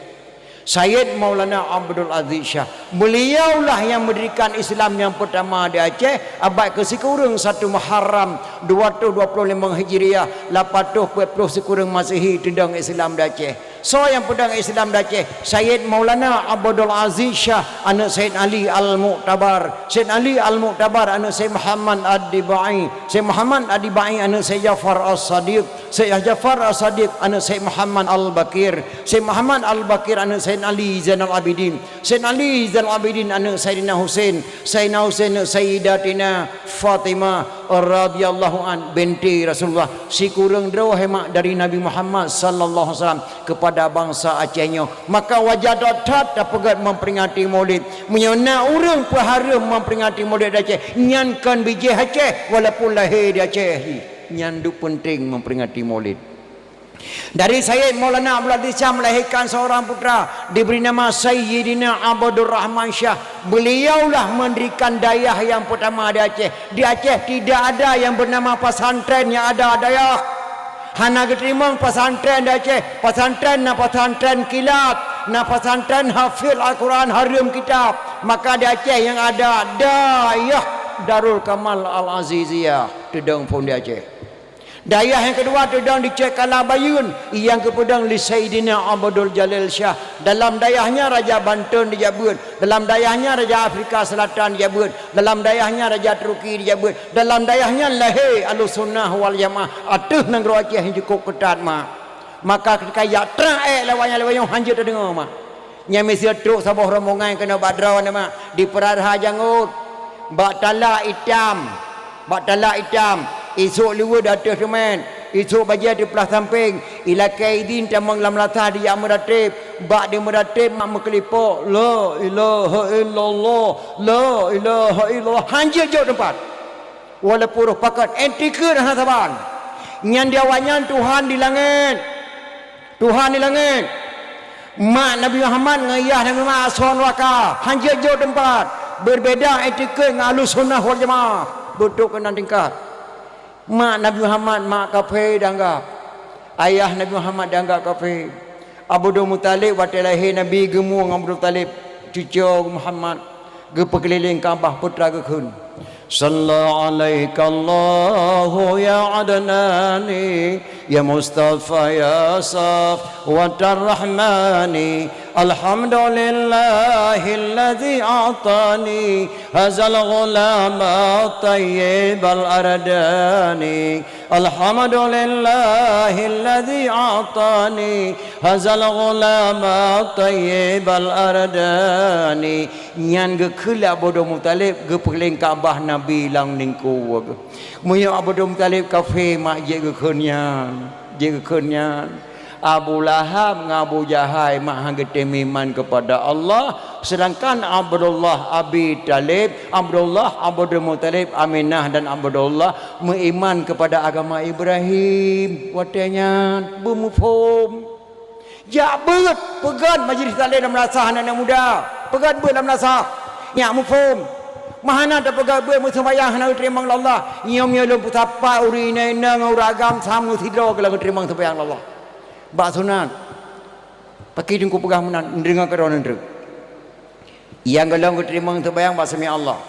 Sayyid Maulana Abdul Aziz Syah. Beliaulah yang mendirikan Islam yang pertama di Aceh, abad keusikureueng satu Muharram, dua ratus dua puluh lima Hijriah, lapan ratus empat puluh sikureueng Masehi, teudong Islam di Aceh. Soe nyang peudong Islam di Aceh? Sayyid Maulana Abdul Aziz Syah, aneuëk Sayyid Ali Al-Mu'tabar. Sayyid Ali Al-Mu'tabar, aneuëk Sayyid Muhammad Ad-Dibai. Sayyid Muhammad Ad-Dibai, aneuëk Sayyid Ja'far As-Sadiq. Sayyid Ja'far As-Sadiq, aneuëk Sayyid Muhammad Al-Baqir. Sayyid Muhammad Al-Baqir, aneuëk Sayyid Ali Zainal Abidin. Sayyid Ali Zainal Abidin, aneuëk Sayyidina Husain. Sayyidina Husain, aneuëk Sayyidatina Fatimah radhiyallahu an, binti Rasulullah. Sikureueng droe hai mak dari Nabi Muhammad sallallahu alaihi wasallam kepada bangsa Aceh nyoe. Maka wajar that-that tapeugét memperingati Maulid. Meunyoe na ureuëng peuhareuem memperingati Maulid di Aceh, nyan kon bijéh Aceh, walaupun lahé di Aceh jih. Nyan duek peunteng memperingati Maulid. Dari Sayyid Maulana Abdul Aziz Syah melahirkan seorang putra diberi nama Sayyidina Abdul Rahman Syah. Beliaulah mendirikan dayah yang pertama di Aceh. Di Aceh tidak ada yang bernama pesantren, yang ada dayah. Hana geuteurimong pesantren di Aceh. Pesantren na pesantren kilat, na pesantren hafiz Al-Quran, hareuem kitab. Maka di Aceh yang ada dayah Darul Kamal Al-Aziziyah, teudong phon di Aceh. Dayah nyang keudua teudong di Cek Kala Bayeuen, nyang geupeudong lé Saidina Abdul Jalil Syah. Dalam dayah nyan Raja Banten dijak beuet, dalam dayah nyan Raja Afrika Selatan dijak beuet, dalam dayah nyan Raja Turki dijak beuet, dalam dayah nyan lahé Ahlussunnah wal Jamaah ateueh nanggroe Aceh nyang cukôp keutat mak. Maka keudika jak trang ék lawanya-lawanya hanjeuet tadeungoe mak. Nyan miseue trok saboh rombongan keunoe bak droeneuh mak, dipeurara jangôt, bak talak itam, bak talak itam, isôk liweuet ateueh teumèt, isôk bajèe teuplah sampéng, ilakèe idin tamong lam lasah dijak meuratéb, bak dimeuratéb mak meukeulipok, "La ilaha illallah, la ilaha illallah," hanjeuet jok teumpat. Walaupun roh pakat, ék tikeue hana saban. Nyan di awaknyan Tuhan di langét. Tuhan di langét. Mak Nabi Muhammad ngon yah Nabi Muhammad asoe neuraka, hanjeuet jok teumpat. Berbeda etikét ngon Ahlussunnah wal Jamaah. Beutôi keunan tingkat. Mak Nabi Muhammad mak kafé dianggap. Ayah Nabi Muhammad dianggap kafé. Abdul Muthalib watée lahé Nabi geumue ngon Abdul Muthalib, cucoe Muhammad, geupeukeulileng Ka'bah, putra geukheun, "Shalla 'alaikallahu ya Adnani." Ya Mustafa ya Safwatar Rahmani, alhamdulillahilladzi a'tani hazal ghulama tayyibal ardani. Alhamdulillahilladzi a'tani hazal ghulama tayyibal ardani. Nyan geukheun lé Abdul Muthalib geupeuleuen Ka'bah Nabi lam lingkuwa geuh. Meunyoe Abdul Muthalib kafé, mak jeuet geukheun nyan, jeuet geukheun nyan. Abu Lahab ngon Abu Jahai mak han geutem iman keupada Allah, seudangkan Abdullah Abi Thalib, Abdullah, Abdul Muthalib, Aminah dan Abdullah meuiman keupada agama Ibrahim. Watée nyan beumuphom. Jak beuet, peugét majlis taklim lam madrasah aneuëk-aneuëk muda. Peugét beuet lam madrasah. Nyak muphom. Meuhana tapeugét beuet meuseumayang hana geuteurimong lé Allah. Nyoe meunyoe lôn peusapat ureuëng inong-inong ngon ureuëng agam sama sidroe keu lôn geuteurimong seumayang lé Allah. Bak sunat. Pakri teungku peugah meunan, neudeungoe keudroe neutreuk. Nyang gohlom geuteurimong seumayang bak sami Allah.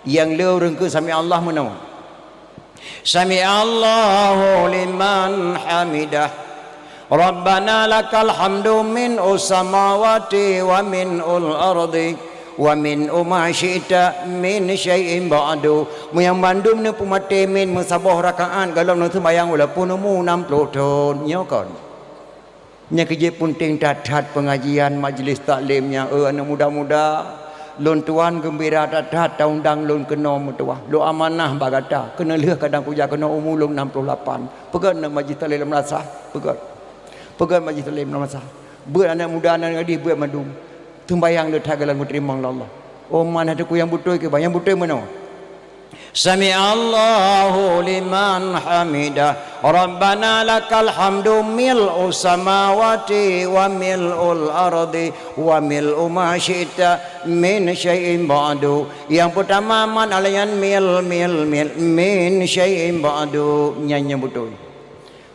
Nyang le ureuëng keu sami Allah meunoe. Sami Allahu liman hamidah. Rabbana lakal hamdu min usamawati wa min ul ardi wa min uma syi'ta min syai'in ba'du. Meunyoe bandum neupeumaté min meusaboh rakaat gohlom neuseumayang walaupun umu enam ploh thon. Nyoe kon. Nyang keujeuet peunteng that-that peungajian majlis taklim nyan, eh, aneuëk muda-muda. Lôn tuan geumbira that-that taundang lôn keunoe meutuwah. Lôn amanah bak gata, keuneulheueh kadang kujak keunoe umu lôn enam ploh lapan. Peugét na majlis taklim lam madrasah, peugét. Peugét majlis taklim lam madrasah. Beuet aneuëk muda nan gadih beuet mandum. Teumbayang le that gohlom geuteurimong lé Allah. Oh, mana teungku nyang beutôi keu bah, nyang beutôi meunoe. Sami Allahu liman hamidah. Rabbana lakal hamdu mil'u samawati wa mil'ul ardi wa mil'u ma syi'ta min syai'in ba'du. Nyang peutama man alayan mil, mil, mil, min syai'in ba'du. Nyan nyang beutôi.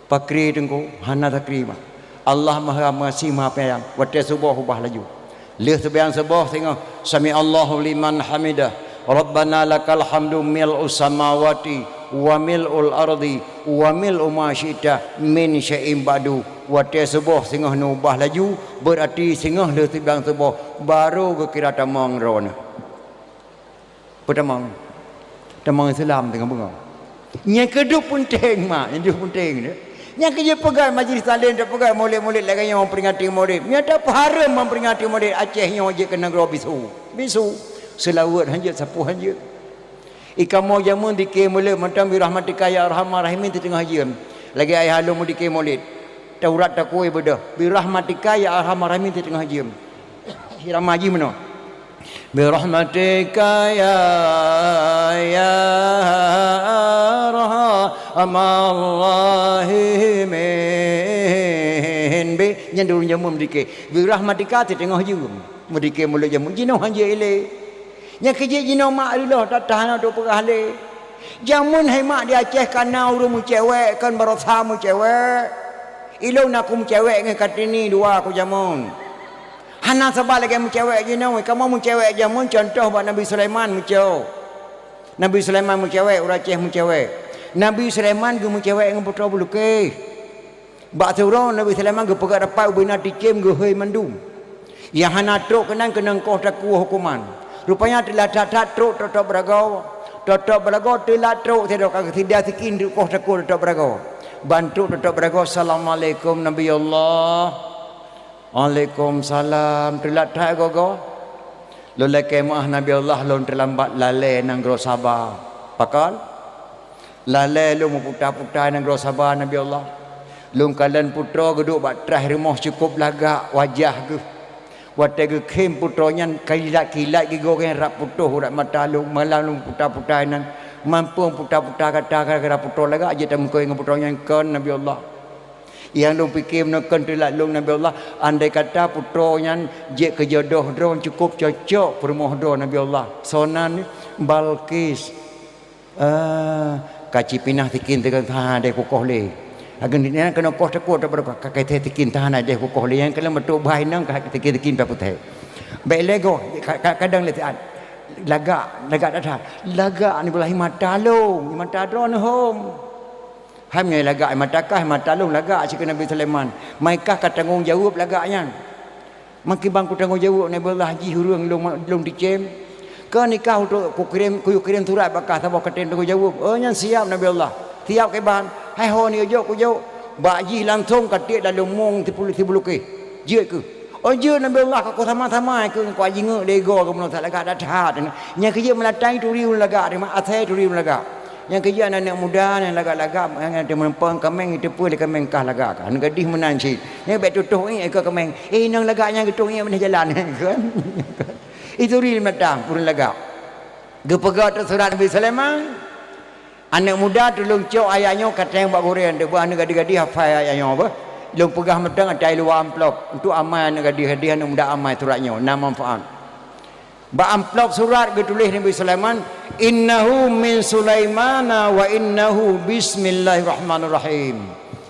Pakri teungku, hana takri mah. Allah Maha Meuasi Maha Penyayang. Watée suboh ubah laju. Lheueh seumayang suboh singoh, sami Allahu liman hamidah. Rabbana lakal hamdu mil'us samawati wa mil'ul ardi wa mil'u ma syi'ta min syai'in ba'du. Watée suboh singoh neubah laju, beurati singoh lheueh seumayang suboh, barô geukira tamong droeneuh. Peutamong. Tamong Islam teungoh beungoh. Nyang keudua peunteng mak, nyang keudua peunteng tu. Nyang keujeuet peugah majlis taklim, tapeugah mulid-mulid lagée nyoe memperingati mulid. Nyata peuhareuem memperingati mulid Aceh nyoe jeuet keu nanggroe bisu. Bisu. Seulaweuet hanjeuet, sapeue hanjeuet. Ikamoe jameun dike mulid mantong birahmatika ya arhamar rahimin teuteungoh jeuem. Lagée ayah lôn meudike mulid. Taurat takue beudôh. Birahmatika ya arhamar rahimin teuteungoh jeuem. Irama jih meunoe. Birahmatika ya, ya arhamar rahimin. Bi, nyan dulu nyoe meudike. Birahmatika teuteungoh jeuem. Meudike mulod jameun jinoe hanjeuet ilée. Nyang keujeuet jinoe mak riloh that-that hana trok peugah lé. Jameun hai mak di Aceh kana ureuëng meucewek kon barosa meucewek. Ilôn na ku meucewek ngon Kartini dua ku jameun. Hana saban lagée meucewek jinoe, kamoe meucewek jameun contoh bak Nabi Sulaiman meucok. Nabi Sulaiman meucewek, ureuëng Aceh meucewek. Nabi Sulaiman geumeucewek ngon putroe beulukeh. Bak siuroe Nabi Sulaiman geupeugah rapat ubena ticém geuhôi mandum. Nyang hana trok keunan keunong koh takue huköman. Rupanya teulat that-that trok tôb-tôb beuragoe. Tôb-tôb beuragoe teulat trok sidroe ka geusidia sikin di koh takue tôb-tôb beuragoe. Ban trok tôb-tôb beuragoe, "Assalamualaikum Nabi Allah." "Waalaikumsalam." Teulat that goe-goe. Lôn lakée meuáh Nabi Allah, lôn teulambat lalée nanggroe Saba. Pakon? Lalée lôn meuputa-puta nanggroe Saba, Nabi Allah. Lôn kalon putroe geuduek bak traih rumoh cukôp lagak wajah geuh. Watée geukhém putroe nyan kilat-kilat gigoe geuh rab putôh urat mata lôn, malam lôn puta-puta nan. Mampu puta-puta gata gara-gara putroe lagak jeuet tameukoh ngon putroe nyan kon, Nabi Allah. Nyang lôn pike meunoe kon teulat lôn, Nabi Allah, andai kata putroe nyan jeuet keu jodoh droe cukôp cocok peurumoh droe, Nabi Allah. Soe nan? Balqis. Ah, ka cipinah sikin teuka hana deh kukoh lé. Ageun nyan keunoe koh takue tôb beuragoe, ka keuthée sikin hana deh kukoh lé. Nyang keuneuk meutuek bhai nang ka sikin-sikin pih putéh. Bék lé goh, ka-, ka-, kadang lé siat. Lagak, lagak that-that. Lagak ni beulah mata lôn, mata droeneuh hom. Hai meunyoe lagak, mata kah, mata lôn lagak sikeu Nabi Sulaiman. Maka ka tanggong jaweueb lagak nyan. Makiban kutanggong jaweueb Nabi Allah jih ureuëng lôn, lôn ticém. Keu nikah untuk kukirém, kuyue kirém surat bak kah saboh katen tanggong jaweueb. Oh, nyan siab Nabi Allah. Siab kiban. Hai ho ni jok kujok. Bak jih langsong ka tiek dalam mong sipul-, sibulukeh. Jeuet keuh. Oh, jeuet Nabi Allah ka kusama-sama keuh, ka jingeuk lé goe keuh meunurot lagak that-that. Nyang keujeuet meulatang turi ureuëng lagak, asai turi ureuëng lagak. Nyang keujeuet aneuk muda nyang lagak-lagak, nyang teumeureumpang kaméng, jiteupeue lé kaméng kah lagak kah. Aneuk gadih meunan cit. Nyan bèk tutoh iék keu kaméng. Eh, inong lagak nyan geutoh iék meunan jalan. Kan? Ituri lé meulatang ureuëng lagak. Geupeugah teuk surat Nabi Sulaiman. Aneuk muda tulông cok ayat nyoe ka teueng bak gurèe, deuh beuh aneuk gadih-gadih hafai ayat nyoe beuh. Lôn peugah mantong ata i luwa amplop, untuk amai aneuk gadih-gadih, aneuk muda amai surat nyoe, na manfaat. Bak amplop surat geutuléh Nabi Sulaiman, "Innahu min Sulaimana wa innahu bismillahirrahmanirrahim."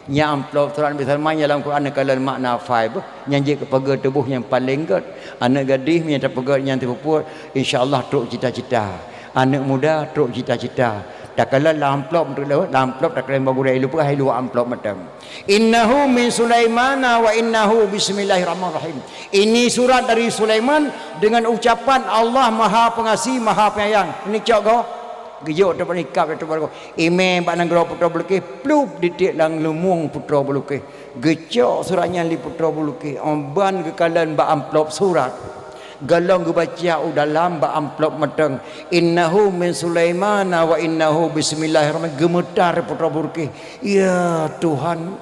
Nyan amplop surat Nabi Sulaiman nyang lam Quran neukalon makna hafai beuh, nyan jeuet keu pageue tuboh nyang paleng gèt. Aneuk gadih meunyo tapeugèt nyan teupeubuet, insya Allah trok cita-cita. Aneuk muda trok cita-cita. Takalon lam amplop, lam amplop takalon bak gurèe, lupa hai luwa amplop mantong. "Innahu min Sulaimana wa innahu bismillahirrahmanirrahim." Ini surat dari Sulaiman dengan ucapan Allah Maha Pengasih, Maha Penyayang. Ini cok goe. Geujok teuk bak nikab teuk bak goe. Imè bak nanggroe Putroe Bulqis, plup ditiek lam lumbông Putroe Bulqis. Geucok surat nyan lé Putroe Bulqis, 'oh ban geukalon bak amplop surat. Gohlom geubaca u dalam bak amplop mantong, "Innahu min Sulaimana wa innahu bismillahirrahmanirrahim." Geumeutar Putroe Bulqis, "Ya Tuhan,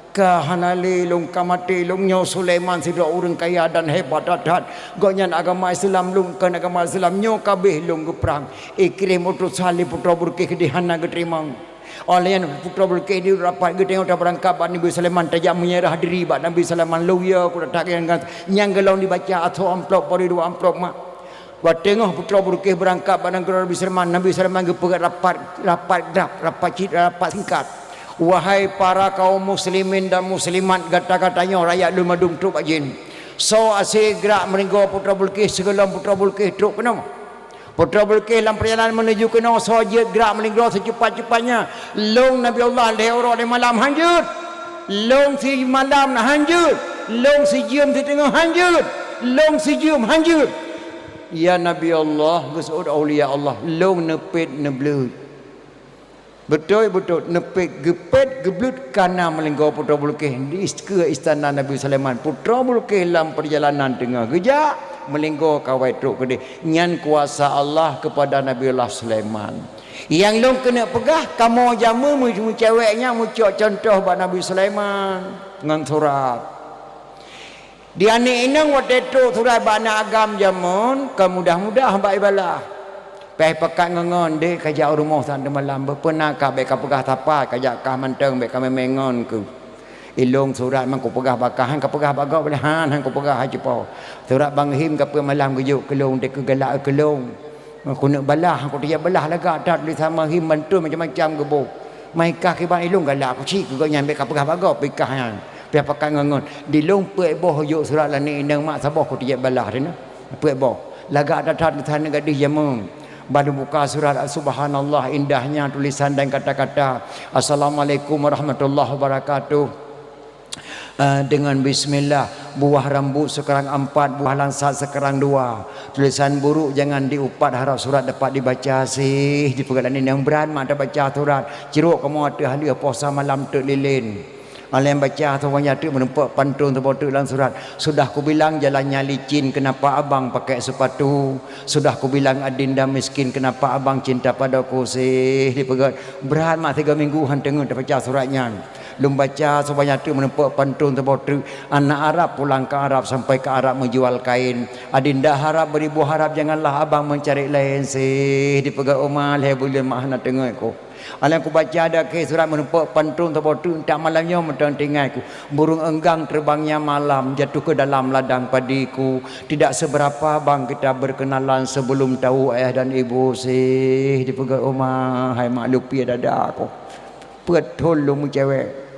ka hana lé lôn ka maté lôn nyoe Sulaiman sidroe ureuëng kaya dan hebat that-that. Gobnyan agama Islam lôn kon agama Islam, nyoe ka abéh lôn geuprang." Ikrimah utusan lé Putroe Bulqis keudéh hana geuteurimong. Óh lheueh nyan Putroe Bulqis di rapat geutanyoe tabeurangkat bak Nabi Sulaiman, tajak meunyeurah diri bak Nabi Sulaiman, lôn yö keu that-that nyang gohlom dibaca ateueh amplop, bari dua amplop mak. Bak teungoh Putroe Bulqis beurangkat bak nanggroe Nabi Sulaiman, Nabi Sulaiman geupeugah rapat, rapat grab, rapat cit, rapat singkat. Wahai para kaum muslimin dan muslimat, gata-gata nyoe rakyat lôn mandum trok bak jén. Soe aseue grab meulinggoe Putroe Bulqis sigohlom Putroe Bulqis trok keunoe. Putroe Bulqis lam peurjalanan menuju keunoe, soe jeuet grab meulinggoe seucepat-cepatnya. Lôn Nabi Allah lhèe uroe lhèe malam han jeuet. Lôn simalam han jeuet. Lôn sijeuem siteungoh han jeuet. Lôn sijeuem han jeuet. Ya Nabi Allah, geuseuôt aulia Allah, lôn neupet neubleuet. Beutôi-beutôi neupet, geupet, geubleut kana meulinggoe Putroe Bulqis di is-, keue istana Nabi Sulaiman. Putroe Bulqis lam peurjalanan teungoh geujak, meulinggoe kawai trok keudéh. Nyan kuasa Allah keupada Nabiullah Sulaiman. Nyang lôn keuneuk peugah, kamoe jameun meu-, meucewek nyan meucok cuntoh bak Nabi Sulaiman ngon surat. Di aneuk inong watèe trok surat bak aneuk agam jameun, kon mudah-mudah bak ibalah. Pih pakat ngon-ngon, dek ka jak u rumoh sang teumalam, beupeuna ka bèk ka peugah sapat, ka jak kah mantong bèk ka mè-mè ngon keuh. Ilôn surat man kupeugah bak kah, han ka peugah bak gob lé, han, han kupeugah, hai cupo. Surat Bang Him ka peuet malam geujok keu lôn, dek keuh galak keu lôn. Keuneuk balah, kuteubiet balah lagak that, tulésan Bang Him mantong macam-macam geuboh. Mai kah kiban ilôn galak, kucit keu gobnyan bèk ka peugah bak gob, pih kah nyan. Pih pakat ngon-ngon. Di lôn peuet boh jok surat lam aneuk inong mak saboh kuteubiet balah di na. Peuet boh. Lagak that-that tulésan aneuk gadih jameun. Bah lôn buka surat, subhanallah indahnya tulisan dan kata-kata. Assalamualaikum warahmatullahi wabarakatuh. Eh, dengan bismillah, buah rambut sekarang empat, buah langsat sekarang dua. Tulisan buruk jangan diupat, harap surat dapat dibaca sih. Dipeugah lagèe nyan, brat mak tabaca surat. Cirok kamoe ateueh haleueh poh sa malam teuk lilén. Alèh baca saboh nyan teuk meureumpok pantôn saboh teuk lam surat. Sudah kubilang jalannya licin, kenapa abang pakai sepatu? Sudah kubilang adinda miskin, kenapa abang cinta padaku sih? Dipeugah, brat mak tiga minggu han teungeut tabaca surat nyan. Lôn baca saboh nyan teuk meureumpok pantôn saboh teuk, anak Arab pulang ke Arab sampai ke Arab menjual kain. Adinda harap beribu harap, janganlah abang mencari lain sih. Dipeugah uma lhèe buleuen mak hana teungeut ku. Alèh kubaca dakhe surat meureumpok pantôn saboh teuk, entak malam nyoe mantong teuingat ku. Burung enggang terbangnya malam jatuh ke dalam ladang padiku. Tidak seberapa bang kita berkenalan sebelum tahu ayah dan ibu sih. Dipeugah uma hai mak lupi dada ku. Peuet thon lôn meucewek.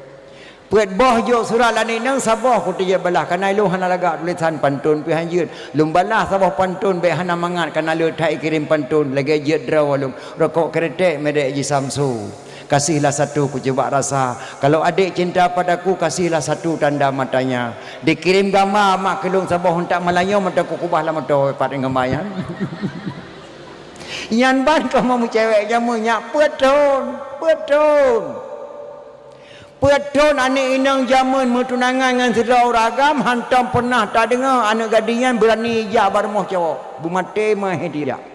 Peuet boh jok surat lam aneuk inong, saboh kuteubiet balah, kana ilôn hana lagak tulisan pantôn pih han jeuet. Lôn balah saboh pantôn bèk hana mangat, kana le that ikirém pantôn, lagèe jeuet droe lôn. Rokok kretek merek Ji Samsu. Kasihlah satu kucoba rasa. Kalau adik cinta padaku, kasihlah satu tanda matanya. Dikirém gamba mak keu lôn saboh, untak malam nyoe mantong kukubah lam moto, pat ngon gamba nyan. Nyan ban kamoe meucewek jameun nyak peuet thon, peuet thon. Peuet thon aneuk inong jameun meutunangan ngon sidroe ureueng agam, hantom peunah tadeungoe aneuk gadis nyan beurani jak bak rumoh cowok. Beumaté meuhé dijak.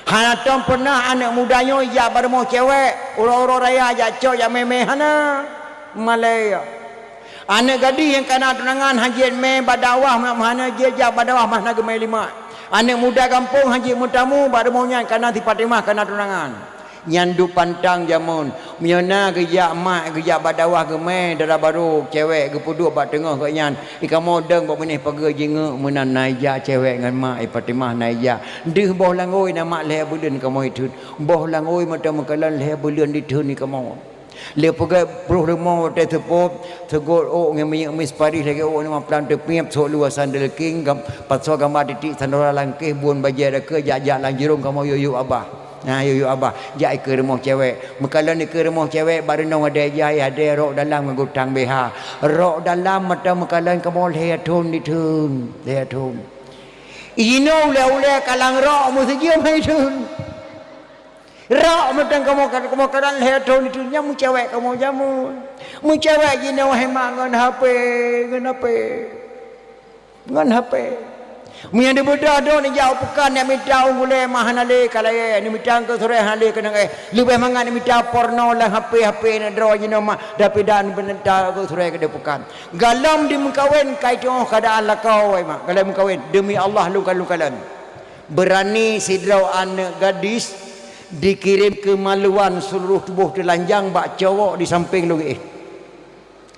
Hana tom peunah aneuk muda nyoe jak bak rumoh cewek, uroe-uroe raya jak cok jak mé-mé, hana. Malée. Aneuk gadis nyang kana tunangan han jeuet mé bak dakwah, mak hana jeuet jak bak dakwah, mah hana geumé limak. Aneuk muda gampông han jeuet meutamu bak rumoh nyan, kana si Fatimah kana tunangan. Nyan duek pantang jameun. Meunyoe na geujak mak, geujak bak dakwah geumé dara barô cewek geupeuduek bak teungoh gobnyan, i kamoe dong bak binéh pageue jingeuk meunan na ijak cewek ngon mak, i Fatimah na ijak. Deuh boh langôi na mak lhée buleuen kamoe itheun. Boh langôi mantong meukalon lhée buleuen ditheun i kamoe. Lé peugét ploh rumoh watée seupôt, seugot ôk ngon minyeuk mis paris lagée ôk nyoe maplan teupiep, sôk luwa sandal king, gam-, pasoe gamba titik sandora langkéh, buôn bajée dakeu jak-jak lam jurông kamoe yue-yue abah. Na yue-yue abah, jak ikeue rumoh cewek. Meukalon ikeue rumoh cewek, bak reunong adée jai, adée rok dalam ngon gutang B H. Rok dalam mantong meukalon kamoe lhée thon ditheun, lhée thon. Inoe ulée-ulée kalang rok meusijeuem hai thon. Rok mantong kamoe, kamoe kalon lhée thon ditheun, nyan meucewek kamoe jameun. Meucewek jinoe hai mak ngon H P, ngon H P. Ngon H P. Meunyoe dibeudôh droe neujak u peukan, neuk mita ôn gulée mah hana lé ka layée, neuk mita keu surée hana lé keunong éh. Leubeh mangat neuk mita porno lam H P, H P neuk droe jinoe mah, tapi dan beuneuta keu surée keudeh peukan. Galom dimeukawen ka itu'oh keuadaan lakoe, wai mak. Galom meukawen, deumi Allah lôn ka lôn kalon. Beurani sidroe aneuk gadis dikirém keumaluan seuluruh tuboh teulanjang bak cowok di sampéng lôn éh.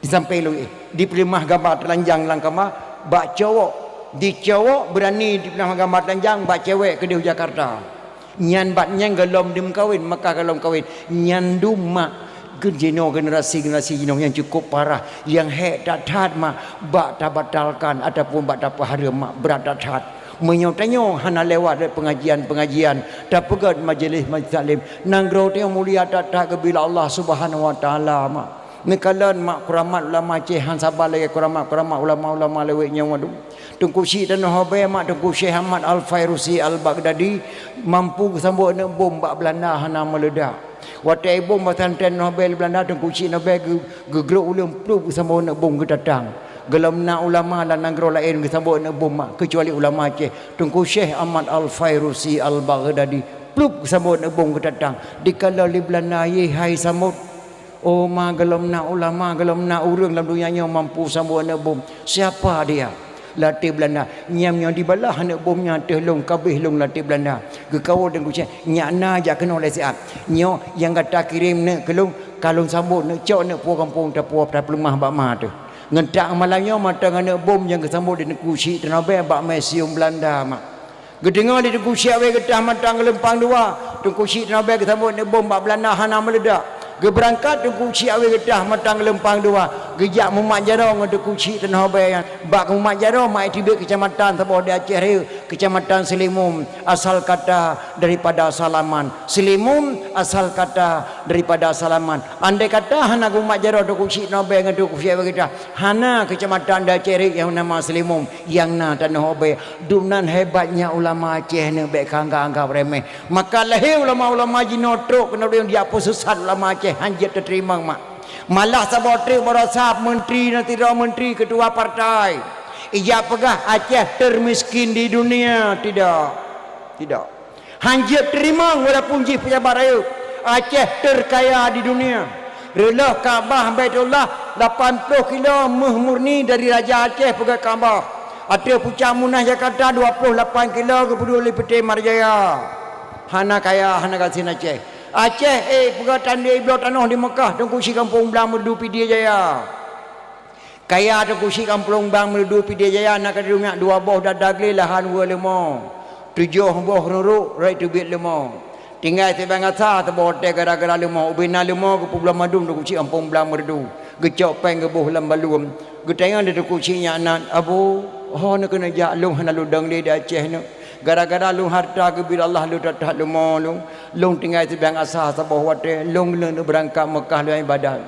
Di sampéng lôn éh, dipeuleumah gamba teulanjang lam kama bak cowok. Di cowok beurani dipeuleumah gamba teulanjang bak cewek keudeh u Jakarta. Nyan bat nyan golom dimeukawen, maka golom kawen. Nyan dum mak, jinoe generasi-generasi jinoe nyang cukup parah, nyang hék that-that mak, bak tabatalkan ataupun bak tapeuhareuem mak, brat that-that. Meunyoe tanyoe hana lewat lé pengajian-pengajian, tapeugét majelis-majelis taklim, nanggroe tanyoe mulia that-that geubila Allah Subhanahu Wa Taala mak. Neukalon mak kuramat ulama Aceh han saba lagée kuramat-kuramat ulama-ulama lawét nyoe, waduh. Teungku Syik Tanoh Abée mak Teungku Syekh Ahmad Al-Fairusi Al-Baghdadi mampu geusambot aneuk bom bak Beulanda hana meuleudak. Watée bom pesantren Tanoh Abée lé Beulanda, Teungku Syik Tanoh Abée geu-, geugrok uleueng plup geusambot aneuk bom geutatang. Golom na ulama lam nanggroe laén geusambot aneuk bom mak, keucuali ulama Aceh, Teungku Syekh Ahmad Al-Fairusi Al-Baghdadi plup geusambot aneuk bom geutatang. Dikalon lé Beulanda, ye hai sambot. Oh ma, golom na ulama, golom na ureuëng lam donya nyoe mampu sambot aneuk bom. Siapa dia? Lam até Beulanda. Nyam nyoe dibalah aneuk bom nyan ateueh lôn, kabéh lôn lam até Beulanda. Geukawöt dan geucék, nyak na jak keunoe lé siat. Nyoe nyang gata kirém neuk keu lôn, ka lôn sambot neuk cok neuk puwoe gampông tapuwoe tapeuleumah bak ma teuh. Ngon tak malam nyoe mantong aneuk bom nyang geusambot di Teungku Syik Tanoh Abée bak museum Beulanda mak. Geudeungoe lé Teungku Syik Abée geutah mantong geulumpang dua, Teungku Syik Tanoh Abée geusambot aneuk bom bak Beulanda hana meuleudak. Geubeurangkat Teungku Syik Abée geutah mantong geulumpang dua, geujak mumat jaroe ngon Teungku Syik Tanoh Abée nyan. Bak mumat jaroe mak iteubiet keucamatan saboh di Aceh Rayeuk, Keucamatan Seulimum, asal kata daripada salaman. Seulimum asal kata daripada salaman. Andai kata hana geumat jaroe Teungku Syik Tanoh Abée ngon Teungku Syik Abée geutah, hana keucamatan di Aceh Rayeuk nyang nama Seulimum, nyang na Tanoh Abée. Dumnan hebatnya ulama Aceh nyoe bék ka anggab-anggab remeh. Maka lahé ulama-ulama jinoe trok keunoe dijak peusisat ulama Aceh han jeuet teuteurimong mak. Malah saboh treuk baroesa menteri, nan sidroe menteri, ketua partai, ijak peugah Aceh termiskin di dunia. Tidak. Tidak. Han jeuet teurimong walaupun jih pejabat rayeuk. Aceh terkaya di dunia. Reuloh Ka'bah Baitullah lapan ploh kilo méuh murni dari Raja Aceh peugét Ka'bah. Ateueh pucak Munah Jakarta dua ploh lapan kilo geupeuduek lé Peuté Marjaya. Hana kaya, hana gasien Aceh. Aceh, eh, peugét tandé bloe tanoh di Mekah, Teungku Syik Gampông Blang Meureudu Pidie Jaya. Kaya Teungku Syik Gampông Blang Meureudu Pidie Jaya na keudroe nyak dua boh dada glé lahan weueh leumo, tujoh boh reurôk rot teubiet leumo. Tinggai sibang asa saboh watée gara-gara leumo, ubé na leumo geupeubloe mandum Teungku Syik Gampông Blang Meureudu. Geucok péng geuboh lam baluem. Geutanyong lé Teungku Syik nyak nan, "Abu, ho neukeuneuk jak lôn hana lôn dong lé di Aceh nyoe?" Gara-gara lôn hareuta geubri Allah lôn that-that leumo lôn, lôn tinggai sibiang asa saboh watée, lôn, lôn beurangkat Meukah lôn iébadat.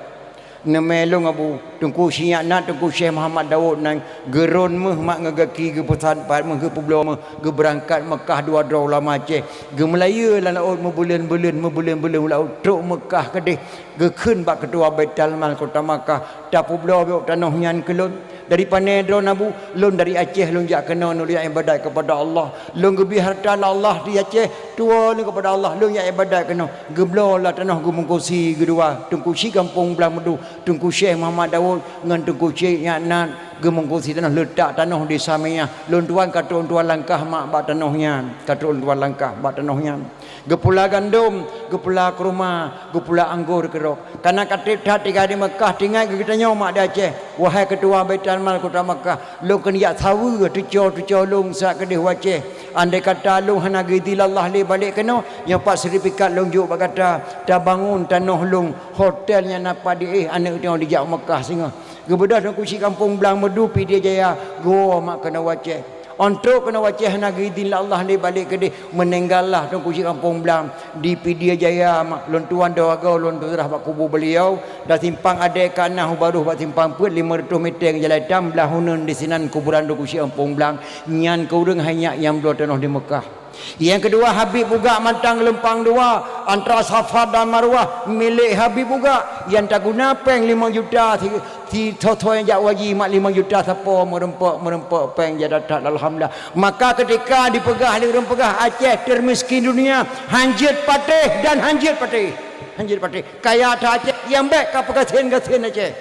Neumé lôn Abu, Teungku Syiek Nat, Teungku Syekh Muhammad Daud nyan, geurôn méuh mak ngon gaki geupeusan pat méuh geupeubloe méuh, geubeurangkat Meukah dua droe ulama Aceh. Geumeulayeue lam laôt meubuleuen-buleuen, meubuleuen-buleuen u laôt, trok Meukah keudeh, geukheun bak keutua Baitul Mal kota Makkah, "Tapeubloe bacut tanoh nyan keu lôn." "Dari pané droeneuh Abu?" "Lôn dari Aceh, lôn jak keunoe, lôn jak iébadat keupada Allah. Lôn geubri hareuta lé Allah di Aceh, tuwoe lôn keupada Allah, lôn jak iébadat keunoe." Geubloe lah tanoh geumeungkosi geudua, Teungku Syiek Gampông Blang Meudhu, Teungku Syekh Muhammad Daud ngon Teungku Syiek Nat geumeungkosi tanoh, leutak tanoh di Samiyah. Lôn tuan ka trok lôn tuan langkah mak bak tanoh nyan, ka trok lôn tuan langkah bak tanoh nyan. Geupula gandom, geupula keuruma, geupula anggô keudroe. Kana ka treb that tinggai di Meukah, teuingat keu geutanyoe mak di Aceh. Wahai keutua Baitul Mal kota Meukah, lôn keuneuk jak saweue teucue-teucue lôn siat keudeh u Aceh. Andai kata lôn hana geuidhin lé Allah lé balek keunoe, nyoe pat seurtifikat lôn jok bak gata, tabangon tanoh lôn, hotel nyang na pat di éh, aneuk tanyoe dijak u Meukah singoh. Geubeudôh Teungku Syiek Gampông Blang Meudhu Pidie Jaya, geuwoe mak keunoe u Aceh. Ôn trok keunoe u Aceh hana geuidhin lé Allah lé balek keudeh, meuninggai lah Teungku Syiek Gampông Blang di Pidie Jaya mak. Lôn tuan dua goe lôn tuan seurah bak kubu beuliau, dan simpang adek ka na u barôh bak simpang peuet lima reutôh meter ngon jalan itam, blah uneun disinan kuburan Teungku Syiek Gampông Blang. Nyan keuh ureuëng hai nyak nyang bloe tanoh di Meukah. Nyang keudua, Habib Bugak Mantang Geulumpang Dua, antara Safa dan Marwah, milék Habib Bugak, nyang taguna péng limong juta si, si thô-thô nyang jak u haji mak limong juta sapo meureumpok-meureumpok péng jak that-that, alhamdulillah. Maka keutika dipeugah lé ureuëng peugah Aceh teumiskin dunia, hanjeuet patéh dan hanjeuet patéh. Hanjeuet patéh. Kaya that Aceh, nyang bék ka peugasien-gasien Aceh.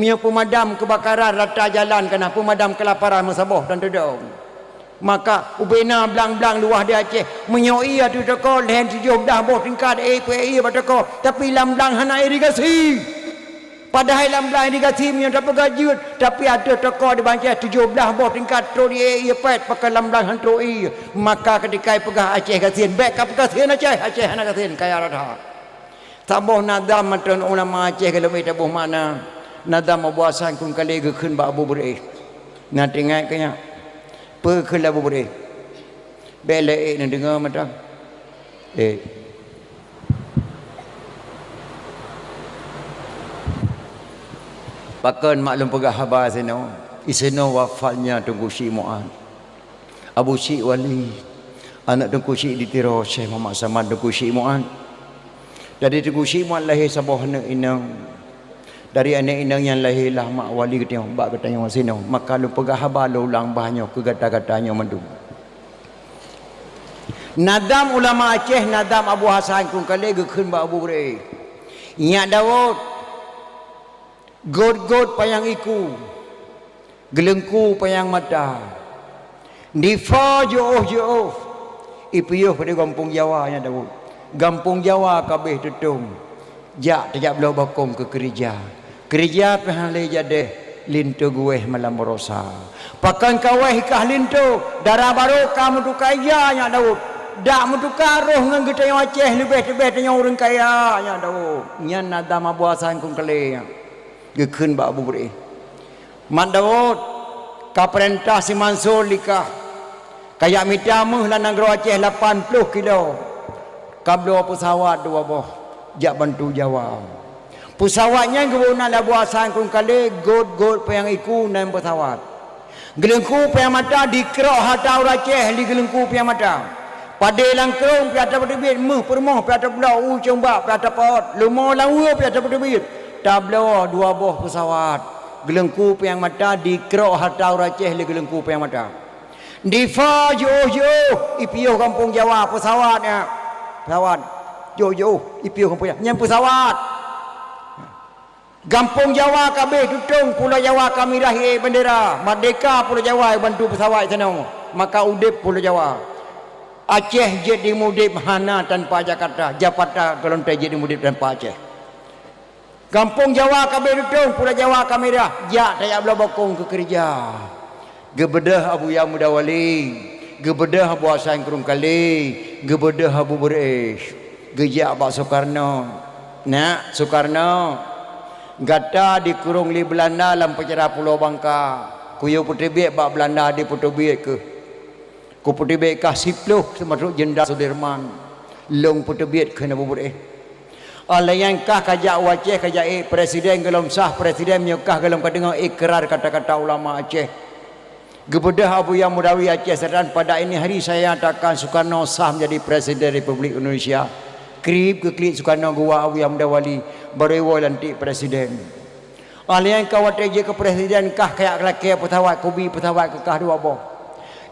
Meunyoe peumadam keubakaran rata jalan ka na, peumadam keulaparan meusaboh dan teudong. Maka ubé na blang-blang luwah di Aceh. Meunyoe ié ateueh toko lhèe tujoh blaih boh tingkat éh peuék ié bak toko, tapi lam blang hana irigasi. Padahai lam blang irigasi meunyoe tapeugah jeuet, tapi ateueh toko di Aceh tujoh blaih boh tingkat trok di ék ié pèt, pakon lam blang han trok ié. Maka keutika ipeugah Aceh gasien, bék ka peugasien Aceh, Aceh hana gasien, kaya rata. Saboh nadam mantong ulama Aceh ka leubeh taboh makna. Nadam Abu Hasan Krueng Kalé geukheun bak Abu Beureueh. Na teuingat keu nyan? Peue kheun lé Abu Beureueh? Bék lé ék neudeungoe mantong. Eh. Pakon mak lôn peugah haba sinoe? Isinoe wafatnya Teungku Syiek Mu'ad. Abu Syiek Wali, aneuk Teungku Syiek di Tiro, Syekh Muhammad Saman, Teungku Syiek Mu'ad. Jadi Teungku Syiek Mu'ad lahé saboh aneuk inong. Dari aneuk inong nyan lahé lah mak wali geutanyoe, bak geutanyoe sinoe. Maka lôn peugah haba lôn ulang bah nyoe keu gata-gata nyoe mandum. Nadam ulama Aceh, nadam Abu Hasan Krueng Kalé geukheun bak Abu Beureueh. Nyak Daud, gôt-gôt panyang iku, geuleungku panyang mata. Difa jiôh-jiôh, ipiôh di gampông Jawa nyan Daud. Gampông Jawa ka abéh tutông, jak tajak bloe bokong keu keureuja. Keureuja pih hana lé jadeh, linto geuwéh malam baroesa. Pakon ka wéh i kah linto, dara barô ka meutuka ija nyan Daud. Dak meutuka roh ngon geutanyoe Aceh leubeh teubeh tanyoe ureuëng kaya nyan Daud. Nyan nadam Abu Hasan Krueng Kalé nyan. Geukheun bak Abu Beureueh, "Mat Daud, ka peurintah si Mansur likah, kajak mita méuh lam nanggroe Aceh lapan ploh kilo, kabloe peusawat dua boh jak bantu Jawa." Peusawat nyan geuboh na lé Abu Hasan Krueng Kalé, gôt-gôt panyang iku nan peusawat. Geuleungku panyang mata dikrok hareuta ureuëng Aceh lé geuleungku panyang mata. Padé lam krông pih atra peuteubiet, méuh peurumoh pih atra peulok, u cong bak pih atra pot, leumo lam weue pih atra peuteubiet. Tabloe dua boh peusawat. Geuleungku panyang mata dikrok hareuta ureuëng Aceh lé geuleungku panyang mata. Difa jiôh-jiôh, ipiôh gampông Jawa peusawat nyan. Peusawat. Jiôh-jiôh, ipiôh gampông Jawa. Nyan peusawat. Gampông Jawa ka abéh tutông, Pulo Jawa ka mirah ié bandera, merdeka Pulo Jawa bantu peusawat sinoe, maka udeb Pulo Jawa. Aceh jeuet dimudeb hana tanpa Jakarta, Jakarta golom teuk jeuet dimudeb tanpa Aceh. Gampông Jawa ka abéh tutông, Pulo Jawa ka mirah, jak tajak bloe bokong keu keureuja. Geubeudôh Abuya Muda Wali, geubeudôh Abu Hasan Krueng Kalé, geubeudôh Abu Beureueh, geujak bak Sukarno. "Nak, Sukarno, gata dikurông lé Beulanda lam peucara Pulo Bangka. Kuyue peuteubiet bak Beulanda dipeuteubiet keuh. Kupeuteubiet kah siplôh seumatrok Jenderal Sudirman, lôn peuteubiet kheun Abu Beureh. Óh lheueh nyan kah kajak u Aceh kajak ék presiden gohlom sah presiden, meunyoe kah gohlom ka deungoe ikrar kata-kata ulama Aceh. Geubeudôh Abu Yang Mudawi Aceh Selatan, pada ini hari saya nyatakan Sukarno sah menjadi Presiden Republik Indonesia. Krieb geuklik Sukarno geuwoe Abu Yang Mudawi, barô iwoe lantik presiden. Óh lheueh nyan ka watée jeuet keu presiden kah kajak lakée peusawat, kubi peusawat keu kah dua boh.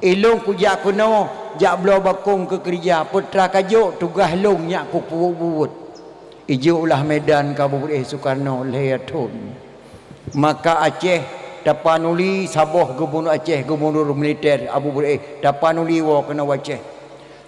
Ilôn kujak keunoe jak bloe bakong keu keurija, peue teuma kajok tugaih lôn nyak kupeubuet. Ijok ulah Medan keu Abu Beureh Sukarno lhée thon. Maka Aceh tapanuli saboh gubunur Aceh, gubunur militer Abu Beureh tapanuli woe keunoe u Aceh.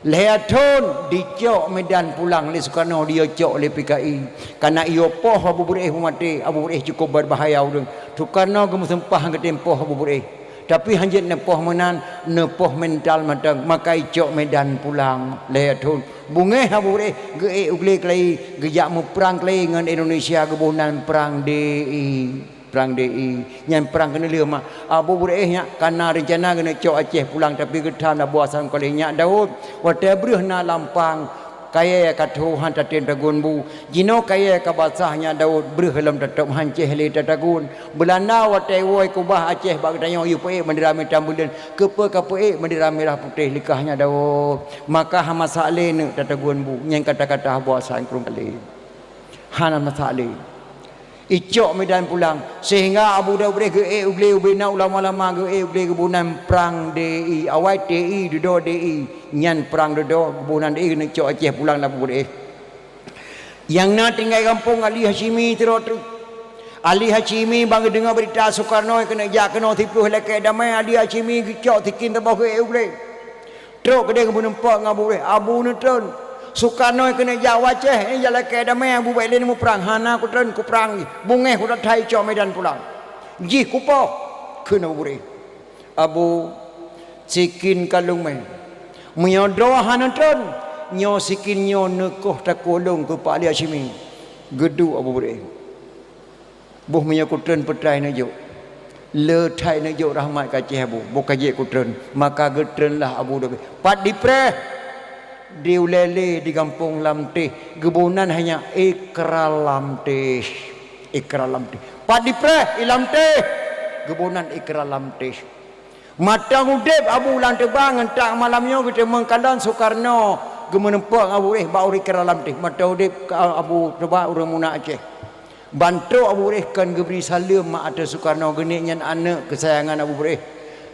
Lhée thon dicok Medan pulang lé Sukarno, diyue cok lé P K I. Kana iyue poh Abu Beureh beumaté, Abu Beureh cukôp beubahaya ureuëng. Sukarno geumeuseumpah geutem poh Abu Beureh. Tapi hanjeuet neupoh meunan, neupoh mental mantong, maka icok Medan pulang lhée thon. Beungéh Abu Beureh geuék u glé keulayi, geujak meuprang keulayi ngon Indonesia, geuboh nan prang D I. Prang D I. Nyan prang keuneulheueh mak. Abu Beureh nyak kana reuncana geuneuk cok Aceh pulang, tapi geutham Abu Hasan Mukalleh, "Nyak Daud, watée breuh na lampang, kayée ka tho han tatem tagun bu. Jinoe kayée ka basah Nyak Daud, breuh lom tatôb, hancéh lé tatagun. Beulanda watée woe keubah Aceh bak geutanyoe, yue peuék bendera mita buleuen. Keupeue ka peuék bendera mirah putéh likah Nyak Daud? Maka hana masak lé neuk tatagun bu." Nyan kata-kata Abu Hasan Krueng Kale. Hana masak lé. Icok Medan pulang, sehingga Abu Daud Beureh geuék u glé ubena ulama-ulama, geuék u glé geuboh nan prang D I. Awai T I dudoe D I, nyan prang dudoe, geuboh nan D I geuneuk cok Aceh pulang lam Abu Beureh. Nyang na tinggai gampông Ali Hasyimi sidroe teuk. Ali Hasyimi ban geudeungoe beurita Sukarno keuneuk jak keunoe siplôh lakée damé, Ali Hasyimi geucok sikin saboh geuék u glé. Trok keudeh geumeurumpok ngon Abu Beureh, "Abu, neutreun. Sukarno keuneuk jak u Aceh, jak lakée damé, Abu, bék lé neumuprang." "Hana kutreun, kuprang jih. Beungéh kuteuthai cok Medan pulang." "Jih kupoh," kheun Abu Beureh. "Abu, sikin ka lôn mé. Meunyoe droe hana treun, nyoe sikin nyoe neukoh takue lôn keu Pak Ali Hasyimi." Geuduek Abu Beureh. "Boh meunyoe kutreun peutrai neujok. Le that neujok rahmat keu Aceh Abu, boh ka jeuet kutreun." Maka geutreunlah Abu Daud. Pat dipreh? Di ulée lé di gampông Lamteh. Geuboh nan hanya ikrar Lamteh. Ikrar Lamteh. Pat dipreh? I Lamteh. Geuboh nan ikrar Lamteh. Mantong udeb Abu lam teuba ngon tak malam nyoe geuteumeung kalon Sukarno geumeurumpok ngon Abu Beureh bak ureuëng ikrar Lamteh. Mantong udeb ka Abu teuba ureuëng muna Aceh. Ban trok Abu Beureh kon geubri saleuem mak ateueh Sukarno, geuneuk nyan aneuëk keusayangan Abu Beureh.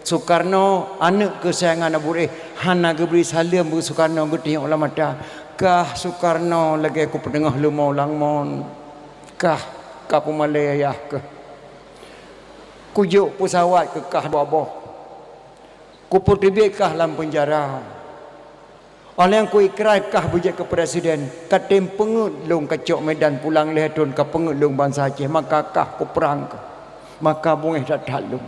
Sukarno aneuëk keusayangan Abu Beureh, hana geubri saleuem bak Sukarno, geutunyok lam mata. "Kah Sukarno lagée kupeuteungoh leumo lam mon. Kah ka peumalée ayah keuh. Kujok peusawat keu kah dua boh. Kupeuteubiet kah lam peunjara. Óh lheueh nyan kuikrai kah beujeuet keu presiden, ka tem peungeuet lôn kacok Medan pulang lhée thon, ka peungeuet lôn bansa Aceh, maka kah kuprang kah, maka beungéh that-that lôn.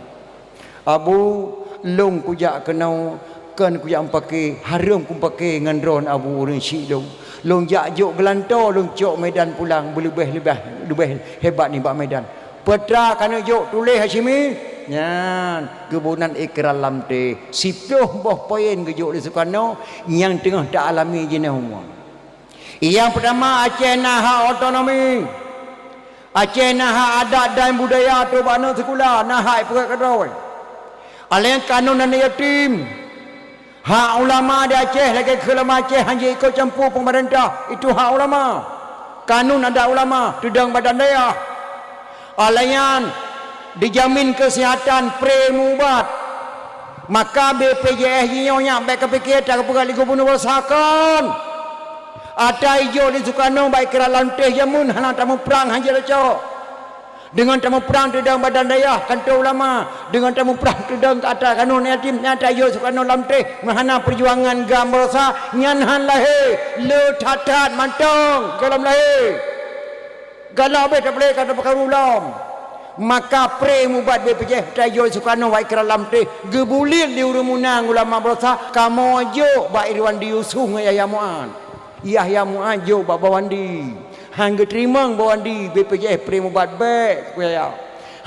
Abu, lôn kujak keunoe kon kujak meupaké, hareuem kumeupaké ngon droeneuh Abu ureuëng syiek lôn. Lôn jak jok geulantoe lôn cok Medan pulang beuleubeh-leubeh leubeh hebat nibak Medan. Peue teuma ka neujok tuléh Hasyimi?" Nyan geuboh nan ikrar Lamteh. Siplôh boh poin geujok lé Sukarno nyang teungoh taalami jinoe. Nyang peutama, Aceh na hak otonomi. Aceh na hak adat dan budaya trok bak aneuk sikula, na hak ipeugét keudroe. Aleng kanun aneuk yatim. Hak ulama di Aceh lagée keu ulama Aceh hana jiikot campur peumeurintah, itu hak ulama. Kanun adat ulama, teudong badan dayah. Óh lheueh nyan, dijamin keuseuhatan, pre meuubat. Maka B P J S jinoe nyan bék kapiké tapeugah lé gubunur basa kon. Ata ijok di Sukarno bak ikrar Lamteh jameun hana tamuprang hana jicok. Deungon tamuprang teudong badan dayah, kanto ulama, deungon tamuprang teudong keu ata kanun yatim, nyang tajok Sukarno Lamteh meuhana peujuangan GAM Baroesa, nyan han lahé, le that-that mantong gohlom lahé. Galak bék tapeulé ka tapeukaru lom. Maka pre meuubat B P J S tajok Sukarno bak ikrar Lamteh, geubuliet lé ureuëng muna ulama Baroesa, kamoe jok bak Irwandi Yusuf ngon Yahya Mu'ad. Yahya Mu'ad jok bak Bawandi. Han geuteurimong Bawandi B P J S pre meuubat bék, ku Yahya.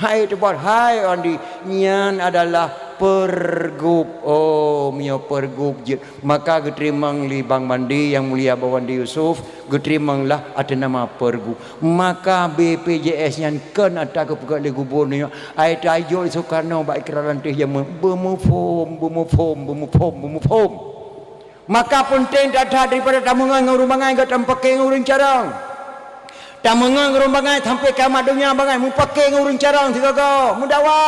Hai teubat, hai Wandi, nyan adalah Pergub. Oh, meunyoe pergub jeuet, maka geuteurimong lé Bang Wandi, Yang Mulia Bang Wandi Yusuf, geuteurimong lah ateueh nama pergub. Maka B P J S nyan kon ata geupeugah lé gubunur nyoe, ai tajok lé Sukarno bak ikrar lanteh jameun, beumuphom, beumuphom, beumuphom, beumuphom. Maka peunteng that-that daripada tameungon ngon ureuëng bangai, gata meupaké ngon ureuëng carông. Tameungon ngon ureuëng bangai sampai kiamat donya bangai, meupaké ngon ureuëng carông sigoe-goe, meudawa.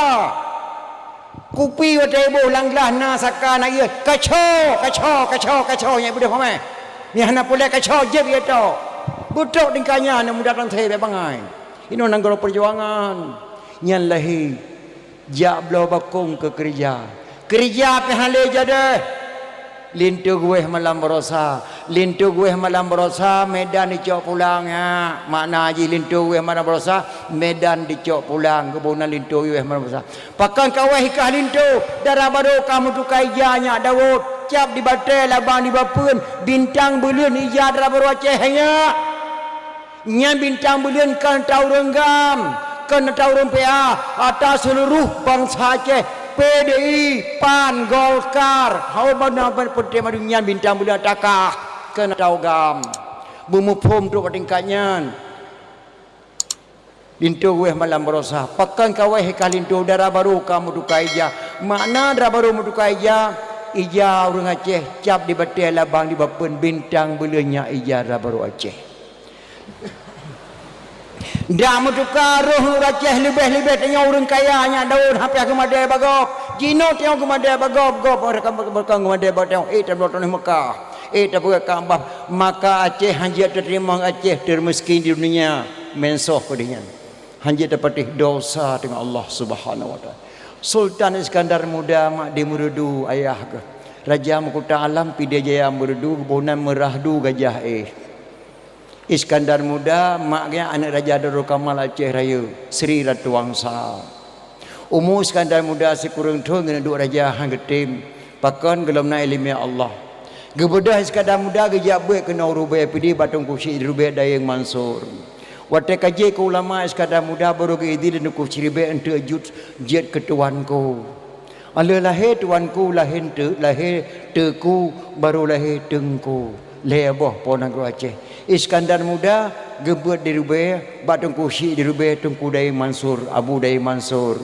Kupi watée iboh lam glah na saka na ié, kaco, kaco, kaco, kaco, nyang beudôh mamai. Nyang hana puléh kaco, jeuet ié tok. Beutrok tingkah nyan aneuk muda teuntée bék bangai. Inoe nanggroe peujuangan. Nyan lahé. Jak bloe bakong keu keureuja. Keureuja pih hana lé jadeh. Linto geuwéh malam barosa. Linto geuwéh malam barosa, Medan dicok pulang, ya. Makna jih linto geuwéh malam barosa, Medan dicok pulang. Geuboh nan linto geuwéh malam barosa. Pakon ka wéh i kah linto, dara barô ka meutuka ija nyak Daud. Cap di batée labang di bapeuen, bintang buleuen ija dara barô Aceh nyak. Nyan bintang buleuen kon ata ureuëng GAM, kon ata ureuëng P A, ata seuluruh bansa Aceh, P D I, PAN, Golkar, hana ban peunteng madu nyan bintang buleuen ata kah, kon ata ureuëng GAM. Beumuphom trok bak tingkat nyan. Linto geuwéh malam barosa, pakon ka wéh i kah linto, dara barô ka meutuka ija. Makna dara barô meutuka ija, ija ureuëng Aceh, cap di batée labang di bapeuen, bintang buleuen nyak ija dara barô Aceh. Dak meutuka roh ureuëng Aceh leubeh-leubeh tanyoe ureuëng kaya nyak Daud hana piah geumadée bak gob. Jinoe tanyoe geumadée bak gob, gob, gob, gob geumadée bak tanyoe. Eh, tabloe tanoh Mekah. Eh, tapeugah Ka'bah. Maka Aceh hana jeuet tateurimong, Aceh termiskin di dunia. Meusoh keu nyan. Hana jeuet tapatéh dosa teungoh Allah Subhanahu wa Taala. Sultan Iskandar Muda mak di Meureudu ayah geuh. Raja Meukuta Alam Pidie Jaya Meureudu, geuboh nan Meurahdu Gajah Éh. Iskandar Muda, mak geuh aneuëk Raja Darul Kamal Aceh Rayeuk, Sri Ratu Wangsa. Umu Iskandar Muda sikureueng thon geuneuk duek raja hana geutem, pakon gohlom na iéleumé Allah. Geubeudôh Iskandar Muda geujak beuet keunoe u Rubée Pidie bak Teungku Chik di Rubée Dayeueng Mansur. Watée ka jeuet keu ulama, Iskandar Muda barô geuidhin lé Teungku Chik di Rubée eunteuk jeuet, jeuet keu tuanku. Óh lheueh lahé tuanku, lahé eunteuk, lahé teuku, barô lahé teungku. Lhée boh po nanggroe Aceh. Iskandar Muda geubeuet di Rubée bak Teungku Chik di Rubée, Teungku Dayeueng Mansur, Abu Dayeueng Mansur.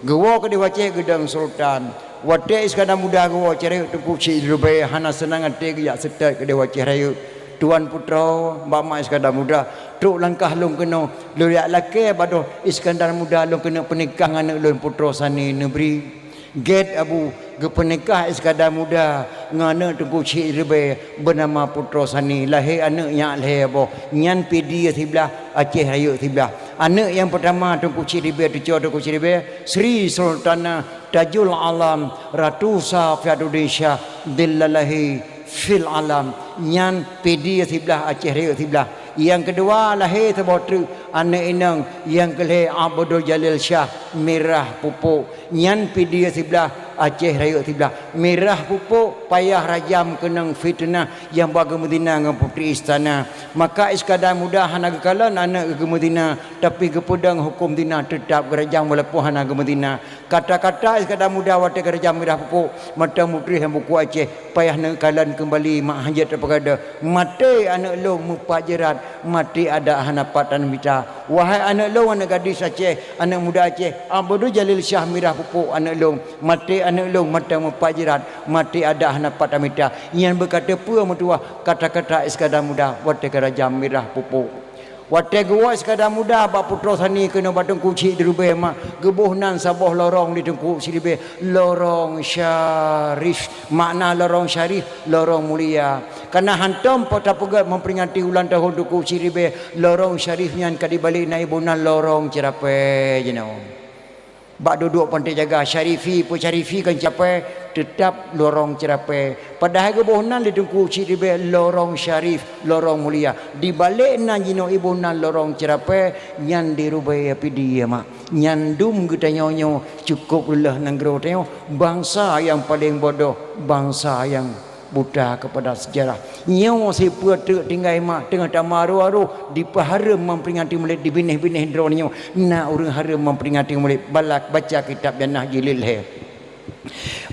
Geuwoe keudeh u Aceh geudong sultan. Watée Iskandar Muda geuwoe Aceh Rayeuk, Teungku Chik di Rubée hana seunang até geujak seutôt keudeh u Aceh Rayeuk. Tuan putroe, bak mak Iskandar Muda, trok langkah lôn keunoe, lôn jak lakée bak droe Iskandar Muda lôn keuneuk peunikah ngon aneuëk lôn, Putroe Sani Neubri. Gét Abu, geupeunikah Iskandar Muda ngon aneuëk Teungku Chik di Rubée beunama Putroe Sani, lahé aneuëk nyak lhée boh, nyan Pidie siblah, Aceh Rayeuk siblah. Aneuëk nyang peutama Teungku Chik di Rubée, cucoe Teungku Chik di Rubée, Sri Sultanah Tajul Alam, Ratu Safiatuddin Syah, Dhillalahi fil Alam, nyan Pidie siblah, Aceh Rayeuk siblah. Nyang keudua lahé saboh treuk aneuëk inong, nyang keulhée Abdul Jalil Syah, Mirah Pupuk, nyan Pidie siblah, Aceh Rayeuk siblah. Mirah Pupuk payah rajam keunong fiteunah nyang ba geumeuzina ngon putri istana. Maka Iskandar Muda hana geukalon aneuëk geumeuzina, tapi geupeudong huköm zina, teutab geurajam walaupun hana geumeuzina. Kata-kata Iskandar Muda watée geurajam Mirah Pupuk, mantong mutrih lam buku Aceh, payah neukalon keumbali mak, hana jeuet tapeugadôh. Maté aneuëk lôn meupat jeurat, maté adak hana pat tanah mita. Wahai aneuëk lôn, aneuëk gadis Aceh, aneuëk muda Aceh, Abdul Jalil Syah Mirah Pupuk aneuëk lôn. Maté aneuëk lôn mantong meupat jeurat, maté adak hana pat tanah mita. Nyan beuka teupeue meutuwah kata-kata Iskandar Muda watée geurajam Mirah Pupuk. Watée geuwoe Iskandar Muda bak Putroe Sani keunoe bak Teungku Chik di Rubée mak, geuboh nan saboh lorong di Teungku Chik di Rubée, lorong syarif. Makna lorong syarif, lorong mulia. Kareuna hantom po tapeugét memperingati ulang tahun Teungku Chik di Rubée, lorong syarif nyan ka dibalek na iboh nan lorong ceurapée jinoe. Bak duduek pantai jaga, syarifi, peu syarifi kan ceurapée, teutab lorong ceurapée. Padahai geuboh nan lé Teungku Chik di Rubée lorong syarif, lorong mulia. Dibalek nan jinoe iboh nan lorong ceurapée, nyan di Rubée Pidie mak. Nyan dum geutanyoe nyoe cukôp reuloh nanggroe tanyoe, bansa nyang paleng bodoh, bansa nyang buta keupada seujarah. Nyoe sipeue treuk tinggai mak teungoh tamaroh-aroh dipeuhareuem memperingati mulod di binéh-binéh droeneuh nyoe. Na ureuëng hareuem memperingati mulod, balak baca kitab Janah jilid lhée.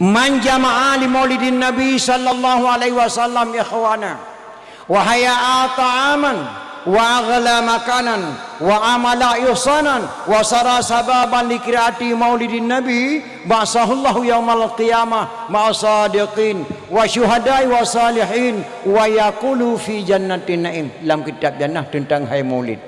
Man jama'a li maulidin Nabi sallallahu alaihi wasallam ikhwana, wa hayya'a ta'aman, wa aghla makanan, wa amala ihsanan, wa sara sababan li qiraati maulidin Nabi, ba'atsahullahu yaumal qiyamah ma'a sadiqin, wa syuhada'i wa salihin, wa yaqulu fi jannatin na'im. Lam kitab Jannah teuntang hai maulid.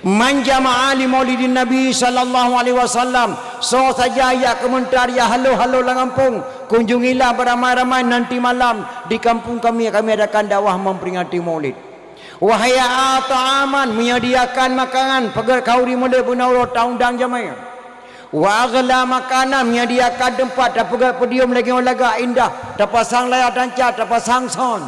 Man jama'a li maulidin Nabi sallallahu alaihi wasallam, soe saja jak keumeuntar jak halo-halo lam gampông, kunjungilah beramai-ramai nanti malam di kampung kami, kami adakan dakwah memperingati maulid. Wa hayya'a ta'aman, menyediakan makanan, peugét khanuri meulét beuna uroe taundang jamé. Wa aghla makanan, menyediakan teumpat, tapeugét podium lagée lagak indah, tapasang layar tancak, tapasang sound.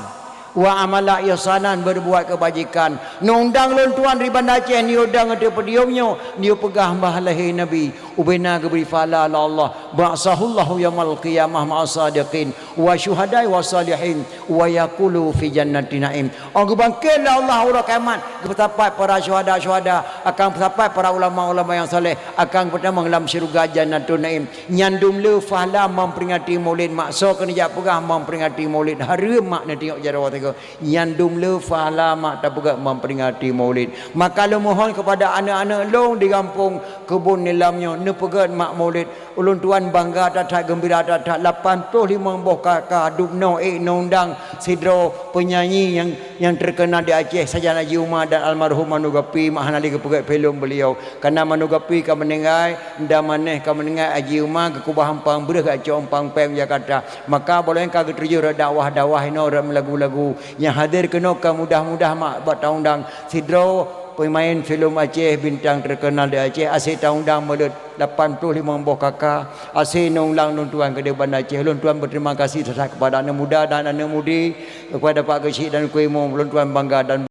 Wa amala ihsanan, berbuat kebajikan. Neundang lôn tuan di Banda Aceh, neuyue dang ateueh podium nyoe, neuyue peugah bah lahé Nabi. Ubena geubri pahala lé Allah. Ba'atsahullahu yaumal qiyamah ma'a sadiqin, wa syuhada'i wa salihin, wa yaqulu fi jannati na'im. Oh, geubangkét lé Allah uroe kiamat, geupeusapat para syuhada-syuhada, akan peusapat para ulama-ulama nyang saleh, akan peutamong lam syeuruga Jannatun Na'im. Nyan dum le pahala memperingati maulid mak. Soe keuneuk jak peugah memperingati maulid, hareuem mak neutiyok jaroe teuk. Nyan dum le pahala mak tapeugét memperingati maulid. Maka lôn mohon kepada aneuk-aneuk lôn di gampông Kebun Nilam nyoe, neupeugét mak maulid. Ulôn tuan bangga that-that, geumbira that-that, lapan ploh limong boh kaka dubnoe ék neundang sidroe penyanyi nyang, nyang terkenal di Aceh, sajan Haji Uma dan almarhum Manu Gapi, mak hana lé geupeugét film beliau. Karena Manu Gapi ka meuninggai, dan Maneh ka meuninggai, Haji Uma geukubah umpang breuh geucok umpang péng Jakarta. Maka boh lôn ka geutuju rot dakwah-dakwah inoe rot meulagu-lagu. Nyang hadir keunoe ka mudah-mudah mak bak taundang sidroe pemain film Aceh, bintang terkenal di Aceh, asék taundang meulét lapan ploh limong boh kaka, asék neundang lôn tuan keudéh Banda Aceh. Lôn tuan berterima kasih that-that kepada aneuk muda dan aneuk mudi, kepada Pak Geuchik dan Teungku Imum, lôn tuan bangga dan